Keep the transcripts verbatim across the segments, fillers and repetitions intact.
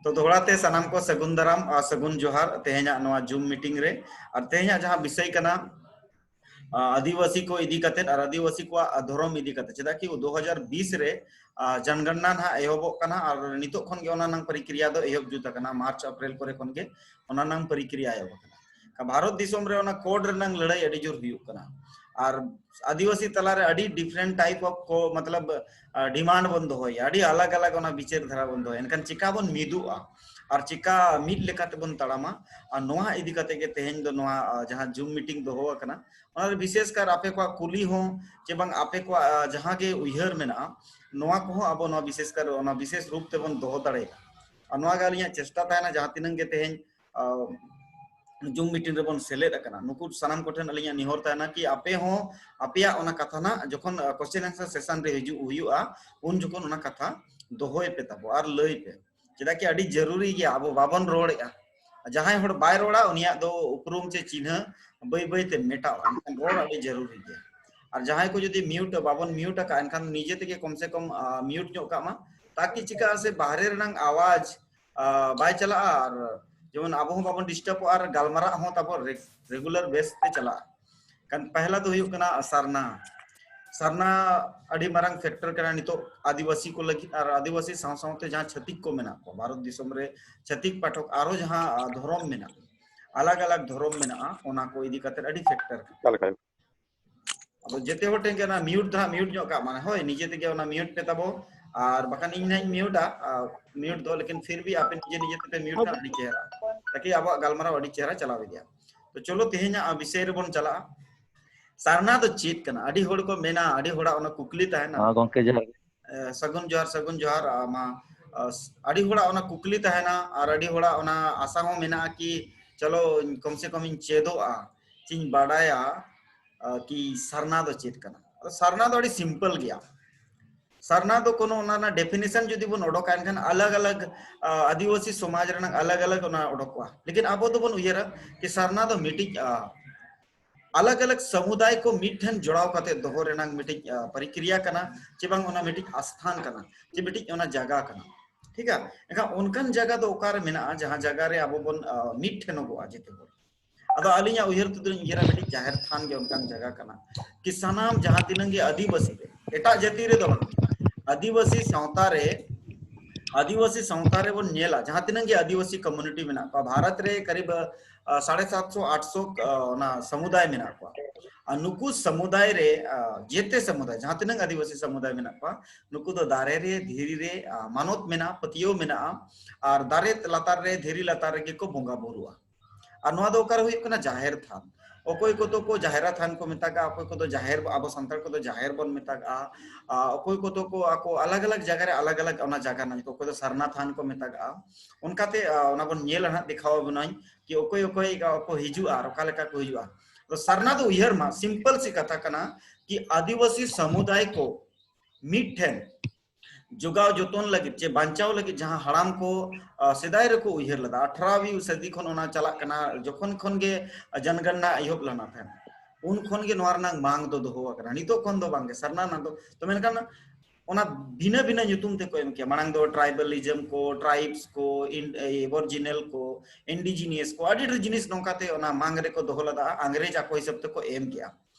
ᱛᱚ ᱫᱚᱦᱲᱟ ᱛᱮ ᱥᱟᱱᱟᱢ ᱠᱚ ᱥᱟᱹᱜᱩᱱ ᱫᱟᱨᱟᱢ ᱟᱨ ᱥᱟᱹᱜᱩᱱ ᱡᱚᱦᱟᱨ ᱛᱮᱦᱮᱧᱟᱜ ᱱᱚᱣᱟ ᱡᱩᱢ ᱢᱤᱴᱤᱝ ᱨᱮ᱾ ᱟᱨ ᱛᱮᱦᱮᱧᱟᱜ ᱡᱟᱦᱟᱸ ᱵᱤᱥᱚᱭ ᱠᱟᱱᱟ, ᱟ, ᱟᱹᱫᱤᱵᱟᱹᱥᱤ ᱠᱚ ᱤᱫᱤ ᱠᱟᱛᱮ ᱟᱨ ᱟᱹᱫᱤᱵᱟᱹᱥᱤ ᱠᱚᱣᱟᱜ, ᱟ, ᱫᱷᱚᱨᱚᱢ ᱤᱫᱤ ᱠᱟᱛᱮ᱾ ᱪᱮᱫᱟᱜ ᱠᱤ ᱫᱩ ᱦᱟᱡᱟᱨ ᱵᱤᱥ ᱨᱮ, ᱟ, ᱡᱚᱱᱜᱚᱱᱱᱟ ᱱᱟᱦᱟᱜ ᱮᱦᱚᱵᱚᱜ ᱠᱟᱱᱟ ᱟᱨ ᱱᱤᱛᱚᱜ ᱠᱷᱚᱱ ᱜᱮ ᱚᱱᱟ ᱱᱟᱝ ᱯᱨᱚᱠᱨᱤᱭᱟ ᱫᱚ ᱮᱦᱚᱵ ᱡᱩᱛ ᱟᱠᱟᱱᱟ, ᱢᱟᱨᱪ ᱮᱯᱨᱤᱞ ᱠᱚᱨᱮ ᱠᱷᱚᱱ ᱜᱮ ᱚᱱᱟ ᱱᱟᱝ ᱯᱨᱚᱠᱨᱤᱭᱟ ᱮᱦᱚᱵ ᱟᱠᱟᱱᱟ᱾ ᱵᱷᱟᱨᱚᱛ ᱫᱤᱥᱚᱢ ᱨᱮ ᱚᱱᱟ ᱠᱳᱰ ᱨᱮᱱᱟᱝ ᱞᱟᱹᱲᱦᱟᱹᱭ ᱟᱹᱰᱤ ᱡᱳᱨ ᱦᱩᱭᱩᱜ ᱠᱟᱱᱟ᱾ ᱟᱨ ᱟᱹᱫᱤᱵᱟᱹᱥᱤ ᱛᱟᱞᱟᱨᱮ ᱟᱹᱰᱤ different type of ᱠᱚ, ᱢᱚᱛᱞᱚᱵ, ᱟ, demand ᱵᱚᱱ ᱫᱚᱦᱚᱭᱟ, ᱟᱹᱰᱤ ᱟᱞᱟᱜᱽ ᱟᱞᱟᱜᱽ ᱚᱱᱟ ᱵᱤᱪᱟᱹᱨ ᱫᱷᱟᱨᱟ ᱵᱚᱱ ᱫᱚᱦᱚᱭᱟ᱾ ᱮᱱᱠᱷᱟᱱ ᱪᱤᱠᱟ ᱵᱚᱱ ᱢᱤᱫᱚᱜᱼᱟ ᱟᱨ ᱪᱤᱠᱟ ᱢᱤᱫ ᱞᱮᱠᱟ ᱛᱮᱵᱚᱱ ᱛᱟᱲᱟᱢᱟ? ᱟᱨ ᱱᱚᱣᱟ ᱤᱫᱤ ᱠᱟᱛᱮ ᱜᱮ ᱛᱮᱦᱮᱧ ᱫᱚ ᱱᱚᱣᱟ, ᱟ, ᱡᱟᱦᱟᱸ ᱡᱩᱢ ᱢᱤᱴᱤᱝ ᱫᱚᱦᱚ ᱟᱠᱟᱱᱟ, ᱚᱱᱟ ᱨᱮ ᱵᱤᱥᱮᱥ ᱠᱟᱨ ᱟᱯᱮ ᱠᱚᱣᱟᱜ ᱠᱩᱞᱤ ᱦᱚᱸ ᱪᱮ ᱵᱟᱝ ᱟᱯᱮ ᱠᱚᱣᱟᱜ, ᱟ, ᱡᱟᱦᱟᱸ ᱜᱮ ᱩᱭᱦᱟᱹᱨ ᱢᱮᱱᱟᱜᱼᱟ, ᱱᱚᱣᱟ ᱠᱚᱦᱚᱸ ᱟᱵᱚ ᱱᱚᱣᱟ ᱵᱤᱥᱮᱥ ᱠᱟᱨ ᱚᱱᱟ ᱵᱤᱥᱮᱥ ᱨᱩᱯ ᱛᱮᱵᱚᱱ ᱫᱚᱦᱚ ᱫᱟᱲᱮᱭᱟᱜᱼᱟ᱾ ᱟᱨ ᱱᱚᱣᱟ ᱜᱮ ᱟᱹᱞᱤᱧᱟᱜ ᱪᱮᱥᱴᱟ ᱛᱟᱦᱮᱱᱟ, ᱡᱟᱦᱟᱸ ᱛᱤᱱᱟᱹᱝ ᱜᱮ ᱛᱮᱦᱮᱧ, ᱟ, ᱡᱩᱢ ᱢᱤᱴᱤᱝ ᱨᱮᱵᱚᱱ ᱥᱮᱞᱮᱫ ᱟᱠᱟᱱᱟ, ᱱᱩᱠᱩ ᱥᱟᱱᱟᱢ ᱠᱚᱴᱷᱮᱱ ᱟᱹᱞᱤᱧᱟᱜ ᱱᱮᱦᱚᱨ ᱛᱟᱦᱮᱱᱟ ᱠᱤ ᱟᱯᱮ ᱦᱚᱸ ᱟᱯᱮᱭᱟᱜ ᱚᱱᱟ ᱠᱟᱛᱷᱟ ᱱᱟᱜ ᱡᱚᱠᱷᱚᱱ, ᱟ, question answer session ᱨᱮ ᱦᱤᱡᱩᱜ ᱦᱩᱭᱩᱜᱼᱟ, ᱩᱱ ᱡᱚᱠᱷᱚᱱ ᱚᱱᱟ ᱠᱟᱛᱷᱟ ᱫᱚᱦᱚᱭ ᱯᱮ ᱛᱟᱵᱚ ᱟᱨ ᱞᱟᱹᱭ ᱯᱮ᱾ ᱪᱮᱫᱟᱜ ᱠᱤ ᱟᱹᱰᱤ ᱡᱟᱹᱨᱩᱨᱤ ᱜᱮᱭᱟ, ᱟᱵᱚ ᱵᱟᱵᱚᱱ ᱨᱚᱲᱮᱜᱼᱟ᱾ ᱡᱟᱦᱟᱸᱭ ᱦᱚᱲ ᱵᱟᱭ ᱨᱚᱲᱟ, ᱩᱱᱤᱭᱟᱜ ᱫᱚ ᱩᱯᱨᱩᱢ ᱪᱮ ᱪᱤᱱᱦᱟᱹ ᱵᱟᱹᱭ ᱵᱟᱹᱭ ᱛᱮ ᱢᱮᱴᱟᱜᱼᱟ᱾ ᱮᱱᱠᱷᱟᱱ ᱨᱚᱲ ᱟᱹᱰᱤ ᱡᱟᱹᱨᱩᱨᱤ ᱜᱮᱭᱟ᱾ ᱟᱨ ᱡᱟᱦᱟᱸᱭ ᱠᱚ ᱡᱩᱫᱤ mute, ᱵᱟᱵᱚᱱ mute ᱟᱠᱟᱫᱼᱟ, ᱮᱱᱠᱷᱟᱱ ᱱᱤᱡᱮ ᱛᱮᱜᱮ ᱠᱚᱢ ᱥᱮ ᱠᱚᱢ, ᱟ, mute ᱧᱚᱜ ᱠᱟᱜ ᱢᱟ, ᱛᱟᱠᱤ ᱪᱤᱠᱟᱹᱜᱼᱟ ᱥᱮ ᱵᱟᱦᱨᱮ ᱨᱮᱱᱟᱝ ᱟᱣᱟᱡᱽ, ᱟ, ᱵᱟᱭ ᱪᱟᱞᱟᱜᱼᱟ ᱟᱨ ᱡᱮᱢᱚᱱ ᱟᱵᱚ ᱦᱚᱸ ᱵᱟᱵᱚᱱ ᱰᱤᱥᱴᱟᱨᱵᱚᱜᱼᱟ ᱟᱨ ᱜᱟᱞᱢᱟᱨᱟᱜ ᱦᱚᱸ ᱛᱟᱵᱚ ᱨᱮ-, regular base ᱛᱮ ᱪᱟᱞᱟᱜᱼᱟ᱾ ᱠᱟᱱ ᱯᱟᱦᱞᱟ ᱫᱚ ᱦᱩᱭᱩᱜ ᱠᱟᱱᱟ ᱥᱟᱨᱱᱟ᱾ ᱥᱟᱨᱱᱟ ᱟᱹᱰᱤ ᱢᱟᱨᱟᱝ factor ᱠᱟᱱᱟ ᱱᱤᱛᱚᱜ ᱟᱹᱫᱤᱵᱟᱹᱥᱤ ᱠᱚ ᱞᱟᱹᱜᱤᱫ ᱟᱨ ᱟᱹᱫᱤᱵᱟᱹᱥᱤ ᱥᱟᱶ ᱥᱟᱶᱛᱮ ᱡᱟᱦᱟᱸ ᱪᱷᱟᱹᱛᱤᱠ ᱠᱚ ᱢᱮᱱᱟᱜ ᱠᱚᱣᱟ ᱵᱷᱟᱨᱚᱛ ᱫᱤᱥᱚᱢ ᱨᱮ, ᱪᱷᱟᱹᱛᱤᱠ ᱯᱟᱴᱷᱚᱠ ᱟᱨᱚ ᱡᱟᱦᱟᱸ, ᱟ, ᱫᱷᱚᱨᱚᱢ ᱢᱮᱱᱟᱜᱼᱟ, ᱟᱞᱟᱜᱽ ᱟᱞᱟᱜᱽ ᱫᱷᱚᱨᱚᱢ ᱢᱮᱱᱟᱜᱼᱟ, ᱚᱱᱟ ᱠᱚ ᱤᱫᱤ ᱠᱟᱛᱮ ᱟᱹᱰᱤ factor ᱠᱟᱱᱟ᱾ ᱚᱠᱟ ᱞᱮᱠᱟ? ᱟᱫᱚ ᱡᱮᱛᱮ ᱦᱚᱲ ᱴᱷᱮᱱ ᱜᱮ ᱚᱱᱟ mute ᱫᱚ ᱦᱟᱸᱜ mute ᱧᱚᱜ ᱠᱟᱜ ᱢᱟᱱᱮ, ᱦᱳᱭ, ᱱᱤᱡᱮ ᱛᱮᱜᱮ ᱚᱱᱟ mute ᱯᱮ ᱛᱟᱵᱚ, ᱟᱨ ᱵᱟᱠᱷᱟᱱ ᱤᱧ ᱱᱟᱜ ᱤᱧ mute ᱟ, ᱟ, mute ᱫᱚ, ᱞᱮᱠᱤᱱ ᱯᱷᱤᱨ ᱵᱷᱤ ᱟᱯᱮ ᱱᱤᱡᱮ ᱱᱤᱡᱮ ᱛᱮᱯᱮ mute ᱠᱷᱟᱱ ᱟᱹᱰᱤ ᱪᱮᱦᱨᱟ, ᱛᱟᱠᱤ ᱟᱵᱚᱣᱟᱜ ᱜᱟᱞᱢᱟᱨᱟᱣ ᱟᱹᱰᱤ ᱪᱮᱦᱨᱟ ᱪᱟᱞᱟᱣ ᱤᱫᱤᱜᱼᱟ᱾ ᱛᱚ ᱪᱚᱞᱚ ᱛᱮᱦᱮᱧᱟᱜ, ᱟ, ᱵᱤᱥᱚᱭ ᱨᱮᱵᱚᱱ ᱪᱟᱞᱟᱜᱼᱟ᱾ ᱥᱟᱨᱱᱟ ᱫᱚ ᱪᱮᱫ ᱠᱟᱱᱟ? ᱟᱹᱰᱤ ᱦᱚᱲ ᱠᱚ ᱢᱮᱱᱟ, ᱟᱹᱰᱤ ᱦᱚᱲᱟᱜ ᱚᱱᱟ ᱠᱩᱠᱞᱤ ᱛᱟᱦᱮᱱᱟ᱾ ᱦᱮᱸ, ᱜᱚᱝᱠᱮ, ᱡᱚᱦᱟᱨ ᱜᱮ᱾ ᱮ, ᱥᱟᱹᱜᱩᱱ ᱡᱚᱦᱟᱨ, ᱥᱟᱹᱜᱩᱱ ᱡᱚᱦᱟᱨ, ᱟ, ᱢᱟ, ᱟ, ᱟᱹᱰᱤ ᱦᱚᱲᱟᱜ ᱚᱱᱟ ᱠᱩᱠᱞᱤ ᱛᱟᱦᱮᱱᱟ ᱟᱨ ᱟᱹᱰᱤ ᱦᱚᱲᱟᱜ ᱚᱱᱟ ᱟᱥᱟ ᱦᱚᱸ ᱢᱮᱱᱟᱜᱼᱟ ᱠᱤ ᱪᱚᱞᱚ ᱠᱚᱢ ᱥᱮ ᱠᱚᱢ ᱤᱧ ᱪᱮᱫᱚᱜᱼᱟ, ᱪᱮᱧ ᱵᱟᱰᱟᱭᱟ, ᱟ, ᱠᱤ ᱥᱟᱨᱱᱟ ᱫᱚ ᱪᱮᱫ ᱠᱟᱱᱟ? ᱟᱫᱚ ᱥᱟᱨᱱᱟ ᱫᱚ ᱟᱹᱰᱤ simple ᱜᱮᱭᱟ᱾ ᱥᱟᱨᱱᱟ ᱫᱚ ᱠᱳᱱᱳ ᱚᱱᱟ ᱨᱮᱱᱟᱜ definition ᱡᱩᱫᱤ ᱵᱚᱱ ᱚᱰᱚᱠᱟ, ᱮᱱᱠᱷᱟᱱ ᱟᱞᱟᱜᱽ ᱟᱞᱟᱜᱽ, ᱟ, ᱟᱹᱫᱤᱵᱟᱹᱥᱤ ᱥᱚᱢᱟᱡᱽ ᱨᱮᱱᱟᱜ ᱟᱞᱟᱜᱽ ᱟᱞᱟᱜᱽ ᱚᱱᱟ ᱚᱰᱚᱠᱚᱜᱼᱟ᱾ ᱞᱮᱠᱤᱱ ᱟᱵᱚ ᱫᱚᱵᱚᱱ ᱩᱭᱦᱟᱹᱨᱟ ᱠᱤ ᱥᱟᱨᱱᱟ ᱫᱚ ᱢᱤᱫᱴᱤᱡ, ᱟ, ᱟᱞᱟᱜᱽ ᱟᱞᱟᱜᱽ ᱥᱟᱢᱩᱫᱟᱭ ᱠᱚ ᱢᱤᱫ ᱴᱷᱮᱱ ᱡᱚᱲᱟᱣ ᱠᱟᱛᱮ ᱫᱚᱦᱚ ᱨᱮᱱᱟᱜ ᱢᱤᱫᱴᱤᱡ, ᱟ, ᱯᱨᱚᱠᱨᱤᱭᱟ ᱠᱟᱱᱟ, ᱪᱮ ᱵᱟᱝ ᱚᱱᱟ ᱢᱤᱫᱴᱤᱡ ᱟᱥᱛᱷᱟᱱ ᱠᱟᱱᱟ, ᱪᱮ ᱢᱤᱫᱴᱤᱡ ᱚᱱᱟ ᱡᱟᱭᱜᱟ ᱠᱟᱱᱟ᱾ ᱴᱷᱤᱠᱟ? ᱮᱱᱠᱷᱟᱱ ᱚᱱᱠᱟᱱ ᱡᱟᱭᱜᱟ ᱫᱚ ᱚᱠᱟᱨᱮ ᱢᱮᱱᱟᱜᱼᱟ ᱡᱟᱦᱟᱸ ᱡᱟᱭᱜᱟ ᱨᱮ ᱟᱵᱚ ᱵᱚᱱ ᱢᱤᱫ ᱴᱷᱮᱱᱚᱜᱚᱜᱼᱟ ᱡᱮᱛᱮ ᱦᱚᱲ? ᱟᱫᱚ ᱟᱹᱞᱤᱧᱟᱜ ᱩᱭᱦᱟᱹᱨ ᱛᱮᱫᱚ ᱞᱤᱧ ᱩᱭᱦᱟᱹᱨᱟ ᱢᱤᱫᱴᱤᱡ ᱡᱟᱦᱮᱨ ᱛᱷᱟᱱ ᱜᱮ ᱚᱱᱠᱟᱱ ᱡᱟᱭᱜᱟ ᱠᱟᱱᱟ ᱠᱤ ᱥᱟᱱᱟᱢ ᱡᱟᱦᱟᱸ ᱛᱤᱱᱟᱹᱝ ᱜᱮ ᱟᱹᱫᱤᱵᱟᱹᱥᱤ ᱨᱮ, ᱮᱴᱟᱜ ᱡᱟᱹᱛᱤ ᱨᱮᱫᱚ ᱵᱟᱝ, ᱟᱹᱫᱤᱵᱟᱹᱥᱤ ᱥᱟᱶᱛᱟ ᱨᱮ, ᱟᱹᱫᱤᱵᱟᱹᱥᱤ ᱥᱟᱶᱛᱟ ᱨᱮᱵᱚᱱ ᱧᱮᱞᱟ ᱡᱟᱦᱟᱸ ᱛᱤᱱᱟᱹᱝ ᱜᱮ ᱟᱹᱫᱤᱵᱟᱹᱥᱤ community ᱢᱮᱱᱟᱜ ᱠᱚᱣᱟ ᱵᱷᱟᱨᱚᱛ ᱨᱮ ᱠᱟᱨᱤᱵ ᱥᱟᱲᱮ ᱥᱟᱛᱥᱚ ᱟᱴᱥᱚ ᱚᱱᱟ ᱥᱟᱢᱩᱫᱟᱭ ᱢᱮᱱᱟᱜ ᱠᱚᱣᱟ᱾ ᱟᱨ ᱱᱩᱠᱩ ᱥᱟᱢᱩᱫᱟᱭ ᱨᱮ ᱡᱮᱛᱮ ᱥᱟᱢᱩᱫᱟᱭ ᱡᱟᱦᱟᱸ ᱛᱤᱱᱟᱹᱝ ᱟᱹᱫᱤᱵᱟᱹᱥᱤ ᱥᱟᱢᱩᱫᱟᱭ ᱢᱮᱱᱟᱜ ᱠᱚᱣᱟ, ᱱᱩᱠᱩ ᱫᱚ ᱫᱟᱨᱮ ᱨᱮ, ᱫᱷᱤᱨᱤ ᱨᱮ ᱢᱟᱱᱚᱛ ᱢᱮᱱᱟᱜᱼᱟ, ᱯᱟᱹᱛᱭᱟᱹᱣ ᱢᱮᱱᱟᱜᱼᱟ᱾ ᱟᱨ ᱫᱟᱨᱮ ᱞᱟᱛᱟᱨ ᱨᱮ, ᱫᱷᱤᱨᱤ ᱞᱟᱛᱟᱨ ᱨᱮᱜᱮ ᱠᱚ ᱵᱚᱸᱜᱟ ᱵᱩᱨᱩᱜᱼᱟ᱾ ᱟᱨ ᱱᱚᱣᱟ ᱫᱚ ᱚᱠᱟᱨᱮ ᱦᱩᱭᱩᱜ ᱠᱟᱱᱟ? ᱡᱟᱦᱮᱨ ᱛᱷᱟᱱ᱾ ᱚᱠᱚᱭ ᱠᱚᱫᱚ ᱠᱚ ᱡᱟᱦᱮᱨᱟ ᱛᱷᱟᱱ ᱠᱚ ᱢᱮᱛᱟᱜᱼᱟ, ᱚᱠᱚᱭ ᱠᱚᱫᱚ ᱡᱟᱦᱮᱨ, ᱟᱵᱚ ᱥᱟᱱᱛᱟᱲ ᱠᱚᱫᱚ ᱡᱟᱦᱮᱨ ᱵᱚᱱ ᱢᱮᱛᱟᱜᱼᱟ᱾ ᱚᱠᱚᱭ ᱠᱚᱫᱚ ᱠᱚ ᱟᱠᱚ ᱟᱞᱟᱜᱽ ᱟᱞᱟᱜᱽ ᱡᱟᱭᱜᱟ ᱨᱮ ᱟᱞᱟᱜᱽ ᱟᱞᱟᱜᱽ ᱚᱱᱟ ᱡᱟᱭᱜᱟ ᱨᱮᱱᱟᱜ ᱧᱩᱛᱩᱢ, ᱚᱠᱚᱭ ᱫᱚ ᱥᱟᱨᱱᱟ ᱛᱷᱟᱱ ᱠᱚ ᱢᱮᱛᱟᱜᱼᱟ᱾ ᱚᱱᱠᱟᱛᱮ ᱚᱱᱟ ᱵᱚᱱ ᱧᱮᱞᱟ ᱦᱟᱸᱜ, ᱫᱮᱠᱷᱟᱣ ᱟᱵᱚᱱᱟᱹᱧ ᱠᱤ ᱚᱠᱚᱭ ᱚᱠᱚᱭ ᱠᱚ ᱦᱤᱡᱩᱜᱼᱟ ᱟᱨ ᱚᱠᱟ ᱞᱮᱠᱟ ᱠᱚ ᱦᱤᱡᱩᱜᱼᱟ᱾ ᱛᱚ ᱥᱟᱨᱱᱟ ᱫᱚ ᱩᱭᱦᱟᱹᱨ ᱢᱟ, simple ᱥᱤ ᱠᱟᱛᱷᱟ ᱠᱟᱱᱟ ᱠᱤ ᱟᱹᱫᱤᱵᱟᱹᱥᱤ ᱥᱟᱢᱩᱫᱟᱭ ᱠᱚ ᱢᱤᱫ ᱴᱷᱮᱱ ᱡᱚᱜᱟᱣ ᱡᱚᱛᱚᱱ ᱞᱟᱹᱜᱤᱫ ᱪᱮ ᱵᱟᱧᱪᱟᱣ ᱞᱟᱹᱜᱤᱫ ᱡᱟᱦᱟᱸ ᱦᱟᱲᱟᱢ ᱠᱚ ᱥᱮᱫᱟᱭ ᱨᱮᱠᱚ ᱩᱭᱦᱟᱹᱨ ᱞᱮᱫᱟ, ᱟᱴᱷᱨᱚᱣᱤ ᱥᱟᱹᱫᱤ ᱠᱷᱚᱱ ᱚᱱᱟ ᱪᱟᱞᱟᱜ ᱠᱟᱱᱟ, ᱡᱚᱠᱷᱚᱱ ᱠᱷᱚᱱ ᱜᱮ ᱡᱚᱱᱜᱚᱱᱱᱟ ᱮᱦᱚᱵ ᱞᱮᱱᱟ ᱛᱟᱦᱮᱸᱫ, ᱩᱱ ᱠᱷᱚᱱ ᱜᱮ ᱱᱚᱣᱟ ᱨᱮᱱᱟᱜ ᱢᱟᱝ ᱫᱚ ᱫᱚᱦᱚ ᱟᱠᱟᱱᱟ᱾ ᱱᱤᱛᱚᱜ ᱠᱷᱚᱱ ᱫᱚ ᱵᱟᱝᱜᱮ, ᱥᱟᱨᱱᱟ ᱨᱮᱱᱟᱜ ᱫᱚ᱾ ᱛᱚ ᱢᱮᱱᱠᱷᱟᱱ ᱚᱱᱟ ᱵᱷᱤᱱᱟᱹ ᱵᱷᱤᱱᱟᱹ ᱧᱩᱛᱩᱢ ᱛᱮᱠᱚ ᱮᱢ ᱠᱮᱭᱟ᱾ ᱢᱟᱲᱟᱝ ᱫᱚ tribalism ᱠᱚ, tribes ᱠᱚ, aboriginal ᱠᱚ, indigenous ᱠᱚ, ᱟᱹᱰᱤ ᱰᱷᱮᱨ ᱡᱤᱱᱤᱥ ᱱᱚᱝᱠᱟᱛᱮ ᱚᱱᱟ ᱢᱟᱝ ᱨᱮᱠᱚ ᱫᱚᱦᱚ ᱞᱮᱫᱟ, ᱟᱝᱨᱮᱡᱽ ᱟᱠᱚ ᱦᱤᱥᱟᱹᱵ ᱛᱮᱠᱚ ᱮᱢ ᱠᱮᱜᱼᱟ᱾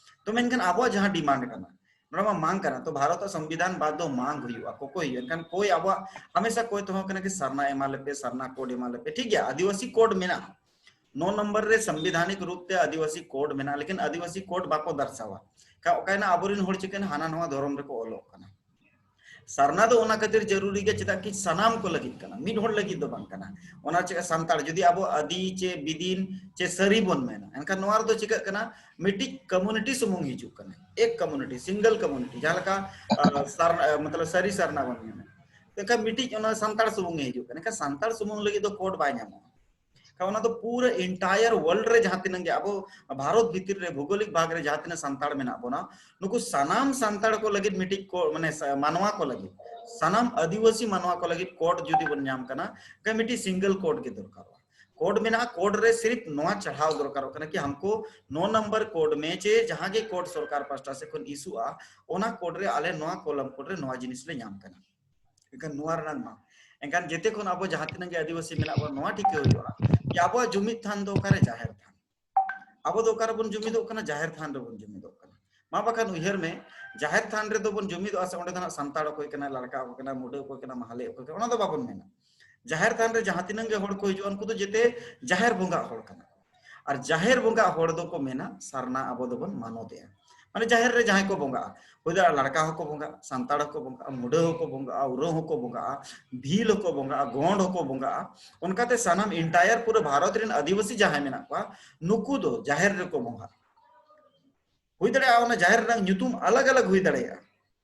ᱛᱚ ᱢᱮᱱᱠᱷᱟᱱ ᱟᱵᱚᱣᱟᱜ ᱡᱟᱦᱟᱸ demand ᱠᱟᱱᱟ, ᱱᱚᱣᱟ ᱢᱟ ᱢᱟᱝ ᱠᱟᱱᱟ, ᱛᱚ ᱵᱷᱟᱨᱚᱛ ᱟᱜ ᱥᱚᱝᱵᱤᱫᱷᱟᱱ ᱵᱟᱫ ᱫᱚ ᱢᱟᱝ ᱦᱩᱭᱩᱜᱼᱟ, ᱠᱚᱠᱚᱭ ᱦᱩᱭᱩᱜᱼᱟ᱾ ᱮᱱᱠᱷᱟᱱ ᱠᱚᱭ ᱟᱵᱚᱣᱟᱜ ᱦᱟᱢᱮᱥᱟ ᱠᱚᱭ ᱛᱟᱦᱮᱸ ᱠᱟᱱᱟ ᱠᱤ ᱥᱟᱨᱱᱟ ᱮᱢᱟ ᱞᱮᱯᱮ, ᱥᱟᱨᱱᱟ code ᱮᱢᱟ ᱞᱮᱯᱮ᱾ ᱴᱷᱤᱠ ᱜᱮᱭᱟ, ᱟᱹᱫᱤᱵᱟᱹᱥᱤ code ᱢᱮᱱᱟᱜᱼᱟ, ᱱᱚ ᱱᱚᱢᱵᱚᱨ ᱨᱮ ᱥᱚᱝᱵᱤᱫᱷᱟᱱᱤᱠ ᱨᱩᱯ ᱛᱮ ᱟᱹᱫᱤᱵᱟᱹᱥᱤ code ᱢᱮᱱᱟᱜᱼᱟ, ᱞᱮᱠᱤᱱ ᱟᱹᱫᱤᱵᱟᱹᱥᱤ code ᱵᱟᱠᱚ ᱫᱟᱨᱥᱟᱣᱟ᱾ ᱠᱷᱟᱱ ᱚᱠᱟᱭᱮᱱᱟ, ᱟᱵᱚᱨᱮᱱ ᱦᱚᱲ ᱪᱤᱠᱟᱹᱭᱮᱱᱟ, ᱦᱟᱱᱟ ᱱᱚᱣᱟ ᱫᱷᱚᱨᱚᱢ ᱨᱮᱠᱚ ᱚᱞᱚᱜ ᱠᱟᱱᱟ᱾ ᱥᱟᱨᱱᱟ ᱫᱚ ᱚᱱᱟ ᱠᱷᱟᱹᱛᱤᱨ ᱡᱟᱹᱨᱩᱨᱤ ᱜᱮ, ᱪᱮᱫᱟᱜ ᱠᱤ ᱥᱟᱱᱟᱢ ᱠᱚ ᱞᱟᱹᱜᱤᱫ ᱠᱟᱱᱟ, ᱢᱤᱫ ᱦᱚᱲ ᱞᱟᱹᱜᱤᱫ ᱫᱚ ᱵᱟᱝ ᱠᱟᱱᱟ᱾ ᱚᱱᱟ ᱪᱮᱫ ᱥᱟᱱᱛᱟᱲ ᱡᱩᱫᱤ ᱟᱵᱚ ᱟᱹᱫᱤ ᱪᱮ ᱵᱤᱫᱤᱱ ᱪᱮ ᱥᱟᱹᱨᱤ ᱵᱚᱱ ᱢᱮᱱᱟ, ᱮᱱᱠᱷᱟᱱ ᱱᱚᱣᱟ ᱨᱮᱫᱚ ᱪᱤᱠᱟᱹᱜ ᱠᱟᱱᱟ, ᱢᱤᱫᱴᱤᱡ community ᱥᱩᱢᱩᱝ ᱦᱤᱡᱩᱜ ᱠᱟᱱᱟ, ᱮᱠ community, single community, ᱡᱟᱦᱟᱸ ᱞᱮᱠᱟ ᱥᱟᱨᱱᱟ, ᱢᱚᱛᱞᱚᱵ ᱥᱟᱹᱨᱤ ᱥᱟᱨᱱᱟ ᱵᱚᱱ ᱢᱮᱱᱟ, ᱮᱱᱠᱷᱟᱱ ᱢᱤᱫᱴᱤᱡ ᱚᱱᱟ ᱥᱟᱱᱛᱟᱲ ᱥᱩᱢᱩᱝ ᱜᱮ ᱦᱤᱡᱩᱜ ᱠᱟᱱᱟ᱾ ᱮᱱᱠᱷᱟᱱ ᱥᱟᱱᱛᱟᱲ ᱥᱩᱢᱩᱝ ᱞᱟᱹᱜᱤᱫ ᱫᱚ code ᱵᱟᱭ ᱧᱟᱢᱚᱜᱼᱟ᱾ ᱠᱷᱟᱱ ᱚᱱᱟ ᱫᱚ ᱯᱩᱨᱟᱹ entire world ᱨᱮ ᱡᱟᱦᱟᱸ ᱛᱤᱱᱟᱹᱜ ᱜᱮ ᱟᱵᱚ ᱵᱷᱟᱨᱚᱛ ᱵᱷᱤᱛᱤᱨ ᱨᱮ ᱵᱷᱳᱜᱳᱞᱤᱠ ᱵᱷᱟᱜᱽ ᱨᱮ ᱡᱟᱦᱟᱸ ᱛᱤᱱᱟᱹᱜ ᱥᱟᱱᱛᱟᱲ ᱢᱮᱱᱟᱜ ᱵᱚᱱᱟ, ᱱᱩᱠᱩ ᱥᱟᱱᱟᱢ ᱥᱟᱱᱛᱟᱲ ᱠᱚ ᱞᱟᱹᱜᱤᱫ ᱢᱤᱫᱴᱤᱡ ᱠᱚ, ᱢᱟᱱᱮ ᱥᱟ-, ᱢᱟᱱᱣᱟ ᱠᱚ ᱞᱟᱹᱜᱤᱫ, ᱥᱟᱱᱟᱢ ᱟᱹᱫᱤᱵᱟᱹᱥᱤ ᱢᱟᱱᱣᱟ ᱠᱚ ᱞᱟᱹᱜᱤᱫ code ᱡᱩᱫᱤ ᱵᱚᱱ ᱧᱟᱢ ᱠᱟᱱᱟ, ᱠᱷᱟᱱ ᱢᱤᱫᱴᱤᱡ single code ᱜᱮ ᱫᱚᱨᱠᱟᱨᱚᱜᱼᱟ᱾ Code ᱢᱮᱱᱟᱜᱼᱟ, code ᱨᱮ ᱥᱤᱨᱤᱯ ᱱᱚᱣᱟ ᱪᱟᱲᱦᱟᱣ ᱫᱚᱨᱠᱟᱨᱚᱜ ᱠᱟᱱᱟ ᱠᱤ ᱦᱟᱢᱠᱳ ᱱᱚ ᱱᱚᱢᱵᱚᱨ code ᱢᱮ ᱪᱮ ᱡᱟᱦᱟᱸ ᱜᱮ code ᱥᱚᱨᱠᱟᱨ ᱯᱟᱥᱴᱟ ᱥᱮᱫ ᱠᱷᱚᱱ ᱤᱥᱩᱜᱼᱟ, ᱚᱱᱟ code ᱨᱮ ᱟᱞᱮ ᱱᱚᱣᱟ column code ᱨᱮ ᱱᱚᱣᱟ ᱡᱤᱱᱤᱥ ᱞᱮ ᱧᱟᱢ ᱠᱟᱱᱟ᱾ ᱮᱱᱠᱷᱟᱱ ᱱᱚᱣᱟ ᱨᱮᱱᱟᱜ ᱢᱟ, ᱮᱱᱠᱷᱟᱱ ᱡᱮᱛᱮ ᱠᱷᱚᱱ ᱟᱵᱚ ᱡᱟᱦᱟᱸ ᱛᱤᱱᱟᱹᱜ ᱜᱮ ᱟᱹᱫᱤᱵᱟᱹᱥᱤ ᱢᱮᱱᱟᱜ ᱵᱚᱱᱟ, ᱱᱚᱣᱟ ᱴᱷᱤᱠᱟᱹ ᱦᱩᱭᱩᱜᱼᱟ ᱡᱮ ᱟᱵᱚᱣᱟᱜ ᱡᱩᱢᱤᱫ ᱛᱷᱟᱱ ᱫᱚ ᱚᱠᱟᱨᱮ? ᱡᱟᱦᱮᱨ ᱛᱷᱟᱱ᱾ ᱟᱵᱚ ᱫᱚ ᱚᱠᱟ ᱨᱮᱵᱚᱱ ᱡᱩᱢᱤᱫᱚᱜ ᱠᱟᱱᱟ? ᱡᱟᱦᱮᱨ ᱛᱷᱟᱱ ᱨᱮᱵᱚᱱ ᱡᱩᱢᱤᱫᱚᱜ ᱠᱟᱱᱟ᱾ ᱢᱟ ᱵᱟᱠᱷᱟᱱ ᱩᱭᱦᱟᱹᱨ ᱢᱮ, ᱡᱟᱦᱮᱨ ᱛᱷᱟᱱ ᱨᱮᱫᱚ ᱵᱚᱱ ᱡᱩᱢᱤᱫᱚᱜᱼᱟ ᱥᱮ ᱚᱸᱰᱮ ᱫᱚ ᱱᱟᱜ ᱥᱟᱱᱛᱟᱲ ᱚᱠᱚᱭ ᱠᱟᱱᱟ, ᱞᱟᱲᱠᱟ ᱚᱠᱚᱭ ᱠᱟᱱᱟ, ᱢᱩᱰᱟᱹ ᱚᱠᱚᱭ ᱠᱟᱱᱟ, ᱢᱟᱦᱞᱮ ᱚᱠᱚᱭ ᱠᱟᱱᱟ, ᱚᱱᱟ ᱫᱚ ᱵᱟᱵᱚᱱ ᱢᱮᱱᱟ᱾ ᱡᱟᱦᱮᱨ ᱛᱷᱟᱱ ᱨᱮ ᱡᱟᱦᱟᱸ ᱛᱤᱱᱟᱹᱜ ᱜᱮ ᱦᱚᱲ ᱠᱚ ᱦᱤᱡᱩᱜᱼᱟ, ᱩᱱᱠᱩ ᱫᱚ ᱡᱮᱛᱮ ᱡᱟᱦᱮᱨ ᱵᱚᱸᱜᱟ ᱦᱚᱲ ᱠᱟᱱᱟ᱾ ᱟᱨ ᱡᱟᱦᱮᱨ ᱵᱚᱸᱜᱟ ᱦᱚᱲ ᱫᱚᱠᱚ ᱢᱮᱱᱟ ᱥᱟᱨᱱᱟ ᱟᱵᱚ ᱫᱚᱵᱚᱱ ᱢᱟᱱᱚᱛᱮᱜᱼᱟ᱾ ᱢᱟᱱᱮ ᱡᱟᱦᱮᱨ ᱨᱮ ᱡᱟᱦᱟᱸᱭ ᱠᱚ ᱵᱚᱸᱜᱟᱜᱼᱟ, ᱦᱩᱭ ᱫᱟᱲᱮᱭᱟᱜᱼᱟ ᱞᱟᱲᱠᱟ ᱦᱚᱸᱠᱚ ᱵᱚᱸᱜᱟᱜᱼᱟ, ᱥᱟᱱᱛᱟᱲ ᱦᱚᱸᱠᱚ ᱵᱚᱸᱜᱟᱜᱼᱟ, ᱢᱩᱰᱟᱹ ᱦᱚᱸᱠᱚ ᱵᱚᱸᱜᱟᱜᱼᱟ, ᱩᱨᱟᱹᱣ ᱦᱚᱸᱠᱚ ᱵᱚᱸᱜᱟᱜᱼᱟ, ᱵᱷᱤᱞ ᱦᱚᱸᱠᱚ ᱵᱚᱸᱜᱟᱜᱼᱟ, ᱜᱚᱸᱰ ᱦᱚᱸᱠᱚ ᱵᱚᱸᱜᱟᱜᱼᱟ᱾ ᱚᱱᱠᱟᱛᱮ ᱥᱟᱱᱟᱢ entire ᱯᱩᱨᱟᱹ ᱵᱷᱟᱨᱚᱛ ᱨᱮᱱ ᱟᱹᱫᱤᱵᱟᱹᱥᱤ ᱡᱟᱦᱟᱸᱭ ᱢᱮᱱᱟᱜ ᱠᱚᱣᱟ, ᱱᱩᱠᱩ ᱫᱚ ᱡᱟᱦᱮᱨ ᱨᱮᱠᱚ ᱵᱚᱸᱜᱟᱜᱼᱟ᱾ ᱦᱩᱭ ᱫᱟᱲᱮᱭᱟᱜᱼᱟ ᱚᱱᱟ ᱡᱟᱦᱮᱨ ᱨᱮᱱᱟᱜ ᱧᱩᱛᱩᱢ ᱟᱞᱟᱜᱽ ᱟᱞᱟᱜᱽ ᱦᱩᱭ ᱫᱟᱲᱮᱭᱟᱜᱼᱟ,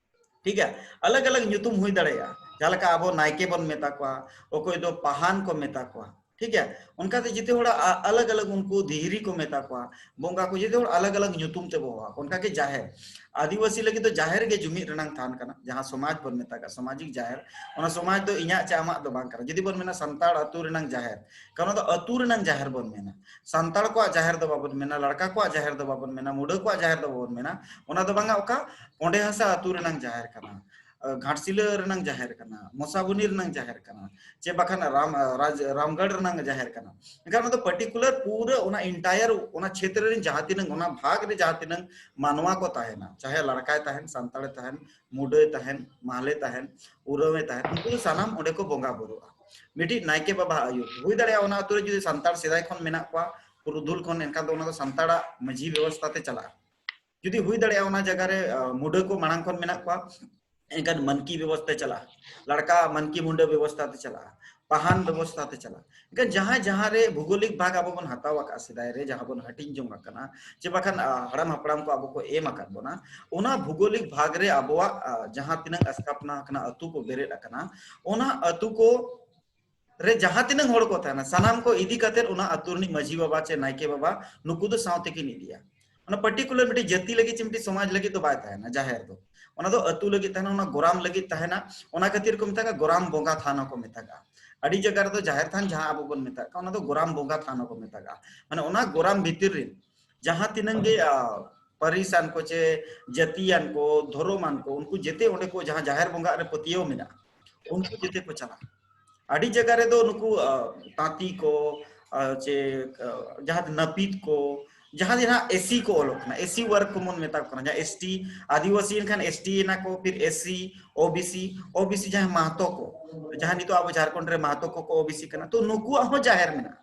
ᱴᱷᱤᱠ ᱜᱮᱭᱟ, ᱟᱞᱟᱜᱽ ᱟᱞᱟᱜᱽ ᱧᱩᱛᱩᱢ ᱦᱩᱭ ᱫᱟᱲᱮᱭᱟᱜᱼᱟ᱾ ᱡᱟᱦᱟᱸ ᱞᱮᱠᱟ ᱟᱵᱚ ᱱᱟᱭᱠᱮ ᱵᱚᱱ ᱢᱮᱛᱟ ᱠᱚᱣᱟ, ᱚᱠᱚᱭ ᱫᱚ ᱯᱟᱦᱟᱱ ᱠᱚ ᱢᱮᱛᱟ ᱠᱚᱣᱟ, ᱴᱷᱤᱠ ᱜᱮᱭᱟ᱾ ᱚᱱᱠᱟᱛᱮ ᱡᱮᱛᱮ ᱦᱚᱲᱟᱜ ᱟ-, ᱟᱞᱟᱜᱽ ᱟᱞᱟᱜᱽ, ᱩᱱᱠᱩ ᱫᱤᱦᱨᱤ ᱠᱚ ᱢᱮᱛᱟ ᱠᱚᱣᱟ, ᱵᱚᱸᱜᱟ ᱠᱚ ᱡᱮᱛᱮ ᱦᱚᱲ ᱟᱞᱟᱜᱽ ᱟᱞᱟᱜᱽ ᱧᱩᱛᱩᱢ ᱛᱮ ᱵᱚ ᱦᱚᱦᱚ ᱟᱠᱚᱣᱟ᱾ ᱚᱱᱠᱟᱜᱮ ᱡᱟᱦᱮᱨ, ᱟᱹᱫᱤᱵᱟᱹᱥᱤ ᱞᱟᱹᱜᱤᱫ ᱫᱚ ᱡᱟᱦᱮᱨ ᱜᱮ ᱡᱩᱢᱤᱫ ᱨᱮᱱᱟᱜ ᱛᱷᱟᱱ ᱠᱟᱱᱟ, ᱡᱟᱦᱟᱸ ᱥᱚᱢᱟᱡᱽ ᱵᱚᱱ ᱢᱮᱛᱟᱜᱼᱟ ᱥᱟᱢᱟᱡᱤᱠ ᱡᱟᱦᱮᱨ᱾ ᱚᱱᱟ ᱥᱚᱢᱟᱡᱽ ᱫᱚ ᱤᱧᱟᱹᱜ ᱪᱮ ᱟᱢᱟᱜ ᱫᱚ ᱵᱟᱝ ᱠᱟᱱᱟ᱾ ᱡᱩᱫᱤ ᱵᱚᱱ ᱢᱮᱱᱟ ᱥᱟᱱᱛᱟᱲ ᱟᱹᱛᱩ ᱨᱮᱱᱟᱜ ᱡᱟᱦᱮᱨ, ᱠᱟᱨᱚᱱ ᱫᱚ ᱟᱹᱛᱩ ᱨᱮᱱᱟᱜ ᱡᱟᱦᱮᱨ ᱵᱚᱱ ᱢᱮᱱᱟ, ᱥᱟᱱᱛᱟᱲ ᱠᱚᱣᱟᱜ ᱡᱟᱦᱮᱨ ᱫᱚ ᱵᱟᱵᱚᱱ ᱢᱮᱱᱟ, ᱞᱟᱲᱠᱟ ᱠᱚᱣᱟᱜ ᱡᱟᱦᱮᱨ ᱫᱚ ᱵᱟᱵᱚᱱ ᱢᱮᱱᱟ, ᱢᱩᱰᱟᱹ ᱠᱚᱣᱟᱜ ᱡᱟᱦᱮᱨ ᱫᱚ ᱵᱟᱵᱚᱱ ᱢᱮᱱᱟ᱾ ᱚᱱᱟ ᱫᱚ ᱵᱟᱝᱟ ᱚᱠᱟ ᱯᱚᱸᱰᱮ ᱦᱟᱸᱥᱟ ᱟᱹᱛᱩ ᱨᱮᱱᱟᱜ ᱡᱟᱦᱮᱨ ᱠᱟᱱᱟ, ᱜᱷᱟᱴᱥᱤᱞᱟᱹ ᱨᱮᱱᱟᱜ ᱡᱟᱦᱮᱨ ᱠᱟᱱᱟ, ᱢᱚᱥᱟᱵᱩᱱᱤ ᱨᱮᱱᱟᱜ ᱡᱟᱦᱮᱨ ᱠᱟᱱᱟ, ᱪᱮ ᱵᱟᱠᱷᱟᱱ ᱨᱟᱢ-, ᱨᱟᱡᱽ-, ᱨᱟᱢᱜᱚᱲ ᱨᱮᱱᱟᱜ ᱡᱟᱦᱮᱨ ᱠᱟᱱᱟ᱾ ᱮᱱᱠᱷᱟᱱ ᱚᱱᱟ ᱫᱚ particular ᱯᱩᱨᱟᱹ ᱚᱱᱟ entire ᱚᱱᱟ ᱪᱷᱮᱛᱨᱚ ᱨᱮᱱ ᱡᱟᱦᱟᱸ ᱛᱤᱱᱟᱹᱜ, ᱚᱱᱟ ᱵᱷᱟᱜᱽ ᱨᱮ ᱡᱟᱦᱟᱸ ᱛᱤᱱᱟᱹᱜ ᱢᱟᱱᱣᱟ ᱠᱚ ᱛᱟᱦᱮᱱᱟ, ᱪᱟᱦᱮ ᱞᱟᱲᱠᱟᱭ ᱛᱟᱦᱮᱱ, ᱥᱟᱱᱛᱟᱲᱮ ᱛᱟᱦᱮᱱ, ᱢᱩᱰᱟᱹᱭ ᱛᱟᱦᱮᱱ, ᱢᱟᱦᱞᱮ ᱛᱟᱦᱮᱱ, ᱩᱨᱟᱹᱣᱮ ᱛᱟᱦᱮᱱ, ᱩᱱᱠᱩ ᱫᱚ ᱥᱟᱱᱟᱢ ᱚᱸᱰᱮ ᱠᱚ ᱵᱚᱸᱜᱟ ᱵᱩᱨᱩᱜᱼᱟ᱾ ᱢᱤᱫᱴᱤᱡ ᱱᱟᱭᱠᱮ ᱵᱟᱵᱟ ᱟᱹᱭᱩᱨ᱾ ᱦᱩᱭ ᱫᱟᱲᱮᱭᱟᱜᱼᱟ ᱚᱱᱟ ᱟᱹᱛᱩ ᱨᱮ ᱡᱩᱫᱤ ᱥᱟᱱᱛᱟᱲ ᱥᱮᱫᱟᱭ ᱠᱷᱚᱱ ᱢᱮᱱᱟᱜ ᱠᱚᱣᱟ, ᱯᱩᱨᱩᱫᱷᱩᱞ ᱠᱷᱚᱱ, ᱮᱱᱠᱷᱟᱱ ᱫᱚ ᱚᱱᱟ ᱫᱚ ᱥᱟᱱᱛᱟᱲᱟᱜ ᱢᱟᱹᱡᱷᱤ ᱵᱮᱵᱚᱥᱛᱷᱟ ᱛᱮ ᱪᱟᱞᱟᱜᱼᱟ᱾ ᱡᱩᱫᱤ ᱦᱩᱭ ᱫᱟᱲᱮᱭᱟᱜᱼᱟ ᱚᱱᱟ ᱡᱟᱭᱜᱟ ᱨᱮ, ᱟ, ᱢᱩᱰᱟᱹ ᱠᱚ ᱢᱟᱲᱟᱝ ᱠᱷᱚᱱ ᱢᱮᱱᱟᱜ ᱠᱚᱣᱟ, ᱮᱱᱠᱷᱟᱱ ᱢᱟᱱᱠᱤ ᱵᱮᱵᱚᱥᱛᱷᱟ ᱛᱮ ᱪᱟᱞᱟᱜᱼᱟ, ᱞᱟᱲᱠᱟ ᱢᱟᱱᱠᱤ ᱢᱩᱰᱟᱹ ᱵᱮᱵᱚᱥᱛᱷᱟ ᱛᱮ ᱪᱟᱞᱟᱜᱼᱟ, ᱯᱟᱦᱟᱱ ᱵᱮᱵᱚᱥᱛᱷᱟ ᱛᱮ ᱪᱟᱞᱟᱜᱼᱟ᱾ ᱮᱱᱠᱷᱟᱱ ᱡᱟᱦᱟᱸ ᱡᱟᱦᱟᱸ ᱨᱮ ᱵᱷᱩᱜᱳᱞᱤᱠ ᱵᱷᱟᱜᱽ ᱟᱵᱚ ᱵᱚᱱ ᱦᱟᱛᱟᱣ ᱟᱠᱟᱫᱼᱟ ᱥᱮᱫᱟᱭ ᱨᱮ, ᱡᱟᱦᱟᱸ ᱵᱚᱱ ᱦᱟᱹᱴᱤᱧ ᱡᱚᱝ ᱟᱠᱟᱱᱟ, ᱪᱮ ᱵᱟᱠᱷᱟᱱ, ᱟ, ᱦᱟᱲᱟᱢ ᱦᱟᱯᱲᱟᱢ ᱠᱚ ᱟᱵᱚ ᱠᱚ ᱮᱢ ᱟᱠᱟᱫ ᱵᱚᱱᱟ, ᱚᱱᱟ ᱵᱷᱩᱜᱳᱞᱤᱠ ᱵᱷᱟᱜᱽ ᱨᱮ ᱟᱵᱚᱣᱟᱜ, ᱟ, ᱡᱟᱦᱟᱸ ᱛᱤᱱᱟᱹᱜ ᱟᱥᱛᱷᱟᱯᱚᱱᱟ ᱟᱠᱟᱱᱟ, ᱟᱹᱛᱩ ᱠᱚ ᱵᱮᱨᱮᱫ ᱟᱠᱟᱱᱟ, ᱚᱱᱟ ᱟᱹᱛᱩ ᱠᱚ ᱨᱮ ᱡᱟᱦᱟᱸ ᱛᱤᱱᱟᱹᱜ ᱦᱚᱲ ᱠᱚ ᱛᱟᱦᱮᱱᱟ, ᱥᱟᱱᱟᱢ ᱠᱚ ᱤᱫᱤ ᱠᱟᱛᱮ ᱚᱱᱟ ᱟᱹᱛᱩ ᱨᱤᱱᱤᱡ ᱢᱟᱹᱡᱷᱤ ᱵᱟᱵᱟ ᱪᱮ ᱱᱟᱭᱠᱮ ᱵᱟᱵᱟ, ᱱᱩᱠᱩ ᱫᱚ ᱥᱟᱶ ᱛᱮᱠᱤᱱ ᱤᱫᱤᱭᱟ᱾ ᱚᱱᱟ particular ᱢᱤᱫᱴᱤᱡ ᱡᱟᱹᱛᱤ ᱞᱟᱹᱜᱤᱫ ᱪᱮ ᱢᱤᱫᱴᱤᱡ ᱥᱚᱢᱟᱡᱽ ᱞᱟᱹᱜᱤᱫ ᱫᱚ ᱵᱟᱭ ᱛᱟᱦᱮᱱᱟ ᱡᱟᱦᱮᱨ ᱫᱚ, ᱚᱱᱟ ᱫᱚ ᱟᱹᱛᱩ ᱞᱟᱹᱜᱤᱫ ᱛᱟᱦᱮᱱᱟ, ᱚᱱᱟ ᱜᱚᱨᱟᱢ ᱞᱟᱹᱜᱤᱫ ᱛᱟᱦᱮᱱᱟ᱾ ᱚᱱᱟ ᱠᱷᱟᱹᱛᱤᱨ ᱠᱚ ᱢᱮᱛᱟᱜᱼᱟ ᱜᱚᱨᱟᱢ ᱵᱚᱸᱜᱟ ᱛᱷᱟᱱ ᱦᱚᱸᱠᱚ ᱢᱮᱛᱟᱜᱼᱟ᱾ ᱟᱹᱰᱤ ᱡᱟᱭᱜᱟ ᱨᱮᱫᱚ ᱡᱟᱦᱮᱨ ᱛᱷᱟᱱ ᱡᱟᱦᱟᱸ ᱟᱵᱚ ᱵᱚᱱ ᱢᱮᱛᱟᱜ ᱠᱟᱱᱟ, ᱚᱱᱟ ᱫᱚ ᱜᱚᱨᱟᱢ ᱵᱚᱸᱜᱟ ᱛᱷᱟᱱ ᱦᱚᱸᱠᱚ ᱢᱮᱛᱟᱜᱼᱟ᱾ ᱢᱟᱱᱮ ᱚᱱᱟ ᱜᱚᱨᱟᱢ ᱵᱷᱤᱛᱤᱨ ᱨᱮ ᱡᱟᱦᱟᱸ ᱛᱤᱱᱟᱹᱝ ᱜᱮ, ᱟ, ᱯᱟᱹᱨᱤᱥᱟᱱ ᱠᱚ ᱪᱮ ᱡᱟᱹᱛᱤᱭᱟᱱ ᱠᱚ, ᱫᱷᱚᱨᱚᱢᱟᱱ ᱠᱚ, ᱩᱱᱠᱩ ᱡᱮᱛᱮ ᱚᱸᱰᱮ ᱠᱚ ᱡᱟᱦᱟᱸ ᱡᱟᱦᱮᱨ ᱵᱚᱸᱜᱟ ᱨᱮ ᱯᱟᱹᱛᱭᱟᱹᱣ ᱢᱮᱱᱟᱜᱼᱟ, ᱩᱱᱠᱩ ᱡᱮᱛᱮ ᱠᱚ ᱪᱟᱞᱟᱜᱼᱟ᱾ ᱟᱹᱰᱤ ᱡᱟᱭᱜᱟ ᱨᱮᱫᱚ ᱱᱩᱠᱩ ᱛᱟᱸᱛᱤ ᱠᱚ, ᱪᱮ ᱡᱟᱦᱟᱸ ᱱᱟᱹᱯᱤᱛ ᱠᱚ, ᱡᱟᱦᱟᱸ ᱫᱚ ᱱᱟᱦᱟᱜ ᱮᱥᱤ ᱠᱚ ᱚᱞᱚᱜ ᱠᱟᱱᱟ, ᱮᱥᱤ ᱣᱟᱨᱜᱽ ᱠᱚ ᱵᱚᱱ ᱢᱮᱛᱟ ᱠᱚ ᱠᱟᱱᱟ᱾ ᱡᱟᱦᱟᱸ ᱮᱥᱴᱤ, ᱟᱹᱫᱤᱵᱟᱹᱥᱤ ᱮᱱᱠᱷᱟᱱ ᱮᱥᱴᱤ ᱮᱱᱟ ᱠᱚ, ᱯᱷᱤᱨ ᱮᱥᱥᱤ, ᱳᱵᱤᱥᱤ, ᱳᱵᱤᱥᱤ ᱡᱟᱦᱟᱸ ᱢᱟᱦᱛᱚ ᱠᱚ, ᱡᱟᱦᱟᱸ ᱱᱤᱛᱚᱜ ᱟᱵᱚ ᱡᱷᱟᱲᱠᱷᱚᱸᱰ ᱨᱮ ᱢᱟᱦᱛᱚ ᱠᱚᱠᱚ ᱳᱵᱤᱥᱤ ᱠᱟᱱᱟ, ᱛᱚ ᱱᱩᱠᱩᱣᱟᱜ ᱦᱚᱸ ᱡᱟᱦᱮᱨ ᱢᱮᱱᱟᱜᱼᱟ᱾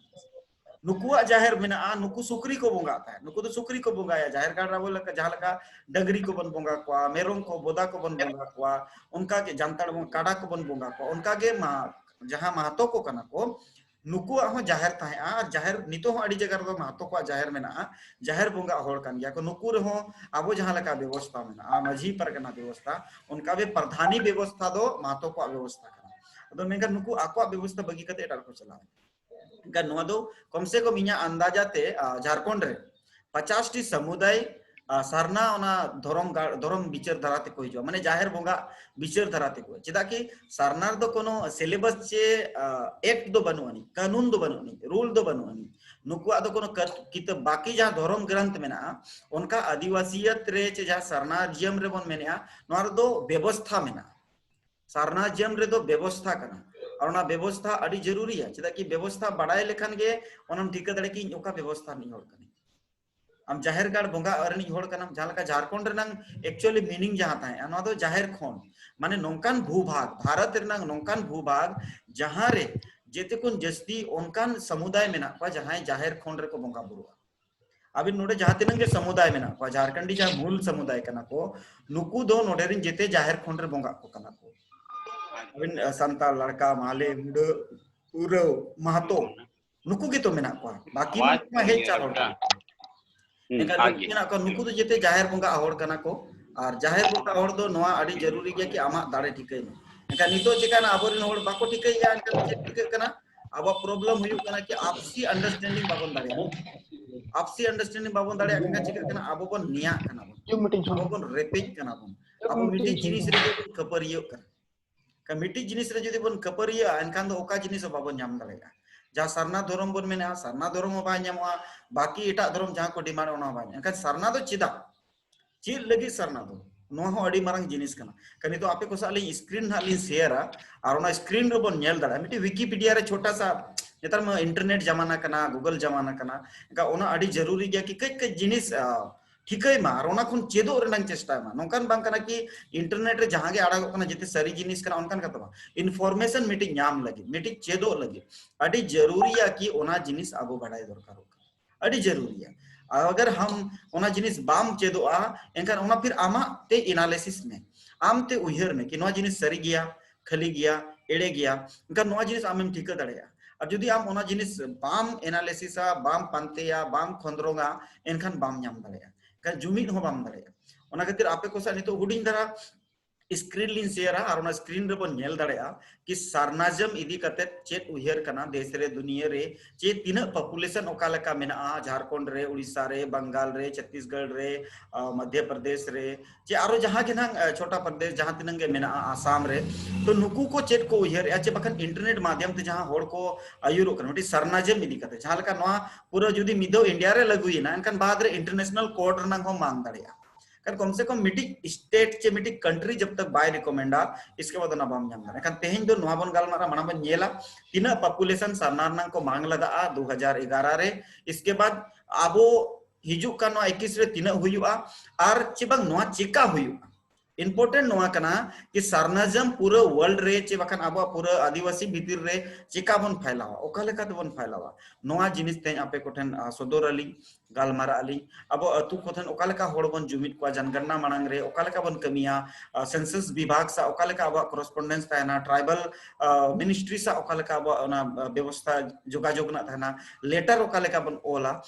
ᱱᱩᱠᱩᱣᱟᱜ ᱡᱟᱦᱮᱨ ᱢᱮᱱᱟᱜᱼᱟ, ᱱᱩᱠᱩ ᱥᱩᱠᱨᱤ ᱠᱚ ᱵᱚᱸᱜᱟᱜ ᱛᱟᱦᱮᱸᱫ, ᱱᱩᱠᱩ ᱫᱚ ᱥᱩᱠᱨᱤ ᱠᱚ ᱵᱚᱸᱜᱟᱭᱟ᱾ ᱡᱟᱦᱮᱨ ᱜᱟᱲ ᱨᱮ ᱟᱵᱚ ᱞᱮᱠᱟ ᱡᱟᱦᱟᱸ ᱞᱮᱠᱟ ᱰᱟᱹᱝᱨᱤ ᱠᱚᱵᱚᱱ ᱵᱚᱸᱜᱟ ᱠᱚᱣᱟ, ᱢᱮᱨᱚᱢ ᱠᱚ, ᱵᱚᱫᱟ ᱠᱚᱵᱚᱱ ᱵᱚᱸᱜᱟ ᱠᱚᱣᱟ, ᱚᱱᱠᱟ ᱜᱮ ᱡᱟᱱᱛᱟᱲ ᱵᱚᱱ ᱠᱟᱰᱟ ᱠᱚᱵᱚᱱ ᱵᱚᱸᱜᱟ ᱠᱚᱣᱟ, ᱚᱱᱠᱟ ᱜᱮ ᱢᱟ ᱡᱟᱦᱟᱸ ᱢᱟᱦᱛᱚ ᱠᱚ ᱠᱟᱱᱟ ᱠᱚ, ᱱᱩᱠᱩᱣᱟᱜ ᱦᱚᱸ ᱡᱟᱦᱮᱨ ᱛᱟᱦᱮᱸᱜᱼᱟ᱾ ᱟᱨ ᱡᱟᱦᱮᱨ ᱱᱤᱛᱚᱜ ᱦᱚᱸ ᱟᱹᱰᱤ ᱡᱟᱭᱜᱟ ᱨᱮᱫᱚ ᱢᱟᱦᱛᱚ ᱠᱚᱣᱟᱜ ᱡᱟᱦᱮᱨ ᱢᱮᱱᱟᱜᱼᱟ, ᱡᱟᱦᱮᱨ ᱵᱚᱸᱜᱟ ᱦᱚᱲ ᱠᱟᱱ ᱜᱮᱭᱟ ᱠᱚ᱾ ᱱᱩᱠᱩ ᱨᱮᱦᱚᱸ ᱟᱵᱚ ᱡᱟᱦᱟᱸ ᱞᱮᱠᱟ ᱵᱮᱵᱚᱥᱛᱷᱟ ᱢᱮᱱᱟᱜᱼᱟ, ᱢᱟᱹᱡᱷᱤ ᱯᱟᱨᱜᱟᱱᱟ ᱵᱮᱵᱚᱥᱛᱷᱟ, ᱚᱱᱠᱟ ᱜᱮ ᱯᱨᱟᱫᱷᱟᱱᱤ ᱵᱮᱵᱚᱥᱛᱷᱟ ᱫᱚ ᱢᱟᱦᱛᱚ ᱠᱚᱣᱟᱜ ᱵᱮᱵᱚᱥᱛᱷᱟ ᱠᱟᱱᱟ᱾ ᱟᱫᱚ ᱢᱮᱱᱠᱷᱟᱱ ᱱᱩᱠᱩ ᱟᱠᱚᱣᱟᱜ ᱵᱮᱵᱚᱥᱛᱷᱟ ᱵᱟᱹᱜᱤ ᱠᱟᱛᱮ ᱮᱴᱟᱜ ᱨᱮᱠᱚ ᱪᱟᱞᱟᱣ ᱮᱱᱟ᱾ ᱮᱱᱠᱷᱟᱱ ᱱᱚᱣᱟ ᱫᱚ ᱠᱚᱢ ᱥᱮ ᱠᱚᱢ ᱤᱧᱟᱹᱜ ᱟᱱᱫᱟᱡᱟ ᱛᱮ, ᱟ, ᱡᱷᱟᱲᱠᱷᱚᱸᱰ ᱨᱮ ᱯᱚᱪᱟᱥ ᱴᱤ ᱥᱟᱢᱩᱫᱟᱭ, ᱟ, ᱥᱟᱨᱱᱟ ᱚᱱᱟ ᱫᱷᱚᱨᱚᱢ ᱜᱟ-, ᱫᱷᱚᱨᱚᱢ ᱵᱤᱪᱟᱹᱨ ᱫᱷᱟᱨᱟ ᱛᱮᱠᱚ ᱦᱤᱡᱩᱜᱼᱟ, ᱢᱟᱱᱮ ᱡᱟᱦᱮᱨ ᱵᱚᱸᱜᱟ ᱵᱤᱪᱟᱹᱨ ᱫᱷᱟᱨᱟ ᱛᱮᱠᱚ᱾ ᱪᱮᱫᱟᱜ ᱠᱤ ᱥᱟᱨᱱᱟ ᱨᱮᱫᱚ ᱠᱳᱱᱳ syllabus ᱪᱮ, ᱟ, act ᱫᱚ ᱵᱟᱹᱱᱩᱜ ᱟᱹᱱᱤᱡ, ᱠᱟᱹᱱᱩᱱ ᱫᱚ ᱵᱟᱹᱱᱩᱜ ᱟᱹᱱᱤᱡ, rule ᱫᱚ ᱵᱟᱹᱱᱩᱜ ᱟᱹᱱᱤᱡ᱾ ᱱᱩᱠᱩᱣᱟᱜ ᱫᱚ ᱠᱳᱱᱳ ᱠᱟᱹ-, ᱠᱤᱛᱟᱹᱵ, ᱵᱟᱹᱠᱤ ᱡᱟᱦᱟᱸ ᱫᱷᱚᱨᱚᱢ ᱜᱨᱚᱱᱛᱷ ᱢᱮᱱᱟᱜᱼᱟ, ᱚᱱᱠᱟ ᱟᱹᱫᱤᱵᱟᱹᱥᱤᱭᱟᱛ ᱨᱮ ᱪᱮ ᱡᱟᱦᱟᱸ ᱥᱟᱨᱱᱟᱡᱤᱭᱟᱢ ᱨᱮᱵᱚᱱ ᱢᱮᱱᱮᱜᱼᱟ, ᱱᱚᱣᱟ ᱨᱮᱫᱚ ᱵᱮᱵᱚᱥᱛᱷᱟ ᱢᱮᱱᱟᱜᱼᱟ᱾ ᱥᱟᱨᱱᱟᱡᱤᱭᱟᱢ ᱨᱮᱫᱚ ᱵᱮᱵᱚᱥᱛᱷᱟ ᱠᱟᱱᱟ᱾ ᱟᱨ ᱚᱱᱟ ᱵᱮᱵᱚᱥᱛᱷᱟ ᱟᱹᱰᱤ ᱡᱟᱹᱨᱩᱨᱤᱭᱟ, ᱪᱮᱫᱟᱜ ᱠᱤ ᱵᱮᱵᱚᱥᱛᱷᱟ ᱵᱟᱲᱟᱭ ᱞᱮᱠᱷᱟᱱ ᱜᱮ ᱚᱱᱟᱢ ᱴᱷᱤᱠᱟᱹ ᱫᱟᱲᱮᱭᱟᱜᱼᱟ ᱠᱤ ᱤᱧ ᱚᱠᱟ ᱵᱮᱵᱚᱥᱛᱷᱟ ᱨᱤᱱᱤᱡ ᱦᱚᱲ ᱠᱟᱹᱱᱟᱹᱧ᱾ ᱟᱢ ᱡᱟᱦᱮᱨ ᱜᱟᱲ ᱵᱚᱸᱜᱟ ᱨᱤᱱᱤᱡ ᱦᱚᱲ ᱠᱟᱱᱟᱢ, ᱡᱟᱦᱟᱸ ᱞᱮᱠᱟ ᱡᱷᱟᱲᱠᱷᱚᱸᱰ ᱨᱮᱱᱟᱝ actually meaning ᱡᱟᱦᱟᱸ ᱛᱟᱦᱮᱸᱜᱼᱟ, ᱱᱚᱣᱟ ᱫᱚ ᱡᱟᱦᱮᱨ ᱠᱷᱚᱸᱰ, ᱢᱟᱱᱮ ᱱᱚᱝᱠᱟᱱ ᱵᱷᱩᱵᱷᱟᱜᱽ, ᱵᱷᱟᱨᱚᱛ ᱨᱮᱱᱟᱝ ᱱᱚᱝᱠᱟᱱ ᱵᱷᱩᱵᱷᱟᱜᱽ, ᱡᱟᱦᱟᱸ ᱨᱮ ᱡᱮᱛᱮ ᱠᱷᱚᱱ ᱡᱟᱹᱥᱛᱤ ᱚᱱᱠᱟᱱ ᱥᱟᱢᱩᱫᱟᱭ ᱢᱮᱱᱟᱜ ᱠᱚᱣᱟ ᱡᱟᱦᱟᱸᱭ ᱡᱟᱦᱮᱨ ᱠᱷᱚᱸᱰ ᱨᱮᱠᱚ ᱵᱚᱸᱜᱟ ᱵᱩᱨᱩᱜᱼᱟ᱾ ᱟᱵᱤᱱ ᱱᱚᱰᱮ ᱡᱟᱦᱟᱸ ᱛᱤᱱᱟᱹᱜ ᱜᱮ ᱥᱟᱢᱩᱫᱟᱭ ᱢᱮᱱᱟᱜ ᱠᱚᱣᱟ, ᱡᱷᱟᱲᱠᱷᱚᱸᱰᱤ ᱡᱟᱦᱟᱸ ᱢᱩᱞ ᱥᱟᱢᱩᱫᱟᱭ ᱠᱟᱱᱟ ᱠᱚ, ᱱᱩᱠᱩ ᱫᱚ ᱱᱚᱰᱮ ᱨᱮᱱ ᱡᱮᱛᱮ ᱡᱟᱦᱮᱨ ᱠᱷᱚᱸᱰ ᱨᱮ ᱵᱚᱸᱜᱟᱜ ᱠᱚ ᱠᱟᱱᱟ ᱠᱚ᱾ ᱟᱵᱤᱱ, ᱟ, ᱥᱟᱱᱛᱟᱲ, ᱞᱟᱲᱠᱟ, ᱢᱟᱦᱞᱮ, ᱢᱩᱰᱟᱹ, ᱩᱨᱟᱹᱣ, ᱢᱟᱦᱛᱚ, ᱱᱩᱠᱩ ᱜᱮᱛᱚ ᱢᱮᱱᱟᱜ ᱠᱚᱣᱟ, ᱵᱟᱹᱠᱤ ᱢᱟ ᱦᱮᱡ ᱪᱟᱞ ᱦᱚᱲ ᱠᱟᱱᱟ᱾ ᱮᱱᱠᱷᱟᱱ ᱱᱩᱠᱩ ᱢᱮᱱᱟᱜ ᱠᱚᱣᱟ, ᱱᱩᱠᱩ ᱫᱚ ᱡᱮᱛᱮ ᱡᱟᱦᱮᱨ ᱵᱚᱸᱜᱟ ᱦᱚᱲ ᱠᱟᱱᱟ ᱠᱚ᱾ ᱟᱨ ᱡᱟᱦᱮᱨ ᱵᱚᱸᱜᱟ ᱦᱚᱲ ᱫᱚ ᱱᱚᱣᱟ ᱟᱹᱰᱤ ᱡᱟᱹᱨᱩᱨᱤ ᱜᱮᱭᱟ ᱠᱤ ᱟᱢᱟᱜ ᱫᱟᱲᱮ ᱴᱷᱤᱠᱟᱹᱭ ᱢᱮ᱾ ᱮᱱᱠᱷᱟᱱ ᱱᱤᱛᱚᱜ ᱪᱤᱠᱟᱹᱱᱟ, ᱟᱵᱚᱨᱮᱱ ᱦᱚᱲ ᱵᱟᱠᱚ ᱴᱷᱤᱠᱟᱹᱭᱮᱫᱼᱟ, ᱮᱱᱠᱷᱟᱱ ᱪᱮᱫ ᱪᱤᱠᱟᱹᱜ ᱠᱟᱱᱟ? ᱟᱵᱚᱣᱟᱜ problem ᱦᱩᱭᱩᱜ ᱠᱟᱱᱟ ᱠᱤ ᱟᱯᱥᱤ understanding ᱵᱟᱵᱚᱱ ᱫᱟᱲᱮᱭᱟᱜ ᱠᱟᱱᱟ᱾ ᱟᱯᱥᱤ understanding ᱵᱟᱵᱚᱱ ᱫᱟᱲᱮᱭᱟᱜ ᱠᱷᱟᱱ ᱪᱤᱠᱟᱹᱜ ᱠᱟᱱᱟ? ᱟᱵᱚ ᱵᱚᱱ ᱱᱮᱭᱟᱜ ᱠᱟᱱᱟ ᱵᱚᱱ, ᱟᱵᱚ ᱵᱚᱱ ᱨᱮᱯᱮᱡ ᱠᱟᱱᱟ ᱵᱚᱱ, ᱟᱵᱚ ᱢᱤᱫᱴᱤᱡ ᱡᱤᱱᱤᱥ ᱨᱮᱜᱮ ᱵᱚᱱ ᱠᱷᱟᱹᱯᱟᱹᱨᱤᱭᱟᱹᱜ ᱠᱟᱱᱟ᱾ ᱠᱷᱟᱱ ᱢᱤᱫᱴᱤᱡ ᱡᱤᱱᱤᱥ ᱨᱮ ᱡᱩᱫᱤ ᱵᱚᱱ ᱠᱷᱟᱹᱯᱟᱹᱨᱤᱭᱟᱹᱜᱼᱟ, ᱮᱱᱠᱷᱟᱱ ᱫᱚ ᱚᱠᱟ ᱡᱤᱱᱤᱥ ᱦᱚᱸ ᱵᱟᱵᱚᱱ ᱧᱟᱢ ᱫᱟᱲᱮᱭᱟᱜᱼᱟ᱾ ᱡᱟᱦᱟᱸ ᱥᱟᱨᱱᱟ ᱫᱷᱚᱨᱚᱢ ᱵᱚᱱ ᱢᱮᱱᱮᱜᱼᱟ, ᱥᱟᱨᱱᱟ ᱫᱷᱚᱨᱚᱢ ᱦᱚᱸ ᱵᱟᱭ ᱧᱟᱢᱚᱜᱼᱟ, ᱵᱟᱹᱠᱤ ᱮᱴᱟᱜ ᱫᱷᱚᱨᱚᱢ ᱡᱟᱦᱟᱸ ᱠᱚ demand, ᱚᱱᱟ ᱦᱚᱸ ᱵᱟᱭ ᱧᱟᱢᱚᱜᱼᱟ᱾ ᱮᱱᱠᱷᱟᱱ ᱥᱟᱨᱱᱟ ᱫᱚ ᱪᱮᱫᱟᱜ? ᱪᱮᱫ ᱞᱟᱹᱜᱤᱫ ᱥᱟᱨᱱᱟ ᱫᱚ? ᱱᱚᱣᱟ ᱦᱚᱸ ᱟᱹᱰᱤ ᱢᱟᱨᱟᱝ ᱡᱤᱱᱤᱥ ᱠᱟᱱᱟ᱾ ᱠᱷᱟᱱ ᱱᱤᱛᱚᱜ ᱟᱯᱮ ᱠᱚ ᱥᱟᱶ ᱞᱤᱧ screen ᱦᱟᱸᱜ ᱞᱤᱧ ᱥᱮᱭᱟᱨᱟ, ᱟᱨ ᱚᱱᱟ screen ᱨᱮᱵᱚᱱ ᱧᱮᱞ ᱫᱟᱲᱮᱭᱟᱜᱼᱟ ᱢᱤᱫᱴᱤᱡ ᱣᱤᱠᱤᱯᱤᱰᱤᱭᱟ ᱨᱮ ᱪᱷᱳᱴᱟ ᱥᱟ, ᱱᱮᱛᱟᱨ ᱢᱟ internet ᱡᱟᱢᱟᱱᱟ ᱠᱟᱱᱟ, Google ᱡᱟᱢᱟᱱᱟ ᱠᱟᱱᱟ, ᱮᱱᱠᱷᱟᱱ ᱚᱱᱟ ᱟᱹᱰᱤ ᱡᱟᱹᱨᱩᱨᱤ ᱜᱮᱭᱟ ᱠᱤ ᱠᱟᱹᱡ ᱠᱟᱹᱡ ᱡᱤᱱᱤᱥ ᱴᱷᱤᱠᱟᱹᱭ ᱢᱟ ᱟᱨ ᱚᱱᱟ ᱠᱷᱚᱱ ᱪᱮᱫᱚᱜ ᱨᱮᱱᱟᱜ ᱪᱮᱥᱴᱟᱭ ᱢᱟ᱾ ᱱᱚᱝᱠᱟᱱ ᱵᱟᱝ ᱠᱟᱱᱟ ᱠᱤ internet ᱨᱮ ᱡᱟᱦᱟᱸ ᱜᱮ ᱟᱲᱟᱜᱚᱜ ᱠᱟᱱᱟ ᱡᱮᱛᱮ ᱥᱟᱹᱨᱤ ᱡᱤᱱᱤᱥ ᱠᱟᱱᱟ, ᱚᱱᱠᱟᱱ ᱠᱟᱛᱷᱟ ᱵᱟᱝ᱾ Information ᱢᱤᱫᱴᱤᱡ ᱧᱟᱢ ᱞᱟᱹᱜᱤᱫ, ᱢᱤᱫᱴᱤᱡ ᱪᱮᱫᱚᱜ ᱞᱟᱹᱜᱤᱫ ᱟᱹᱰᱤ ᱡᱟᱹᱨᱩᱨᱤᱭᱟ ᱠᱤ ᱚᱱᱟ ᱡᱤᱱᱤᱥ ᱟᱵᱚ ᱵᱟᱰᱟᱭ ᱫᱚᱨᱠᱟᱨᱚᱜ ᱠᱟᱱᱟ, ᱟᱹᱰᱤ ᱡᱟᱹᱨᱩᱨᱤᱭᱟ᱾ ᱟᱜᱟᱨ ᱦᱟᱢ ᱚᱱᱟ ᱡᱤᱱᱤᱥ ᱵᱟᱢ ᱪᱮᱫᱚᱜᱼᱟ, ᱮᱱᱠᱷᱟᱱ ᱚᱱᱟ ᱯᱷᱤᱨ ᱟᱢᱟᱜ ᱛᱮ analysis ᱢᱮ, ᱟᱢ ᱛᱮ ᱩᱭᱦᱟᱹᱨ ᱢᱮ ᱠᱤ ᱱᱚᱣᱟ ᱡᱤᱱᱤᱥ ᱥᱟᱹᱨᱤ ᱜᱮᱭᱟ, ᱠᱷᱟᱹᱞᱤ ᱜᱮᱭᱟ, ᱮᱲᱮ ᱜᱮᱭᱟ, ᱮᱱᱠᱷᱟᱱ ᱱᱚᱣᱟ ᱡᱤᱱᱤᱥ ᱟᱢᱮᱢ ᱴᱷᱤᱠᱟᱹ ᱫᱟᱲᱮᱭᱟᱜᱼᱟ᱾ ᱟᱨ ᱡᱩᱫᱤ ᱟᱢ ᱚᱱᱟ ᱡᱤᱱᱤᱥ ᱵᱟᱢ analysisᱟ, ᱵᱟᱢ ᱯᱟᱱᱛᱮᱭᱟ, ᱵᱟᱢ ᱠᱷᱚᱸᱫᱽᱨᱚᱝᱟ, ᱮᱱᱠᱷᱟᱱ ᱵᱟᱢ ᱧᱟᱢ ᱫᱟᱲᱮᱭᱟᱜᱼᱟ, ᱮᱱᱠᱷᱟᱱ ᱡᱩᱢᱤᱫ ᱦᱚᱸ ᱵᱟᱢ ᱫᱟᱲᱮᱭᱟᱜᱼᱟ᱾ ᱚᱱᱟ ᱠᱷᱟᱹᱛᱤᱨ ᱟᱯᱮ ᱠᱚ ᱥᱟᱶ ᱱᱤᱛᱚᱜ ᱦᱩᱰᱤᱧ ᱫᱷᱟᱨᱟ screen ᱞᱤᱧ ᱥᱮᱭᱟᱨᱟ ᱟᱨ ᱚᱱᱟ screen ᱨᱮᱵᱚᱱ ᱧᱮᱞ ᱫᱟᱲᱮᱭᱟᱜᱼᱟ ᱠᱤ ᱥᱟᱨᱱᱟᱡᱚᱢ ᱤᱫᱤ ᱠᱟᱛᱮ ᱪᱮᱫ ᱩᱭᱦᱟᱹᱨ ᱠᱟᱱᱟ ᱫᱮᱥ ᱨᱮ, ᱫᱩᱱᱤᱭᱟᱹ ᱨᱮ, ᱪᱮ ᱛᱤᱱᱟᱹᱜ population ᱚᱠᱟ ᱞᱮᱠᱟ ᱢᱮᱱᱟᱜᱼᱟ, ᱡᱷᱟᱲᱠᱷᱚᱸᱰ ᱨᱮ, ᱩᱲᱤᱥᱥᱟ ᱨᱮ, ᱵᱟᱝᱜᱟᱞ ᱨᱮ, ᱪᱷᱚᱛᱤᱥᱜᱚᱲ ᱨᱮ, ᱟ, ᱢᱚᱫᱷᱭᱚ ᱯᱨᱚᱫᱮᱥ ᱨᱮ, ᱪᱮ ᱟᱨᱚ ᱡᱟᱦᱟᱸ ᱜᱮ ᱱᱟᱝ, ᱟ, ᱪᱷᱳᱴᱟ ᱯᱨᱚᱫᱮᱥ ᱡᱟᱦᱟᱸ ᱛᱤᱱᱟᱹᱜ ᱜᱮ ᱢᱮᱱᱟᱜᱼᱟ ᱟᱥᱟᱢ ᱨᱮ, ᱛᱚ ᱱᱩᱠᱩ ᱠᱚ ᱪᱮᱫ ᱠᱚ ᱩᱭᱦᱟᱹᱨᱮᱜᱼᱟ, ᱪᱮ ᱵᱟᱠᱷᱟᱱ internet ᱢᱟᱫᱷᱭᱚᱢ ᱛᱮ ᱡᱟᱦᱟᱸ ᱦᱚᱲ ᱠᱚ ᱟᱹᱭᱩᱨᱚᱜ ᱠᱟᱱᱟ ᱢᱤᱫᱴᱤᱡ ᱥᱟᱨᱱᱟᱡᱚᱢ ᱤᱫᱤ ᱠᱟᱛᱮ, ᱡᱟᱦᱟᱸ ᱞᱮᱠᱟ ᱱᱚᱣᱟ ᱯᱩᱨᱟᱹ ᱡᱩᱫᱤ ᱢᱤᱫ ᱫᱷᱟᱣ ᱤᱱᱰᱤᱭᱟ ᱨᱮ ᱞᱟᱹᱜᱩᱭᱮᱱᱟ, ᱮᱱᱠᱷᱟᱱ ᱵᱟᱫ ᱨᱮ international court ᱨᱮᱱᱟᱜ ᱦᱚᱸ ᱢᱟᱝ ᱫᱟᱲᱮᱭᱟᱜᱼᱟ᱾ ᱠᱷᱟᱱ ᱠᱚᱢ ᱥᱮ ᱠᱚᱢ ᱢᱤᱫᱴᱤᱡ state ᱪᱮ ᱢᱤᱫᱴᱤᱡ country ᱡᱟᱵ ᱛᱟᱠ ᱵᱟᱭ recommendᱟ, ᱤᱥᱠᱮ ᱵᱟᱫ ᱚᱱᱟ ᱵᱟᱢ ᱧᱟᱢ ᱫᱟᱲᱮᱭᱟᱜᱼᱟ᱾ ᱮᱱᱠᱷᱟᱱ ᱛᱮᱦᱮᱧ ᱫᱚ ᱱᱚᱣᱟ ᱵᱚᱱ ᱜᱟᱞᱢᱟᱨᱟᱜᱼᱟ, ᱢᱟᱲᱟᱝ ᱵᱚᱱ ᱧᱮᱞᱟ ᱛᱤᱱᱟᱹᱜ population ᱥᱟᱨᱱᱟ ᱨᱮᱱᱟᱜ ᱠᱚ ᱢᱟᱝ ᱞᱟᱜᱟᱜᱼᱟ ᱫᱩ ᱦᱟᱡᱟᱨ ᱮᱜᱟᱨᱚ ᱨᱮ, ᱤᱥᱠᱮ ᱵᱟᱫ ᱟᱵᱚ ᱦᱤᱡᱩᱜ ᱠᱟᱱ ᱱᱚᱣᱟ ᱮᱠᱤᱥ ᱨᱮ ᱛᱤᱱᱟᱹᱜ ᱦᱩᱭᱩᱜᱼᱟ, ᱟᱨ ᱪᱮ ᱵᱟᱝ ᱱᱚᱣᱟ ᱪᱮᱠᱟ ᱦᱩᱭᱩᱜᱼᱟ᱾ Important ᱱᱚᱣᱟ ᱠᱟᱱᱟ ᱠᱤ ᱥᱟᱨᱱᱟᱡᱚᱢ ᱯᱩᱨᱟᱹ world ᱨᱮ ᱪᱮ ᱵᱟᱠᱷᱟᱱ ᱟᱵᱚᱣᱟᱜ ᱯᱩᱨᱟᱹ ᱟᱹᱫᱤᱵᱟᱹᱥᱤ ᱵᱷᱤᱛᱤᱨ ᱨᱮ ᱪᱮᱠᱟ ᱵᱚᱱ ᱯᱷᱟᱭᱞᱟᱣᱟ, ᱚᱠᱟ ᱞᱮᱠᱟ ᱛᱮᱵᱚᱱ ᱯᱷᱟᱭᱞᱟᱣᱟ, ᱱᱚᱣᱟ ᱡᱤᱱᱤᱥ ᱛᱮᱦᱮᱧ ᱟᱯᱮ ᱠᱚᱴᱷᱮᱱ, ᱟ, ᱥᱚᱫᱚᱨ ᱟᱹᱞᱤᱧ, ᱜᱟᱞᱢᱟᱨᱟᱜ ᱟᱹᱞᱤᱧ᱾ ᱟᱵᱚ ᱟᱹᱛᱩ ᱠᱚᱴᱷᱮᱱ ᱚᱠᱟ ᱞᱮᱠᱟ ᱦᱚᱲ ᱵᱚᱱ ᱡᱩᱢᱤᱫ ᱠᱚᱣᱟ, ᱡᱚᱱᱜᱚᱱᱱᱟ ᱢᱟᱲᱟᱝ ᱨᱮ ᱚᱠᱟ ᱞᱮᱠᱟ ᱵᱚᱱ ᱠᱟᱹᱢᱤᱭᱟ, ᱟ, census ᱵᱤᱵᱷᱟᱜᱽ ᱥᱟᱶ ᱚᱠᱟ ᱞᱮᱠᱟ ᱟᱵᱚᱣᱟᱜ correspondence ᱛᱟᱦᱮᱱᱟ, tribal, ᱟ, ministry ᱥᱟᱶ ᱚᱠᱟ ᱞᱮᱠᱟ ᱟᱵᱚᱣᱟᱜ ᱚᱱᱟ, ᱟ, ᱵᱮᱵᱚᱥᱛᱷᱟ ᱡᱳᱜᱟᱡᱳᱜᱽ ᱨᱮᱱᱟᱜ ᱛᱟᱦᱮᱱᱟ, letter ᱚᱠᱟ ᱞᱮᱠᱟ ᱵᱚᱱ ᱚᱞᱟ,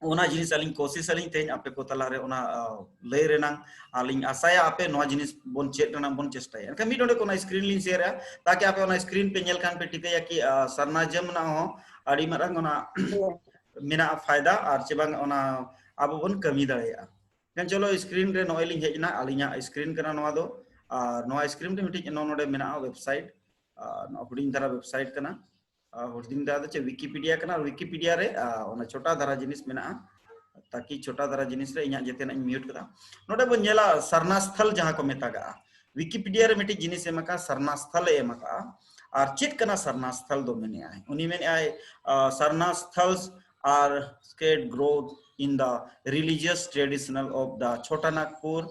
ᱚᱱᱟ ᱡᱤᱱᱤᱥ ᱟᱹᱞᱤᱧ ᱠᱳᱥᱤᱥ ᱟᱹᱞᱤᱧ ᱛᱮᱦᱮᱧ ᱟᱯᱮ ᱠᱚ ᱛᱟᱞᱟᱨᱮ ᱚᱱᱟ, ᱟ, ᱞᱟᱹᱭ ᱨᱮᱱᱟᱝ᱾ ᱟᱨ ᱞᱤᱧ ᱟᱥᱟᱭᱟ ᱟᱯᱮ ᱱᱚᱣᱟ ᱡᱤᱱᱤᱥ ᱵᱚᱱ ᱪᱮᱫ ᱨᱮᱱᱟᱜ ᱵᱚᱱ ᱪᱮᱥᱴᱟᱭᱟ᱾ ᱮᱱᱠᱷᱟᱱ ᱢᱤᱫ ᱱᱚᱰᱮ ᱚᱱᱟ screen ᱞᱤᱧ ᱥᱮᱭᱟᱨᱟ, ᱛᱟᱠᱤ ᱟᱯᱮ ᱚᱱᱟ screen ᱯᱮ ᱧᱮᱞ ᱠᱷᱟᱱ ᱯᱮ ᱴᱷᱤᱠᱟᱹᱭᱟ ᱠᱤ, ᱟ, ᱥᱟᱨᱱᱟᱡᱚᱢ ᱨᱮᱱᱟᱜ ᱦᱚᱸ ᱟᱹᱰᱤ ᱢᱟᱨᱟᱝ ᱚᱱᱟ ᱢᱮᱱᱟᱜᱼᱟ ᱯᱷᱟᱭᱫᱟ, ᱟᱨ ᱪᱮ ᱵᱟᱝ ᱚᱱᱟ ᱟᱵᱚ ᱵᱚᱱ ᱠᱟᱹᱢᱤ ᱫᱟᱲᱮᱭᱟᱜᱼᱟ᱾ ᱮᱱᱠᱷᱟᱱ ᱪᱚᱞᱚ screen ᱨᱮ ᱱᱚᱜᱼᱚᱭ ᱞᱤᱧ ᱦᱮᱡ ᱮᱱᱟ, ᱟᱹᱞᱤᱧᱟᱜ screen ᱠᱟᱱᱟ ᱱᱚᱣᱟ ᱫᱚ᱾ ᱟᱨ ᱱᱚᱣᱟ screen ᱨᱮ ᱢᱤᱫᱴᱤᱡ ᱱᱚᱜᱼᱚ ᱱᱚᱰᱮ ᱢᱮᱱᱟᱜᱼᱟ website, ᱟ, ᱱᱚᱣᱟ ᱦᱩᱰᱤᱧ ᱫᱷᱟᱨᱟ website ᱠᱟᱱᱟ᱾ ᱟ, ᱦᱩᱰᱤᱧ ᱫᱷᱟᱨᱟ ᱫᱚ ᱪᱮᱫ ᱣᱤᱠᱤᱯᱤᱰᱤᱭᱟ ᱠᱟᱱᱟ, ᱟᱨ ᱣᱤᱠᱤᱯᱤᱰᱤᱭᱟ ᱨᱮ, ᱟ, ᱚᱱᱟ ᱪᱷᱳᱴᱟ ᱫᱷᱟᱨᱟ ᱡᱤᱱᱤᱥ ᱢᱮᱱᱟᱜᱼᱟ᱾ ᱛᱟᱠᱤ ᱪᱷᱳᱴᱟ ᱫᱷᱟᱨᱟ ᱡᱤᱱᱤᱥ ᱨᱮ ᱤᱧᱟᱹᱜ ᱡᱮᱛᱮᱱᱟᱜ ᱤᱧ ᱢᱤᱭᱩᱴ ᱠᱟᱫᱟ᱾ ᱱᱚᱰᱮ ᱵᱚᱱ ᱧᱮᱞᱟ ᱥᱟᱨᱱᱟᱥᱛᱷᱟᱞ ᱡᱟᱦᱟᱸ ᱠᱚ ᱢᱮᱛᱟᱜᱟᱜᱼᱟ, ᱣᱤᱠᱤᱯᱤᱰᱤᱭᱟ ᱨᱮ ᱢᱤᱫᱴᱤᱡ ᱡᱤᱱᱤᱥ ᱮᱢ ᱟᱠᱟᱫᱼᱟ, ᱥᱟᱨᱱᱟᱥᱛᱷᱟᱞ ᱮ ᱮᱢ ᱟᱠᱟᱫᱼᱟ᱾ ᱟᱨ ᱪᱮᱫ ᱠᱟᱱᱟ ᱥᱟᱨᱱᱟᱥᱛᱷᱟᱞ ᱫᱚ? ᱢᱮᱱᱮᱫᱼᱟᱭ, ᱩᱱᱤ ᱢᱮᱱᱮᱫᱼᱟᱭ, ᱥᱟᱨᱱᱟᱥᱛᱷᱟᱞ are sacred grove in the religious traditional of the ᱪᱷᱳᱴᱟ ᱱᱟᱜᱽᱯᱩᱨ᱾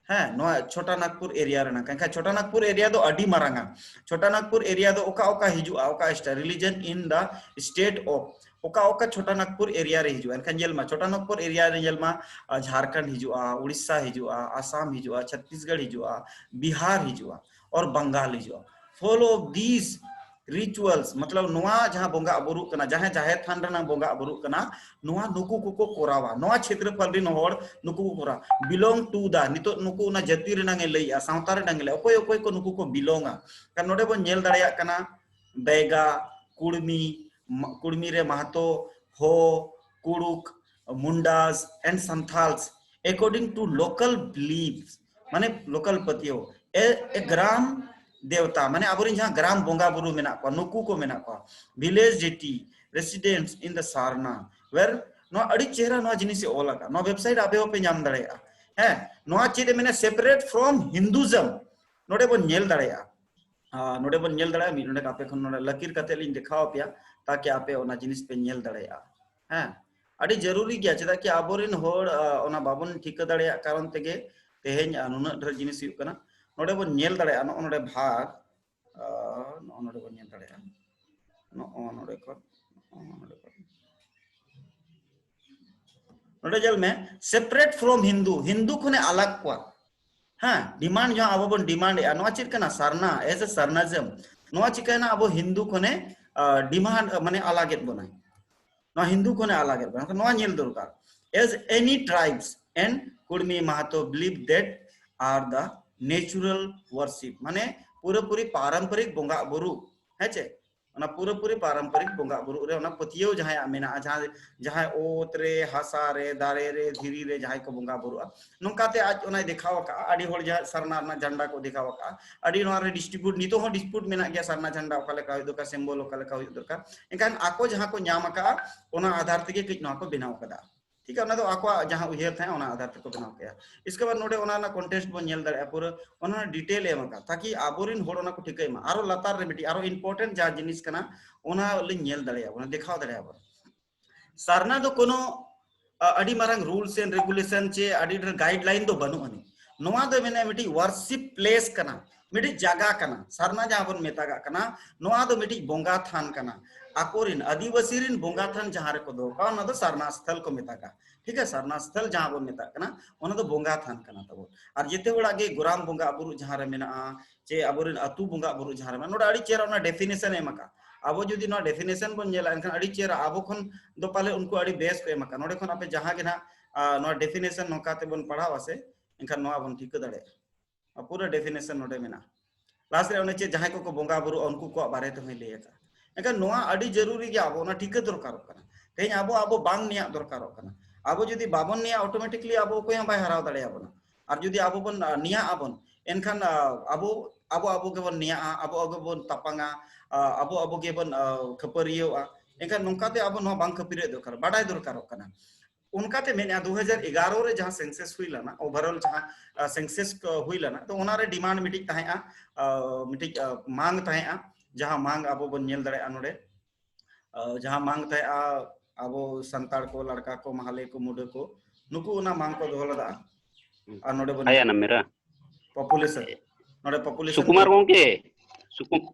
ᱦᱮᱸ, ᱱᱚᱣᱟ ᱪᱷᱳᱴᱟ ᱱᱟᱜᱽᱯᱩᱨ ᱮᱨᱤᱭᱟ ᱨᱮᱱᱟᱜ᱾ ᱮᱱᱠᱷᱟᱱ ᱪᱷᱳᱴᱟ ᱱᱟᱜᱽᱯᱩᱨ ᱮᱨᱤᱭᱟ ᱫᱚ ᱟᱹᱰᱤ ᱢᱟᱨᱟᱝᱟ᱾ ᱪᱷᱳᱴᱟ ᱱᱟᱜᱽᱯᱩᱨ ᱮᱨᱤᱭᱟ ᱫᱚ ᱚᱠᱟ ᱚᱠᱟ ᱦᱤᱡᱩᱜᱼᱟ, ᱚᱠᱟ religion in the state of, ᱚᱠᱟ ᱚᱠᱟ ᱪᱷᱳᱴᱟ ᱱᱟᱜᱽᱯᱩᱨ ᱮᱨᱤᱭᱟ ᱨᱮ ᱦᱤᱡᱩᱜᱼᱟ? ᱮᱱᱠᱷᱟᱱ ᱧᱮᱞ ᱢᱟ, ᱪᱷᱳᱴᱟ ᱱᱟᱜᱽᱯᱩᱨ ᱮᱨᱤᱭᱟ ᱨᱮ ᱧᱮᱞ ᱢᱟ, ᱡᱷᱟᱲᱠᱷᱚᱸᱰ ᱦᱤᱡᱩᱜᱼᱟ, ᱩᱲᱤᱥᱥᱟ ᱦᱤᱡᱩᱜᱼᱟ, ᱟᱥᱟᱢ ᱦᱤᱡᱩᱜᱼᱟ, ᱪᱷᱚᱛᱤᱥᱜᱚᱲ ᱦᱤᱡᱩᱜᱼᱟ, ᱵᱤᱦᱟᱨ ᱦᱤᱡᱩᱜᱼᱟ, ᱚᱨ ᱵᱟᱝᱜᱟᱞ ᱦᱤᱡᱩᱜᱼᱟ᱾ Follow these rituals, ᱢᱚᱛᱞᱚᱵ ᱱᱚᱣᱟ ᱡᱟᱦᱟᱸ ᱵᱚᱸᱜᱟ ᱵᱩᱨᱩᱜ ᱠᱟᱱᱟ, ᱡᱟᱦᱟᱸ ᱡᱟᱦᱮᱨ ᱛᱷᱟᱱ ᱨᱮᱱᱟᱜ ᱵᱚᱸᱜᱟ ᱵᱩᱨᱩᱜ ᱠᱟᱱᱟ, ᱱᱚᱣᱟ ᱱᱩᱠᱩ ᱠᱚᱠᱚ ᱠᱚᱨᱟᱣᱟ᱾ ᱱᱚᱣᱟ ᱪᱷᱮᱛᱨᱚᱯᱷᱚᱞ ᱨᱮᱱ ᱦᱚᱲ ᱱᱩᱠᱩ ᱠᱚ ᱠᱚᱨᱟᱣᱟ᱾ Belong to the, ᱱᱤᱛᱚᱜ ᱱᱩᱠᱩ ᱚᱱᱟ ᱡᱟᱹᱛᱤ ᱨᱮᱱᱟᱝ ᱮ ᱞᱟᱹᱭᱮᱜᱼᱟ, ᱥᱟᱶᱛᱟ ᱨᱮᱱᱟᱝ ᱮ ᱞᱟᱹᱭ, ᱚᱠᱚᱭ ᱚᱠᱚᱭ ᱠᱚ ᱱᱩᱠᱩ ᱠᱚ ᱵᱤᱞᱚᱝᱟ᱾ ᱠᱟᱨᱚᱱ ᱱᱚᱰᱮ ᱵᱚᱱ ᱧᱮᱞ ᱫᱟᱲᱮᱭᱟᱜ ᱠᱟᱱᱟ, ᱵᱮᱜᱟ, ᱠᱩᱲᱢᱤ, ᱠᱩᱲᱢᱤ ᱨᱮ ᱢᱟᱦᱟᱛᱚ, ᱦᱳ, ᱠᱩᱲᱩᱠ, ᱢᱩᱱᱰᱟᱥ and Santals according to local beliefs, ᱢᱟᱱᱮ local ᱯᱟᱹᱛᱭᱟᱹᱣ, a, a gram ᱫᱮᱣᱛᱟ, ᱢᱟᱱᱮ ᱟᱵᱚᱨᱮᱱ ᱡᱟᱦᱟᱸ ᱜᱨᱟᱢ ᱵᱚᱸᱜᱟ ᱵᱩᱨᱩ ᱢᱮᱱᱟᱜ ᱠᱚᱣᱟ, ᱱᱩᱠᱩ ᱠᱚ ᱢᱮᱱᱟᱜ ᱠᱚᱣᱟ, village deity residents in the Sarna, where, ᱱᱚᱣᱟ ᱟᱹᱰᱤ ᱪᱮᱦᱨᱟ ᱱᱚᱣᱟ ᱡᱤᱱᱤᱥ ᱮ ᱚᱞ ᱟᱠᱟᱫ, ᱱᱚᱣᱟ ᱣᱮᱵᱥᱟᱭᱤᱴ ᱟᱯᱮ ᱦᱚᱸᱯᱮ ᱧᱟᱢ ᱫᱟᱲᱮᱭᱟᱜᱼᱟ᱾ ᱦᱮᱸ, ᱱᱚᱣᱟ ᱪᱮᱫ ᱮ ᱢᱮᱱᱟ, separate from Hinduism, ᱱᱚᱰᱮ ᱵᱚᱱ ᱧᱮᱞ ᱫᱟᱲᱮᱭᱟᱜᱼᱟ᱾ ᱱᱚᱰᱮ ᱵᱚᱱ ᱧᱮᱞ ᱫᱟᱲᱮᱭᱟᱜᱼᱟ, ᱢᱤᱫ ᱱᱚᱰᱮ ᱟᱯᱮ ᱠᱷᱚᱱ ᱱᱚᱰᱮ ᱞᱟᱹᱠᱤᱨ ᱠᱟᱛᱮ ᱞᱤᱧ ᱫᱮᱠᱷᱟᱣ ᱟᱯᱮᱭᱟ, ᱛᱟᱠᱤ ᱟᱯᱮ ᱚᱱᱟ ᱡᱤᱱᱤᱥ ᱯᱮ ᱧᱮᱞ ᱫᱟᱲᱮᱭᱟᱜᱼᱟ᱾ ᱦᱮᱸ, ᱟᱹᱰᱤ ᱡᱟᱹᱨᱩᱨᱤ ᱜᱮᱭᱟ, ᱪᱮᱫᱟᱜ ᱠᱤ ᱟᱵᱚᱨᱮᱱ ᱦᱚᱲ ᱚᱱᱟ ᱵᱟᱵᱚᱱ ᱴᱷᱤᱠᱟᱹ ᱫᱟᱲᱮᱭᱟᱜ ᱠᱟᱨᱚᱱ ᱛᱮᱜᱮ ᱛᱮᱦᱮᱧ ᱱᱩᱱᱟᱹᱜ ᱰᱷᱮᱨ ᱡᱤᱱᱤᱥ ᱦᱩᱭᱩᱜ ᱠᱟᱱᱟ᱾ ᱱᱚᱰᱮ ᱵᱚᱱ ᱧᱮᱞ ᱫᱟᱲᱮᱭᱟᱜᱼᱟ, ᱱᱚᱜᱼᱚ ᱱᱚᱰᱮ ᱵᱷᱟᱜᱽ, ᱱᱚᱜᱼᱚ ᱱᱚᱰᱮ ᱵᱚᱱ ᱧᱮᱞ ᱫᱟᱲᱮᱭᱟᱜᱼᱟ, ᱱᱚᱜᱼᱚ ᱱᱚᱰᱮ ᱠᱷᱚᱱ, ᱱᱚᱜᱼᱚ ᱱᱚᱰᱮ ᱠᱷᱚᱱ᱾ ᱱᱚᱰᱮ ᱧᱮᱞ ᱢᱮ, separate from Hindu, ᱦᱤᱱᱫᱩ ᱠᱷᱚᱱᱮ ᱟᱞᱟᱜᱽ ᱠᱚᱣᱟ᱾ ᱦᱮᱸ, ᱰᱤᱢᱟᱱᱰ ᱡᱟᱦᱟᱸ ᱟᱵᱚ ᱵᱚᱱ ᱰᱤᱢᱟᱱᱰ ᱮᱜᱼᱟ, ᱱᱚᱣᱟ ᱪᱮᱫ ᱠᱟᱱᱟ? ᱥᱟᱨᱱᱟ, as a Sarnism᱾ ᱱᱚᱣᱟ ᱪᱤᱠᱟᱹᱭᱮᱱᱟ? ᱟᱵᱚ ᱦᱤᱱᱫᱩ ᱠᱷᱚᱱᱮ ᱰᱤᱢᱟᱱᱰ, ᱢᱟᱱᱮ ᱟᱞᱟᱜᱮᱫ ᱵᱚᱱᱟᱭ᱾ ᱱᱚᱣᱟ ᱦᱤᱱᱫᱩ ᱠᱷᱚᱱᱮ ᱟᱞᱟᱜᱮᱫ ᱵᱚᱱᱟ, ᱱᱚᱣᱟ ᱧᱮᱞ ᱫᱚᱨᱠᱟᱨ᱾ As any tribes and ᱠᱩᱲᱢᱤ Mahato believe that are the natural worship, ᱢᱟᱱᱮ ᱯᱩᱨᱟᱹᱯᱩᱨᱤ ᱯᱟᱨᱚᱢᱯᱚᱨᱤᱠ ᱵᱚᱸᱜᱟ ᱵᱩᱨᱩ, ᱦᱮᱸ ᱪᱮ? ᱚᱱᱟ ᱯᱩᱨᱟᱹᱯᱩᱨᱤ ᱯᱟᱨᱚᱢᱯᱚᱨᱤᱠ ᱵᱚᱸᱜᱟ ᱵᱩᱨᱩ ᱨᱮ ᱚᱱᱟ ᱯᱟᱹᱛᱭᱟᱹᱣ ᱡᱟᱦᱟᱸᱭᱟᱜ ᱢᱮᱱᱟᱜᱼᱟ, ᱡᱟᱦᱟᱸ, ᱡᱟᱦᱟᱸᱭ ᱚᱛ ᱨᱮ, ᱦᱟᱥᱟ ᱨᱮ, ᱫᱟᱨᱮ ᱨᱮ, ᱫᱷᱤᱨᱤ ᱨᱮ ᱡᱟᱦᱟᱸᱭ ᱠᱚ ᱵᱚᱸᱜᱟ ᱵᱩᱨᱩᱜᱼᱟ, ᱱᱚᱝᱠᱟᱛᱮ ᱟᱡ ᱚᱱᱟᱭ ᱫᱮᱠᱷᱟᱣ ᱟᱠᱟᱫᱼᱟ᱾ ᱟᱹᱰᱤ ᱦᱚᱲ ᱡᱟᱦᱟᱸ ᱥᱟᱨᱱᱟ ᱨᱮᱱᱟᱜ ᱡᱷᱟᱱᱰᱟ ᱠᱚ ᱫᱮᱠᱷᱟᱣ ᱟᱠᱟᱫᱼᱟ, ᱟᱹᱰᱤ ᱱᱚᱣᱟ ᱨᱮ ᱰᱤᱥᱴᱨᱤᱵᱤᱭᱩᱴ, ᱱᱤᱛᱚᱜ ᱦᱚᱸ ᱰᱤᱥᱯᱩᱴ ᱢᱮᱱᱟᱜ ᱜᱮᱭᱟ, ᱥᱟᱨᱱᱟ ᱡᱷᱟᱱᱰᱟ ᱚᱠᱟ ᱞᱮᱠᱟ ᱦᱩᱭᱩᱜ ᱫᱚᱨᱠᱟᱨ, ᱥᱤᱢᱵᱚᱞ ᱚᱠᱟ ᱞᱮᱠᱟ ᱦᱩᱭᱩᱜ ᱫᱚᱨᱠᱟᱨ᱾ ᱮᱱᱠᱷᱟᱱ ᱟᱠᱚ ᱡᱟᱦᱟᱸ ᱠᱚ ᱧᱟᱢ ᱟᱠᱟᱫᱼᱟ, ᱚᱱᱟ ᱟᱫᱷᱟᱨ ᱛᱮᱜᱮ ᱠᱟᱹᱡ ᱱᱚᱣᱟ ᱠᱚ ᱵᱮᱱᱟᱣ ᱟᱠᱟᱫᱟ᱾ ᱴᱷᱤᱠ ᱜᱮᱭᱟ, ᱚᱱᱟ ᱫᱚ ᱟᱠᱚᱣᱟᱜ ᱡᱟᱦᱟᱸ ᱩᱭᱦᱟᱹᱨ ᱛᱟᱦᱮᱸ, ᱚᱱᱟ ᱟᱫᱷᱟᱨ ᱛᱮᱠᱚ ᱵᱮᱱᱟᱣ ᱠᱮᱜᱼᱟ᱾ ᱤᱥᱠᱮ ᱵᱟᱫ ᱱᱚᱰᱮ ᱚᱱᱟ ᱨᱮᱱᱟᱜ ᱠᱚᱱᱴᱮᱥᱴ ᱵᱚᱱ ᱧᱮᱞ ᱫᱟᱲᱮᱭᱟᱜᱼᱟ, ᱯᱩᱨᱟᱹ ᱚᱱᱟ ᱨᱮᱱᱟᱜ ᱰᱤᱴᱮᱞ ᱮ ᱮᱢ ᱟᱠᱟᱫ, ᱛᱟᱠᱤ ᱟᱵᱚᱨᱮᱱ ᱦᱚᱲ ᱚᱱᱟ ᱠᱚ ᱴᱷᱤᱠᱟᱹᱭ ᱢᱟ᱾ ᱟᱨᱚ ᱞᱟᱛᱟᱨ ᱨᱮ ᱢᱤᱫᱴᱤᱡ ᱟᱨᱚ ᱤᱢᱯᱚᱨᱴᱮᱱᱴ ᱡᱟᱦᱟᱸ ᱡᱤᱱᱤᱥ ᱠᱟᱱᱟ, ᱚᱱᱟ ᱞᱤᱧ ᱧᱮᱞ ᱫᱟᱲᱮᱭᱟᱜᱼᱟ, ᱚᱱᱟ ᱫᱮᱠᱷᱟᱣ ᱫᱟᱲᱮᱭᱟᱜᱼᱟ ᱵᱚᱱ᱾ ᱥᱟᱨᱱᱟ ᱫᱚ ᱠᱳᱱᱳ, ᱟ, ᱟᱹᱰᱤ ᱢᱟᱨᱟᱝ ᱨᱩᱞᱥ ᱮᱱᱰ ᱨᱮᱜᱩᱞᱮᱥᱚᱱ ᱪᱮ ᱟᱹᱰᱤ ᱰᱷᱮᱨ ᱜᱟᱭᱤᱰ ᱞᱟᱭᱤᱱ ᱫᱚ ᱵᱟᱹᱱᱩᱜ ᱟᱹᱱᱤᱡ᱾ ᱱᱚᱣᱟ ᱫᱚ ᱢᱮᱱᱟ ᱢᱤᱫᱴᱤᱡ ᱣᱟᱨᱥᱤᱯ ᱯᱞᱮᱥ ᱠᱟᱱᱟ, ᱢᱤᱫᱴᱤᱡ ᱡᱟᱭᱜᱟ ᱠᱟᱱᱟ, ᱥᱟᱨᱱᱟ ᱡᱟᱦᱟᱸ ᱵᱚᱱ ᱢᱮᱛᱟᱜᱟᱜ ᱠᱟᱱᱟ, ᱱᱚᱣᱟ ᱫᱚ ᱢᱤᱫᱴᱤᱡ ᱵᱚᱸᱜᱟ ᱛᱷᱟᱱ ᱠᱟᱱᱟ᱾ ᱟᱠᱚᱨᱮᱱ ᱟᱹᱫᱤᱵᱟᱹᱥᱤ ᱨᱮᱱ ᱵᱚᱸᱜᱟ ᱛᱷᱟᱱ ᱡᱟᱦᱟᱸ ᱨᱮᱠᱚ ᱫᱚᱦᱚ ᱠᱟᱜᱼᱟ, ᱚᱱᱟ ᱫᱚ ᱥᱟᱨᱱᱟ ᱥᱛᱷᱚᱞ ᱠᱚ ᱢᱮᱛᱟᱜᱼᱟ᱾ ᱴᱷᱤᱠ ᱜᱮᱭᱟ, ᱥᱟᱨᱱᱟ ᱥᱛᱷᱚᱞ ᱡᱟᱦᱟᱸ ᱵᱚᱱ ᱢᱮᱛᱟᱜ ᱠᱟᱱᱟ, ᱚᱱᱟ ᱫᱚ ᱵᱚᱸᱜᱟ ᱛᱷᱟᱱ ᱠᱟᱱᱟ ᱛᱟᱵᱚᱱ᱾ ᱟᱨ ᱡᱮᱛᱮ ᱦᱚᱲᱟᱜ ᱜᱮ ᱜᱚᱨᱟᱢ ᱵᱚᱸᱜᱟ ᱵᱩᱨᱩ ᱡᱟᱦᱟᱸ ᱨᱮ ᱢᱮᱱᱟᱜᱼᱟ, ᱪᱮ ᱟᱵᱚᱨᱮᱱ ᱟᱹᱛᱩ ᱵᱚᱸᱜᱟ ᱵᱩᱨᱩ ᱡᱟᱦᱟᱸ ᱨᱮ ᱢᱮᱱᱟᱜᱼᱟ, ᱱᱚᱰᱮ ᱟᱹᱰᱤ ᱪᱮᱦᱨᱟ ᱚᱱᱟ ᱰᱮᱯᱷᱤᱱᱮᱥᱚᱱ ᱮᱢ ᱟᱠᱟᱫᱼᱟ᱾ ᱟᱵᱚ ᱡᱩᱫᱤ ᱱᱚᱣᱟ ᱰᱮᱯᱷᱤᱱᱮᱥᱚᱱ ᱵᱚᱱ ᱧᱮᱞᱟ, ᱮᱱᱠᱷᱟᱱ ᱟᱹᱰᱤ ᱪᱮᱦᱨᱟ ᱟᱵᱚ ᱠᱷᱚᱱ ᱫᱚ ᱯᱟᱞᱮ ᱩᱱᱠᱩ ᱟᱹᱰᱤ ᱵᱮᱥ ᱠᱚ ᱮᱢ ᱟᱠᱟᱫᱼᱟ᱾ ᱱᱚᱰᱮ ᱠᱷᱚᱱ ᱟᱯᱮ ᱡᱟᱦᱟᱸ ᱜᱮ ᱱᱟᱦᱟᱜ, ᱟ, ᱱᱚᱣᱟ ᱰᱮᱯᱷᱤᱱᱮᱥᱚᱱ ᱱᱚᱝᱠᱟ ᱛᱮᱵᱚᱱ ᱯᱟᱲᱦᱟᱣᱟ ᱥᱮ, ᱮᱱᱠᱷᱟᱱ ᱱᱚᱣᱟ ᱵᱚᱱ ᱴᱷᱤᱠᱟᱹ ᱫᱟᱲᱮᱭᱟᱜᱼᱟ᱾ ᱯᱩᱨᱟᱹ ᱰᱮᱯᱷᱤᱱᱮᱥᱚᱱ ᱱᱚᱰᱮ ᱢᱮᱱᱟᱜᱼᱟ᱾ ᱞᱟᱥᱴ ᱨᱮ ᱚᱱᱮ ᱪᱮᱫ ᱡᱟᱦᱟᱸᱭ ᱠᱚᱠᱚ ᱵᱚᱸᱜᱟ ᱵᱩᱨᱩᱜᱼᱟ, ᱩᱱᱠᱩ ᱠᱚᱣᱟᱜ ᱵᱟᱨᱮ ᱛᱮᱦᱚᱸᱭ ᱞᱟᱹᱭ ᱟᱠᱟᱫᱼᱟ᱾ ᱮᱱᱠᱷᱟᱱ ᱱᱚᱣᱟ ᱟᱹᱰᱤ ᱡᱟᱹᱨᱩᱨᱤ ᱜᱮ, ᱟᱵᱚ ᱚᱱᱟ ᱴᱷᱤᱠᱟᱹ ᱫᱚᱨᱠᱟᱨᱚᱜ ᱠᱟᱱᱟ᱾ ᱛᱮᱦᱮᱧ ᱟᱵᱚ, ᱟᱵᱚ ᱵᱟᱝ ᱱᱮᱭᱟᱜ ᱫᱚᱨᱠᱟᱨᱚᱜ ᱠᱟᱱᱟ᱾ ᱟᱵᱚ ᱡᱩᱫᱤ ᱵᱟᱵᱚᱱ ᱱᱮᱭᱟᱜ, ᱚᱴᱳᱢᱮᱴᱤᱠᱞᱤ ᱟᱵᱚ ᱚᱠᱚᱭ ᱦᱚᱸ ᱵᱟᱭ ᱦᱟᱨᱟᱣ ᱫᱟᱲᱮᱭᱟᱵᱚᱱᱟ᱾ ᱟᱨ ᱡᱩᱫᱤ ᱟᱵᱚ ᱵᱚᱱ, ᱟ, ᱱᱮᱭᱟᱜ ᱟᱵᱚᱱ, ᱮᱱᱠᱷᱟᱱ, ᱟ, ᱟᱵᱚ, ᱟᱵᱚ ᱟᱵᱚ ᱜᱮᱵᱚᱱ ᱱᱮᱭᱟᱜᱼᱟ, ᱟᱵᱚ ᱟᱵᱚ ᱜᱮᱵᱚᱱ ᱛᱟᱯᱟᱝᱟ, ᱟ, ᱟᱵᱚ ᱟᱵᱚ ᱜᱮᱵᱚᱱ, ᱟ, ᱠᱷᱟᱹᱯᱟᱹᱨᱤᱭᱟᱹᱣᱟ᱾ ᱮᱱᱠᱷᱟᱱ ᱱᱚᱝᱠᱟᱛᱮ ᱟᱵᱚ ᱱᱚᱣᱟ ᱵᱟᱝ ᱠᱷᱟᱹᱯᱟᱹᱨᱤᱭᱟᱹ ᱫᱚᱨᱠᱟᱨ, ᱵᱟᱰᱟᱭ ᱫᱚᱨᱠᱟᱨᱚᱜ ᱠᱟᱱᱟ᱾ ᱚᱱᱠᱟᱛᱮ ᱢᱮᱱᱮᱜᱼᱟ, ᱫᱩ ᱦᱟᱡᱟᱨ ᱮᱜᱟᱨᱚ ᱨᱮ ᱡᱟᱦᱟᱸ ᱥᱮᱱᱥᱟᱥ ᱦᱩᱭ ᱞᱮᱱᱟ, ᱳᱵᱷᱟᱨᱚᱞ ᱡᱟᱦᱟᱸ, ᱟ, ᱥᱮᱱᱥᱟᱥ ᱠᱚ ᱦᱩᱭ ᱞᱮᱱᱟ, ᱛᱚ ᱚᱱᱟᱨᱮ ᱰᱤᱢᱟᱱᱰ ᱢᱤᱫᱴᱤᱡ ᱛᱟᱦᱮᱸᱜᱼᱟ, ᱟ, ᱢᱤᱫᱴᱤᱡ, ᱟ, ᱢᱟᱝ ᱛᱟᱦᱮᱸᱜᱼᱟ, ᱡᱟᱦᱟᱸ ᱢᱟᱝ ᱟᱵᱚ ᱵᱚᱱ ᱧᱮᱞ ᱫᱟᱲᱮᱭᱟᱜᱼᱟ ᱱᱚᱰᱮ, ᱟ, ᱡᱟᱦᱟᱸ ᱢᱟᱝ ᱛᱟᱦᱮᱸᱜᱼᱟ, ᱟᱵᱚ ᱥᱟᱱᱛᱟᱲ ᱠᱚ, ᱞᱟᱲᱠᱟ ᱠᱚ, ᱢᱟᱦᱞᱮ ᱠᱚ, ᱢᱩᱰᱟᱹ ᱠᱚ, ᱱᱩᱠᱩ ᱚᱱᱟ ᱢᱟᱝ ᱠᱚ ᱫᱚᱦᱚ ᱞᱮᱫᱟ᱾ ᱟᱨ ᱱᱚᱰᱮ ᱵᱚᱱ ᱟᱭᱟ ᱧᱮᱞ ᱱᱟᱢ ᱢᱮᱨᱟ? ᱯᱚᱯᱩᱞᱮᱥᱚᱱ, ᱱᱚᱰᱮ ᱯᱚᱯᱩᱞᱮᱥᱚᱱ ᱥᱩᱠᱩᱢᱟᱨ ᱠᱚ ᱜᱚᱝᱠᱮ, ᱥᱩᱠᱩᱢ-,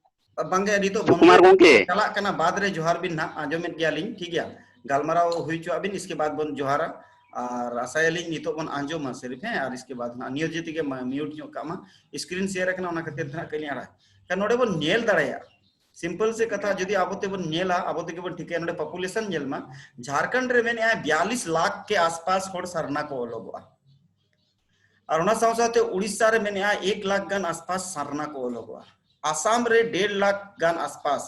ᱵᱟᱝᱜᱮ, ᱱᱤᱛᱚᱜ ᱥᱩᱠᱩᱢᱟᱨ ᱵᱚᱱ ᱜᱚᱝᱠᱮ᱾ ᱪᱟᱞᱟᱜ ᱠᱟᱱᱟ, ᱵᱟᱫ ᱨᱮ ᱡᱚᱦᱟᱨ ᱵᱤᱱ ᱱᱟᱦᱟᱜ, ᱟᱸᱡᱚᱢᱮᱫ ᱜᱮᱭᱟᱞᱤᱧ, ᱴᱷᱤᱠ ᱜᱮᱭᱟ? ᱜᱟᱞᱢᱟᱨᱟᱣ ᱦᱩᱭ ᱦᱚᱪᱚᱣᱟᱜ ᱵᱤᱱ, ᱤᱥᱠᱮ ᱵᱟᱫ ᱵᱚᱱ ᱡᱚᱦᱟᱨᱟ᱾ ᱟᱨ ᱟᱥᱟᱭᱟᱞᱤᱧ ᱱᱤᱛᱚᱜ ᱵᱚᱱ ᱟᱸᱡᱚᱢᱟ ᱥᱤᱨᱤᱯ, ᱦᱮᱸ, ᱟᱨ ᱤᱥᱠᱮ ᱵᱟᱫ ᱱᱟᱦᱟᱜ ᱱᱤᱭᱟᱹ ᱡᱮ ᱛᱮᱜᱮ ᱢᱟ-, ᱢᱤᱭᱩᱴ ᱧᱚᱜ ᱠᱟᱜ ᱢᱟ, ᱥᱠᱨᱤᱱ ᱥᱮᱭᱟᱨ ᱟᱠᱟᱱᱟ, ᱚᱱᱟ ᱠᱷᱟᱹᱛᱤᱨ ᱛᱮ ᱱᱟᱦᱟᱜ ᱠᱟᱹᱡ ᱞᱤᱧ ᱟᱲᱟᱜ᱾ ᱠᱷᱟᱱ ᱱᱚᱰᱮ ᱵᱚᱱ ᱧᱮᱞ ᱫᱟᱲᱮᱭᱟᱜᱼᱟ, ᱥᱤᱢᱯᱚᱞ ᱥᱮ ᱠᱟᱛᱷᱟ ᱡᱩᱫᱤ ᱟᱵᱚ ᱛᱮᱵᱚᱱ ᱧᱮᱞᱟ, ᱟᱵᱚ ᱛᱮᱜᱮ ᱵᱚᱱ ᱴᱷᱤᱠᱟᱹᱭᱟ᱾ ᱱᱚᱰᱮ ᱯᱚᱯᱩᱞᱮᱥᱚᱱ ᱧᱮᱞ ᱢᱟ, ᱡᱷᱟᱲᱠᱷᱚᱸᱰ ᱨᱮ ᱢᱮᱱᱮᱜᱼᱟ ᱵᱤᱭᱟᱞᱤᱥ ᱞᱟᱠᱷ ᱠᱮ ᱟᱥᱯᱟᱥ ᱦᱚᱲ ᱥᱟᱨᱱᱟ ᱠᱚ ᱚᱞᱚᱜᱚᱜᱼᱟ᱾ ᱟᱨ ᱚᱱᱟ ᱥᱟᱶ ᱥᱟᱶᱛᱮ ᱩᱲᱤᱥᱥᱟ ᱨᱮ ᱢᱮᱱᱮᱜᱼᱟ ᱮᱠ ᱞᱟᱠᱷ ᱜᱟᱱ ᱟᱥᱯᱟᱥ ᱥᱟᱨᱱᱟ ᱠᱚ ᱚᱞᱚᱜᱚᱜᱼᱟ᱾ ᱟᱥᱟᱢ ᱨᱮ ᱰᱮᱲ ᱞᱟᱠᱷ ᱜᱟᱱ ᱟᱥᱯᱟᱥ,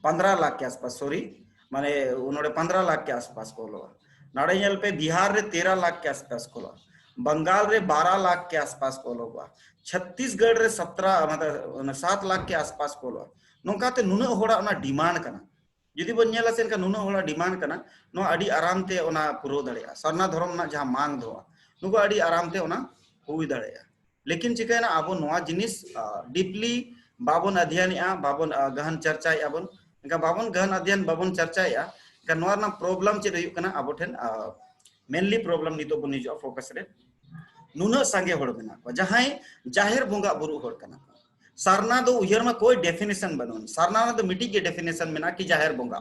ᱯᱚᱱᱫᱽᱨᱟ ᱞᱟᱠᱷ ᱠᱮ ᱟᱥᱯᱟᱥ, ᱥᱚᱨᱤ, ᱢᱟᱱᱮ ᱱᱚᱰᱮ ᱯᱚᱱᱫᱽᱨᱟ ᱞᱟᱠᱷ ᱠᱮ ᱟᱥᱯᱟᱥ ᱠᱚ ᱚᱞᱚᱜᱼᱟ᱾ ᱱᱚᱰᱮ ᱧᱮᱞ ᱯᱮ, ᱵᱤᱦᱟᱨ ᱨᱮ ᱛᱮᱨᱟ ᱞᱟᱠᱷ ᱠᱮ ᱟᱥᱯᱟᱥ ᱠᱚ ᱚᱞᱚᱜᱼᱟ, ᱵᱟᱝᱜᱟᱞ ᱨᱮ ᱵᱟᱨᱟ ᱞᱟᱠᱷ ᱠᱮ ᱟᱥᱯᱟᱥ ᱠᱚ ᱚᱞᱚᱜᱚᱜᱼᱟ, ᱪᱷᱚᱛᱛᱤᱥᱜᱚᱲ ᱨᱮ ᱥᱟᱛᱨᱟ ᱢᱟᱱᱮ ᱥᱟᱛ ᱞᱟᱠᱷ ᱠᱮ ᱟᱥᱯᱟᱥ ᱠᱚ ᱚᱞᱚᱜᱼᱟ᱾ ᱱᱚᱝᱠᱟᱛᱮ ᱱᱩᱱᱟᱹᱜ ᱦᱚᱲᱟᱜ ᱚᱱᱟ ᱰᱤᱢᱟᱱᱰ ᱠᱟᱱᱟ᱾ ᱡᱩᱫᱤ ᱵᱚᱱ ᱧᱮᱞᱟ ᱥᱮ ᱮᱱᱠᱷᱟᱱ ᱱᱩᱱᱟᱹᱜ ᱦᱚᱲᱟᱜ ᱰᱤᱢᱟᱱᱰ ᱠᱟᱱᱟ, ᱱᱚᱣᱟ ᱟᱹᱰᱤ ᱟᱨᱟᱢ ᱛᱮ ᱚᱱᱟ ᱯᱩᱨᱟᱹᱣ ᱫᱟᱲᱮᱭᱟᱜᱼᱟ᱾ ᱥᱟᱨᱱᱟ ᱫᱷᱚᱨᱚᱢ ᱨᱮᱱᱟᱜ ᱡᱟᱦᱟᱸ ᱢᱟᱝ ᱫᱚ, ᱱᱩᱠᱩ ᱟᱹᱰᱤ ᱟᱨᱟᱢ ᱛᱮ ᱚᱱᱟ ᱦᱩᱭ ᱫᱟᱲᱮᱭᱟᱜᱼᱟ᱾ ᱞᱮᱠᱤᱱ ᱪᱤᱠᱟᱹᱭᱮᱱᱟ, ᱟᱵᱚ ᱱᱚᱣᱟ ᱡᱤᱱᱤᱥ ᱰᱤᱯᱞᱤ ᱵᱟᱵᱚᱱ ᱚᱫᱷᱭᱚᱱᱮᱜᱼᱟ, ᱵᱟᱵᱚᱱ ᱟᱸ, ᱜᱟᱦᱟᱱ ᱪᱟᱨᱪᱟᱭᱮᱜᱼᱟ ᱵᱚᱱ᱾ ᱮᱱᱠᱷᱟᱱ ᱵᱟᱵᱚᱱ ᱜᱟᱦᱟᱱ ᱚᱫᱷᱭᱚᱱ ᱵᱟᱵᱚᱱ ᱪᱟᱨᱪᱟᱭᱮᱜᱼᱟ, ᱮᱱᱠᱷᱟᱱ ᱱᱚᱣᱟ ᱨᱮᱱᱟᱜ ᱯᱨᱚᱵᱞᱮᱢ ᱪᱮᱫ ᱦᱩᱭᱩᱜ ᱠᱟᱱᱟ? ᱟᱵᱚ ᱴᱷᱮᱱ ᱢᱮᱱᱞᱤ ᱯᱨᱚᱵᱞᱮᱢ ᱱᱤᱛᱚᱜ ᱵᱚᱱ ᱦᱤᱡᱩᱜᱼᱟ ᱯᱷᱳᱠᱟᱥ ᱨᱮ᱾ ᱱᱩᱱᱟᱹᱜ ᱥᱟᱸᱜᱮ ᱦᱚᱲ ᱢᱮᱱᱟᱜ ᱠᱚᱣᱟ ᱡᱟᱦᱟᱸᱭ ᱡᱟᱦᱮᱨ ᱵᱚᱸᱜᱟ ᱵᱩᱨᱩ ᱦᱚᱲ ᱠᱟᱱᱟ ᱠᱚ᱾ ᱥᱟᱨᱱᱟ ᱫᱚ ᱩᱭᱦᱟᱹᱨ ᱢᱟ ᱠᱳᱭ ᱰᱮᱯᱷᱤᱱᱮᱥᱚᱱ ᱵᱟᱹᱱᱩᱜᱼᱟ᱾ ᱥᱟᱨᱱᱟ ᱨᱮᱱᱟᱜ ᱫᱚ ᱢᱤᱫᱴᱤᱡ ᱜᱮ ᱰᱮᱯᱷᱤᱱᱮᱥᱚᱱ ᱢᱮᱱᱟᱜᱼᱟ ᱠᱤ ᱡᱟᱦᱮᱨ ᱵᱚᱸᱜᱟ᱾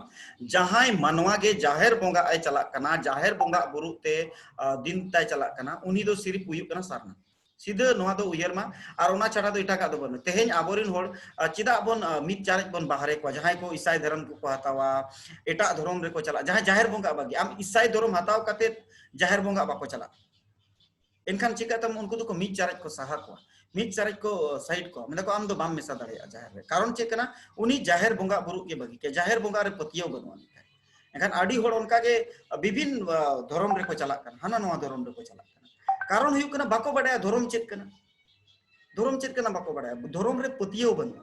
ᱡᱟᱦᱟᱸᱭ ᱢᱟᱱᱣᱟ ᱜᱮ ᱡᱟᱦᱮᱨ ᱵᱚᱸᱜᱟ ᱮ ᱪᱟᱞᱟᱜ ᱠᱟᱱᱟ, ᱡᱟᱦᱮᱨ ᱵᱚᱸᱜᱟ ᱵᱩᱨᱩ ᱛᱮ ᱟᱸ, ᱫᱤᱱ ᱛᱟᱭ ᱪᱟᱞᱟᱜ ᱠᱟᱱᱟ, ᱩᱱᱤ ᱫᱚ ᱥᱤᱨᱤᱯ ᱦᱩᱭᱩᱜ ᱠᱟᱱᱟ ᱥᱟᱨᱱᱟ᱾ ᱥᱤᱫᱷᱟᱹ ᱱᱚᱣᱟ ᱫᱚ ᱩᱭᱦᱟᱹᱨ ᱢᱟ, ᱟᱨ ᱚᱱᱟ ᱪᱷᱟᱰᱟ ᱫᱚ ᱮᱴᱟᱜᱟᱜ ᱫᱚ ᱵᱟᱹᱱᱩᱜᱼᱟ᱾ ᱛᱮᱦᱮᱧ ᱟᱵᱚᱨᱮᱱ ᱦᱚᱲ ᱟᱸ, ᱪᱮᱫᱟᱜ ᱵᱚᱱ ᱟᱸ, ᱢᱤᱫ ᱪᱟᱨᱮᱡ ᱵᱚᱱ ᱵᱟᱦᱨᱮ ᱠᱚᱣᱟ? ᱡᱟᱦᱟᱸᱭ ᱠᱚ ᱤᱥᱟᱭ ᱫᱷᱚᱨᱚᱢ ᱠᱚᱠᱚ ᱦᱟᱛᱟᱣᱟ, ᱮᱴᱟᱜ ᱫᱷᱚᱨᱚᱢ ᱨᱮᱠᱚ ᱪᱟᱞᱟᱜᱼᱟ, ᱡᱟᱦᱟᱸᱭ ᱡᱟᱦᱮᱨ ᱵᱚᱸᱜᱟ ᱵᱟᱹᱜᱤ, ᱟᱢ ᱤᱥᱟᱭ ᱫᱷᱚᱨᱚᱢ ᱦᱟᱛᱟᱣ ᱠᱟᱛᱮ ᱡᱟᱦᱮᱨ ᱵᱚᱸᱜᱟ ᱵᱟᱠᱚ ᱪᱟᱞᱟᱜᱼᱟ᱾ ᱮᱱᱠᱷᱟᱱ ᱪᱤᱠᱟᱹᱛᱮᱢ ᱩᱱᱠᱩ ᱫᱚᱠᱚ ᱢᱤᱫ ᱪᱟᱨᱮᱡ ᱠᱚ ᱥᱟᱦᱟ ᱠᱚᱣᱟ, ᱢᱤᱫ ᱪᱟᱨᱮᱡ ᱠᱚ ᱥᱟᱭᱤᱰ ᱠᱚᱣᱟ, ᱢᱮᱱᱫᱟ ᱠᱚ ᱟᱢ ᱫᱚ ᱵᱟᱢ ᱢᱮᱥᱟ ᱫᱟᱲᱮᱭᱟᱜᱼᱟ ᱡᱟᱦᱮᱨ ᱨᱮ᱾ ᱠᱟᱨᱚᱱ ᱪᱮᱫ ᱠᱟᱱᱟ? ᱩᱱᱤ ᱡᱟᱦᱮᱨ ᱵᱚᱸᱜᱟ ᱵᱩᱨᱩ ᱜᱮ ᱵᱟᱹᱜᱤ ᱠᱮᱫ, ᱡᱟᱦᱮᱨ ᱵᱚᱸᱜᱟ ᱨᱮ ᱯᱟᱹᱛᱭᱟᱹᱣ ᱵᱟᱹᱱᱩᱜ ᱟᱹᱱᱤᱡ ᱛᱟᱭ᱾ ᱮᱱᱠᱷᱟᱱ ᱟᱹᱰᱤ ᱦᱚᱲ ᱚᱱᱠᱟ ᱜᱮ ᱵᱤᱵᱷᱤᱱ ᱟᱸ, ᱫᱷᱚᱨᱚᱢ ᱨᱮᱠᱚ ᱪᱟᱞᱟᱜ ᱠᱟᱱᱟ, ᱦᱟᱱᱟ ᱱᱚᱣᱟ ᱫᱷᱚᱨᱚᱢ ᱨᱮᱠᱚ ᱪᱟᱞᱟᱜ ᱠᱟᱱᱟ᱾ ᱠᱟᱨᱚᱱ ᱦᱩᱭᱩᱜ ᱠᱟᱱᱟ ᱵᱟᱠᱚ ᱵᱟᱰᱟᱭᱟ ᱫᱷᱚᱨᱚᱢ ᱪᱮᱫ ᱠᱟᱱᱟ, ᱫᱷᱚᱨᱚᱢ ᱪᱮᱫ ᱠᱟᱱᱟ ᱵᱟᱠᱚ ᱵᱟᱰᱟᱭᱟ, ᱫᱷᱚᱨᱚᱢ ᱨᱮ ᱯᱟᱹᱛᱭᱟᱹᱣ ᱵᱟᱹᱱᱩᱜᱼᱟ᱾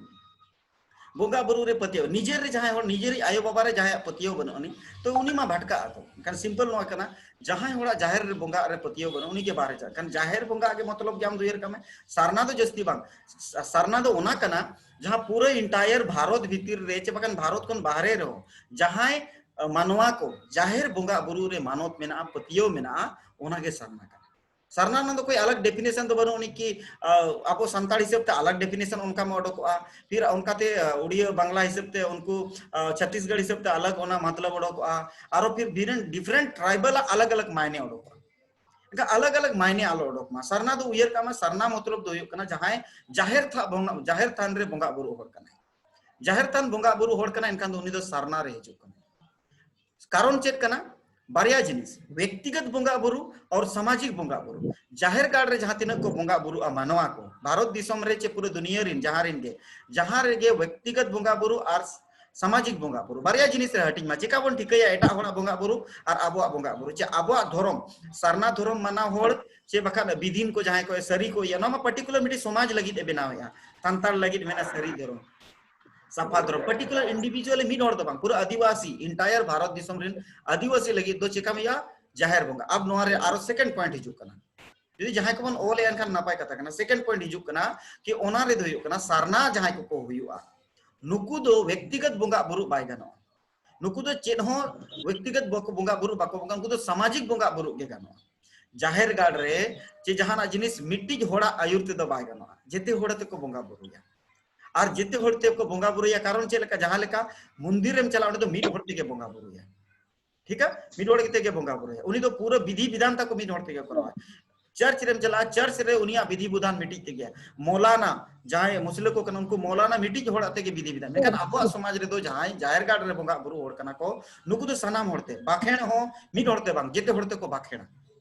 ᱵᱚᱸᱜᱟ ᱵᱩᱨᱩ ᱨᱮ ᱯᱟᱹᱛᱭᱟᱹᱣ, ᱱᱤᱡᱮᱨ ᱨᱮ ᱡᱟᱦᱟᱸᱭ ᱦᱚᱲ, ᱱᱤᱡᱮᱨᱤᱡ ᱟᱭᱳ ᱵᱟᱵᱟ ᱨᱮ ᱡᱟᱦᱟᱸᱭᱟᱜ ᱯᱟᱹᱛᱭᱟᱹᱣ ᱵᱟᱹᱱᱩᱜ ᱟᱹᱱᱤᱡ, ᱛᱚ ᱩᱱᱤ ᱢᱟ ᱵᱷᱟᱴᱠᱟᱜ ᱟᱠᱚ᱾ ᱮᱱᱠᱷᱟᱱ ᱥᱤᱢᱯᱚᱞ ᱱᱚᱣᱟ ᱠᱟᱱᱟ, ᱡᱟᱦᱟᱸᱭ ᱦᱚᱲᱟᱜ ᱡᱟᱦᱮᱨ ᱨᱮ ᱵᱚᱸᱜᱟᱜ ᱨᱮ ᱯᱟᱹᱛᱭᱟᱹᱣ ᱵᱟᱹᱱᱩᱜ, ᱩᱱᱤ ᱜᱮ ᱵᱟᱦᱨᱮ ᱪᱟᱞᱟᱜ᱾ ᱮᱱᱠᱷᱟᱱ ᱡᱟᱦᱮᱨ ᱵᱚᱸᱜᱟᱜ ᱜᱮ ᱢᱚᱛᱞᱚᱵ ᱜᱮ ᱟᱢ ᱫᱚ ᱩᱭᱦᱟᱹᱨ ᱠᱟᱜ ᱢᱮ, ᱥᱟᱨᱱᱟ ᱫᱚ ᱡᱟᱹᱥᱛᱤ ᱵᱟᱝ᱾ ᱥᱟ-, ᱥᱟᱨᱱᱟ ᱫᱚ ᱚᱱᱟ ᱠᱟᱱᱟ, ᱡᱟᱦᱟᱸ ᱯᱩᱨᱟᱹ entire ᱵᱷᱟᱨᱚᱛ ᱵᱷᱤᱛᱤᱨ ᱨᱮ ᱪᱮ ᱵᱟᱠᱷᱟᱱ ᱵᱷᱟᱨᱚᱛ ᱠᱷᱚᱱ ᱵᱟᱦᱨᱮ ᱨᱮᱦᱚᱸ ᱡᱟᱦᱟᱸᱭ ᱟᱸ, ᱢᱟᱱᱣᱟ ᱠᱚ ᱡᱟᱦᱮᱨ ᱵᱚᱸᱜᱟ ᱵᱩᱨᱩ ᱨᱮ ᱢᱟᱱᱚᱛ ᱢᱮᱱᱟᱜᱼᱟ, ᱯᱟᱹᱛᱭᱟᱹᱣ ᱢᱮᱱᱟᱜᱼᱟ, ᱚᱱᱟ ᱜᱮ ᱥᱟᱨᱱᱟ ᱠᱟᱱᱟ᱾ ᱥᱟᱨᱱᱟ ᱨᱮᱱᱟᱜ ᱫᱚ ᱠᱳᱭ ᱟᱞᱟᱜᱽ ᱰᱮᱯᱷᱤᱱᱮᱥᱚᱱ ᱫᱚ ᱵᱟᱹᱱᱩᱜ ᱟᱹᱱᱤᱡ ᱠᱤ, ᱟᱸ, ᱟᱵᱚ ᱥᱟᱱᱛᱟᱲ ᱦᱤᱥᱟᱹᱵ ᱛᱮ ᱟᱞᱟᱜᱽ ᱰᱮᱯᱷᱤᱱᱮᱥᱚᱱ ᱚᱱᱠᱟ ᱢᱟ ᱚᱰᱚᱠᱚᱜᱼᱟ, ᱯᱷᱤᱨ ᱚᱱᱠᱟᱛᱮ, ᱟᱸ, ᱩᱲᱤᱭᱟᱹ ᱵᱟᱝᱞᱟ ᱦᱤᱥᱟᱹᱵ ᱛᱮ ᱩᱱᱠᱩ, ᱟᱸ, ᱪᱷᱚᱛᱤᱥᱜᱚᱲ ᱦᱤᱥᱟᱹᱵ ᱛᱮ ᱟᱞᱟᱜᱽ ᱚᱱᱟ ᱢᱚᱛᱞᱚᱵ ᱚᱰᱚᱠᱚᱜᱼᱟ, ᱟᱨᱚ ᱯᱷᱤᱨ ᱵᱷᱤᱨᱮᱱ ᱰᱤᱯᱷᱟᱨᱮᱱᱴ ᱴᱨᱟᱭᱵᱟᱞ ᱟᱜ ᱟᱞᱟᱜᱽ ᱟᱞᱟᱜᱽ ᱢᱟᱭᱱᱮ ᱚᱰᱚᱠᱚᱜᱼᱟ᱾ ᱮᱱᱠᱷᱟᱱ ᱟᱞᱟᱜᱽ ᱟᱞᱟᱜᱽ ᱢᱟᱭᱱᱮ ᱟᱞᱚ ᱚᱰᱚᱠ ᱢᱟ᱾ ᱥᱟᱨᱱᱟ ᱫᱚ ᱩᱭᱦᱟᱹᱨ ᱠᱟᱜ ᱢᱟ, ᱥᱟᱨᱱᱟ ᱢᱚᱛᱞᱚᱵ ᱫᱚ ᱦᱩᱭᱩᱜ ᱠᱟᱱᱟ ᱡᱟᱦᱟᱸᱭ ᱡᱟᱦᱮᱨ ᱛᱷᱟ-, ᱵᱚᱸᱜᱟ-, ᱡᱟᱦᱮᱨ ᱛᱷᱟᱱ ᱨᱮ ᱵᱚᱸᱜᱟ ᱵᱩᱨᱩ ᱦᱚᱲ ᱠᱟᱱᱟᱭ᱾ ᱡᱟᱦᱮᱨ ᱛᱷᱟᱱ ᱵᱚᱸᱜᱟ ᱵᱩᱨᱩ ᱦᱚᱲ ᱠᱟᱱᱟᱭ, ᱮᱱᱠᱷᱟᱱ ᱫᱚ ᱩᱱᱤ ᱫᱚ ᱥᱟᱨᱱᱟ ᱨᱮ ᱦᱤᱡᱩᱜ ᱠᱟᱱᱟᱭ᱾ ᱠᱟᱨᱚᱱ ᱪᱮᱫ ᱠᱟᱱᱟ? ᱵᱟᱨᱭᱟ ᱡᱤᱱᱤᱥ, ᱵᱮᱠᱛᱤᱜᱚᱛ ᱵᱚᱸᱜᱟ ᱵᱩᱨᱩ ᱟᱨ ᱥᱟᱢᱟᱡᱤᱠ ᱵᱚᱸᱜᱟ ᱵᱩᱨᱩ᱾ ᱡᱟᱦᱮᱨ ᱜᱟᱲ ᱨᱮ ᱡᱟᱦᱟᱸ ᱛᱤᱱᱟᱹᱜ ᱠᱚ ᱵᱚᱸᱜᱟ ᱵᱩᱨᱩᱜᱼᱟ ᱢᱟᱱᱣᱟ ᱠᱚ, ᱵᱷᱟᱨᱚᱛ ᱫᱤᱥᱚᱢ ᱨᱮ ᱪᱮ ᱯᱩᱨᱟᱹ ᱫᱩᱱᱤᱭᱟᱹ ᱨᱮᱱ ᱡᱟᱦᱟᱸ ᱨᱮᱱ ᱜᱮ, ᱡᱟᱦᱟᱸ ᱨᱮᱜᱮ ᱵᱮᱠᱛᱤᱜᱚᱛ ᱵᱚᱸᱜᱟ ᱵᱩᱨᱩ ᱟᱨ ᱥᱟᱢᱟᱡᱤᱠ ᱵᱚᱸᱜᱟ ᱵᱩᱨᱩ, ᱵᱟᱨᱭᱟ ᱡᱤᱱᱤᱥ ᱨᱮ ᱦᱟᱹᱴᱤᱧ ᱢᱟ᱾ ᱪᱮᱠᱟ ᱵᱚᱱ ᱴᱷᱤᱠᱟᱹᱭᱟ ᱮᱴᱟᱜ ᱦᱚᱲᱟᱜ ᱵᱚᱸᱜᱟ ᱵᱩᱨᱩ ᱟᱨ ᱟᱵᱚᱣᱟᱜ ᱵᱚᱸᱜᱟ ᱵᱩᱨᱩ? ᱪᱮ ᱟᱵᱚᱣᱟᱜ ᱫᱷᱚᱨᱚᱢ, ᱥᱟᱨᱱᱟ ᱫᱷᱚᱨᱚᱢ ᱢᱟᱱᱟᱣ ᱦᱚᱲ, ᱪᱮ ᱵᱟᱠᱷᱟᱱ ᱵᱤᱫᱤᱱ ᱠᱚ ᱡᱟᱦᱟᱸᱭ ᱠᱚ ᱥᱟᱹᱨᱤ ᱠᱚ ᱤᱭᱟᱹ, ᱱᱚᱣᱟ ᱢᱟ particular ᱢᱤᱫᱴᱤᱡ ᱥᱚᱢᱟᱡᱽ ᱞᱟᱹᱜᱤᱫ ᱮ ᱵᱮᱱᱟᱣᱮᱫᱼᱟ᱾ ᱥᱟᱱᱛᱟᱲ ᱞᱟᱹᱜᱤᱫ ᱢᱮᱱᱟ ᱥᱟᱹᱨᱤ ᱫᱷᱚᱨᱚᱢ, ᱥᱟᱯᱷᱟ ᱫᱷᱚᱨᱚᱢ, particular individually ᱢᱤᱫ ᱦᱚᱲ ᱫᱚ ᱵᱟᱝ, ᱯᱩᱨᱟᱹ ᱟᱹᱫᱤᱵᱟᱹᱥᱤ entire ᱵᱷᱟᱨᱚᱛ ᱫᱤᱥᱚᱢ ᱨᱮᱱ ᱟᱹᱫᱤᱵᱟᱹᱥᱤ ᱞᱟᱹᱜᱤᱫ ᱫᱚ ᱪᱮᱠᱟ ᱦᱩᱭᱩᱜᱼᱟ? ᱡᱟᱦᱮᱨ ᱵᱚᱸᱜᱟ᱾ ᱟᱵ ᱱᱚᱣᱟ ᱨᱮ ᱟᱨᱚ second point ᱦᱤᱡᱩᱜ ᱠᱟᱱᱟ, ᱡᱩᱫᱤ ᱡᱟᱦᱟᱸᱭ ᱠᱚᱵᱚᱱ ᱚᱞ ᱮᱫ ᱠᱷᱟᱱ ᱱᱟᱯᱟᱭ ᱠᱟᱛᱷᱟ ᱠᱟᱱᱟ᱾ Second point ᱦᱤᱡᱩᱜ ᱠᱟᱱᱟ ᱠᱤ ᱚᱱᱟ ᱨᱮᱫᱚ ᱦᱩᱭᱩᱜ ᱠᱟᱱᱟ ᱥᱟᱨᱱᱟ ᱡᱟᱦᱟᱸᱭ ᱠᱚᱠᱚ ᱦᱩᱭᱩᱜᱼᱟ, ᱱᱩᱠᱩ ᱫᱚ ᱵᱮᱠᱛᱤᱜᱚᱛ ᱵᱚᱸᱜᱟ ᱵᱩᱨᱩ ᱵᱟᱭ ᱜᱟᱱᱚᱜᱼᱟ᱾ ᱱᱩᱠᱩ ᱫᱚ ᱪᱮᱫ ᱦᱚᱸ ᱵᱮᱠᱛᱤᱜᱚᱛ ᱵᱟᱠᱚ ᱵᱚᱸᱜᱟ ᱵᱩᱨᱩ, ᱵᱟᱠᱚ ᱵᱚᱸᱜᱟ, ᱩᱱᱠᱩ ᱫᱚ ᱥᱟᱢᱟᱡᱤᱠ ᱵᱚᱸᱜᱟ ᱵᱩᱨᱩ ᱜᱮ ᱜᱟᱱᱚᱜᱼᱟ᱾ ᱡᱟᱦᱮᱨ ᱜᱟᱲ ᱨᱮ ᱪᱮ ᱡᱟᱦᱟᱱᱟᱜ ᱡᱤᱱᱤᱥ ᱢᱤᱫᱴᱤᱡ ᱦᱚᱲᱟᱜ ᱟᱹᱭᱩᱨ ᱛᱮᱫᱚ ᱵᱟᱭ ᱜᱟᱱᱚᱜᱼᱟ, ᱡᱮᱛᱮ ᱦᱚᱲ ᱛᱮᱠᱚ ᱵᱚᱸᱜᱟ ᱵᱩᱨᱩᱭᱟ᱾ ᱟᱨ ᱡᱮᱛᱮ ᱦᱚᱲ ᱛᱮᱠᱚ ᱵᱚᱸᱜᱟ ᱵᱩᱨᱩᱭᱟ, ᱠᱟᱨᱚᱱ ᱪᱮᱫ ᱞᱮᱠᱟ, ᱡᱟᱦᱟᱸ ᱞᱮᱠᱟ ᱢᱚᱱᱫᱤᱨ ᱨᱮᱢ ᱪᱟᱞᱟᱜᱼᱟ, ᱚᱸᱰᱮ ᱫᱚ ᱢᱤᱫ ᱦᱚᱲ ᱛᱮᱜᱮ ᱵᱚᱸᱜᱟ ᱵᱩᱨᱩᱭᱟ, ᱴᱷᱤᱠᱟ? ᱢᱤᱫ ᱦᱚᱲ ᱠᱟᱛᱮ ᱜᱮ ᱵᱚᱸᱜᱟ ᱵᱩᱨᱩᱭᱟ, ᱩᱱᱤ ᱫᱚ ᱯᱩᱨᱟᱹ ᱵᱤᱫᱷᱤ ᱵᱤᱫᱷᱟᱱ ᱛᱟᱠᱚ ᱢᱤᱫ ᱦᱚᱲ ᱛᱮᱜᱮ ᱠᱚᱨᱟᱣᱟ᱾ ᱪᱟᱨᱪ ᱨᱮᱢ ᱪᱟᱞᱟᱜᱼᱟ, ᱪᱟᱨᱪ ᱨᱮ ᱩᱱᱤᱭᱟᱜ ᱵᱤᱫᱷᱤ ᱵᱤᱫᱷᱟᱱ ᱢᱤᱫᱴᱤᱡ ᱛᱮᱜᱮ᱾ ᱢᱚᱞᱟᱱᱟ, ᱡᱟᱦᱟᱸᱭ ᱢᱩᱥᱞᱟᱹ ᱠᱚ ᱠᱟᱱᱟ, ᱩᱱᱠᱩ ᱢᱚᱞᱟᱱᱟ ᱢᱤᱫᱴᱤᱡ ᱦᱚᱲ ᱟᱛᱮ ᱜᱮ ᱵᱤᱫᱷᱤ ᱵᱤᱫᱷᱟᱱ᱾ ᱢᱮᱱᱠᱷᱟᱱ ᱟᱵᱚᱣᱟᱜ ᱥᱚᱢᱟᱡᱽ ᱨᱮᱫᱚ ᱡᱟᱦᱟᱸᱭ ᱡᱟᱦᱮᱨ ᱜᱟᱲ ᱨᱮ ᱵᱚᱸᱜᱟ ᱵᱩᱨᱩ ᱦᱚᱲ ᱠᱟᱱᱟ ᱠᱚ, ᱱᱩᱠᱩ ᱫᱚ ᱥᱟᱱᱟᱢ ᱦᱚᱲ ᱛᱮ, ᱵᱟᱠᱷᱮᱲ ᱦᱚᱸ ᱢᱤᱫ ᱦᱚᱲ ᱛᱮ ᱵᱟᱝ, ᱡᱮᱛᱮ ᱦᱚᱲ ᱛᱮᱠᱚ ᱵᱟᱠᱷᱮᱲᱟ᱾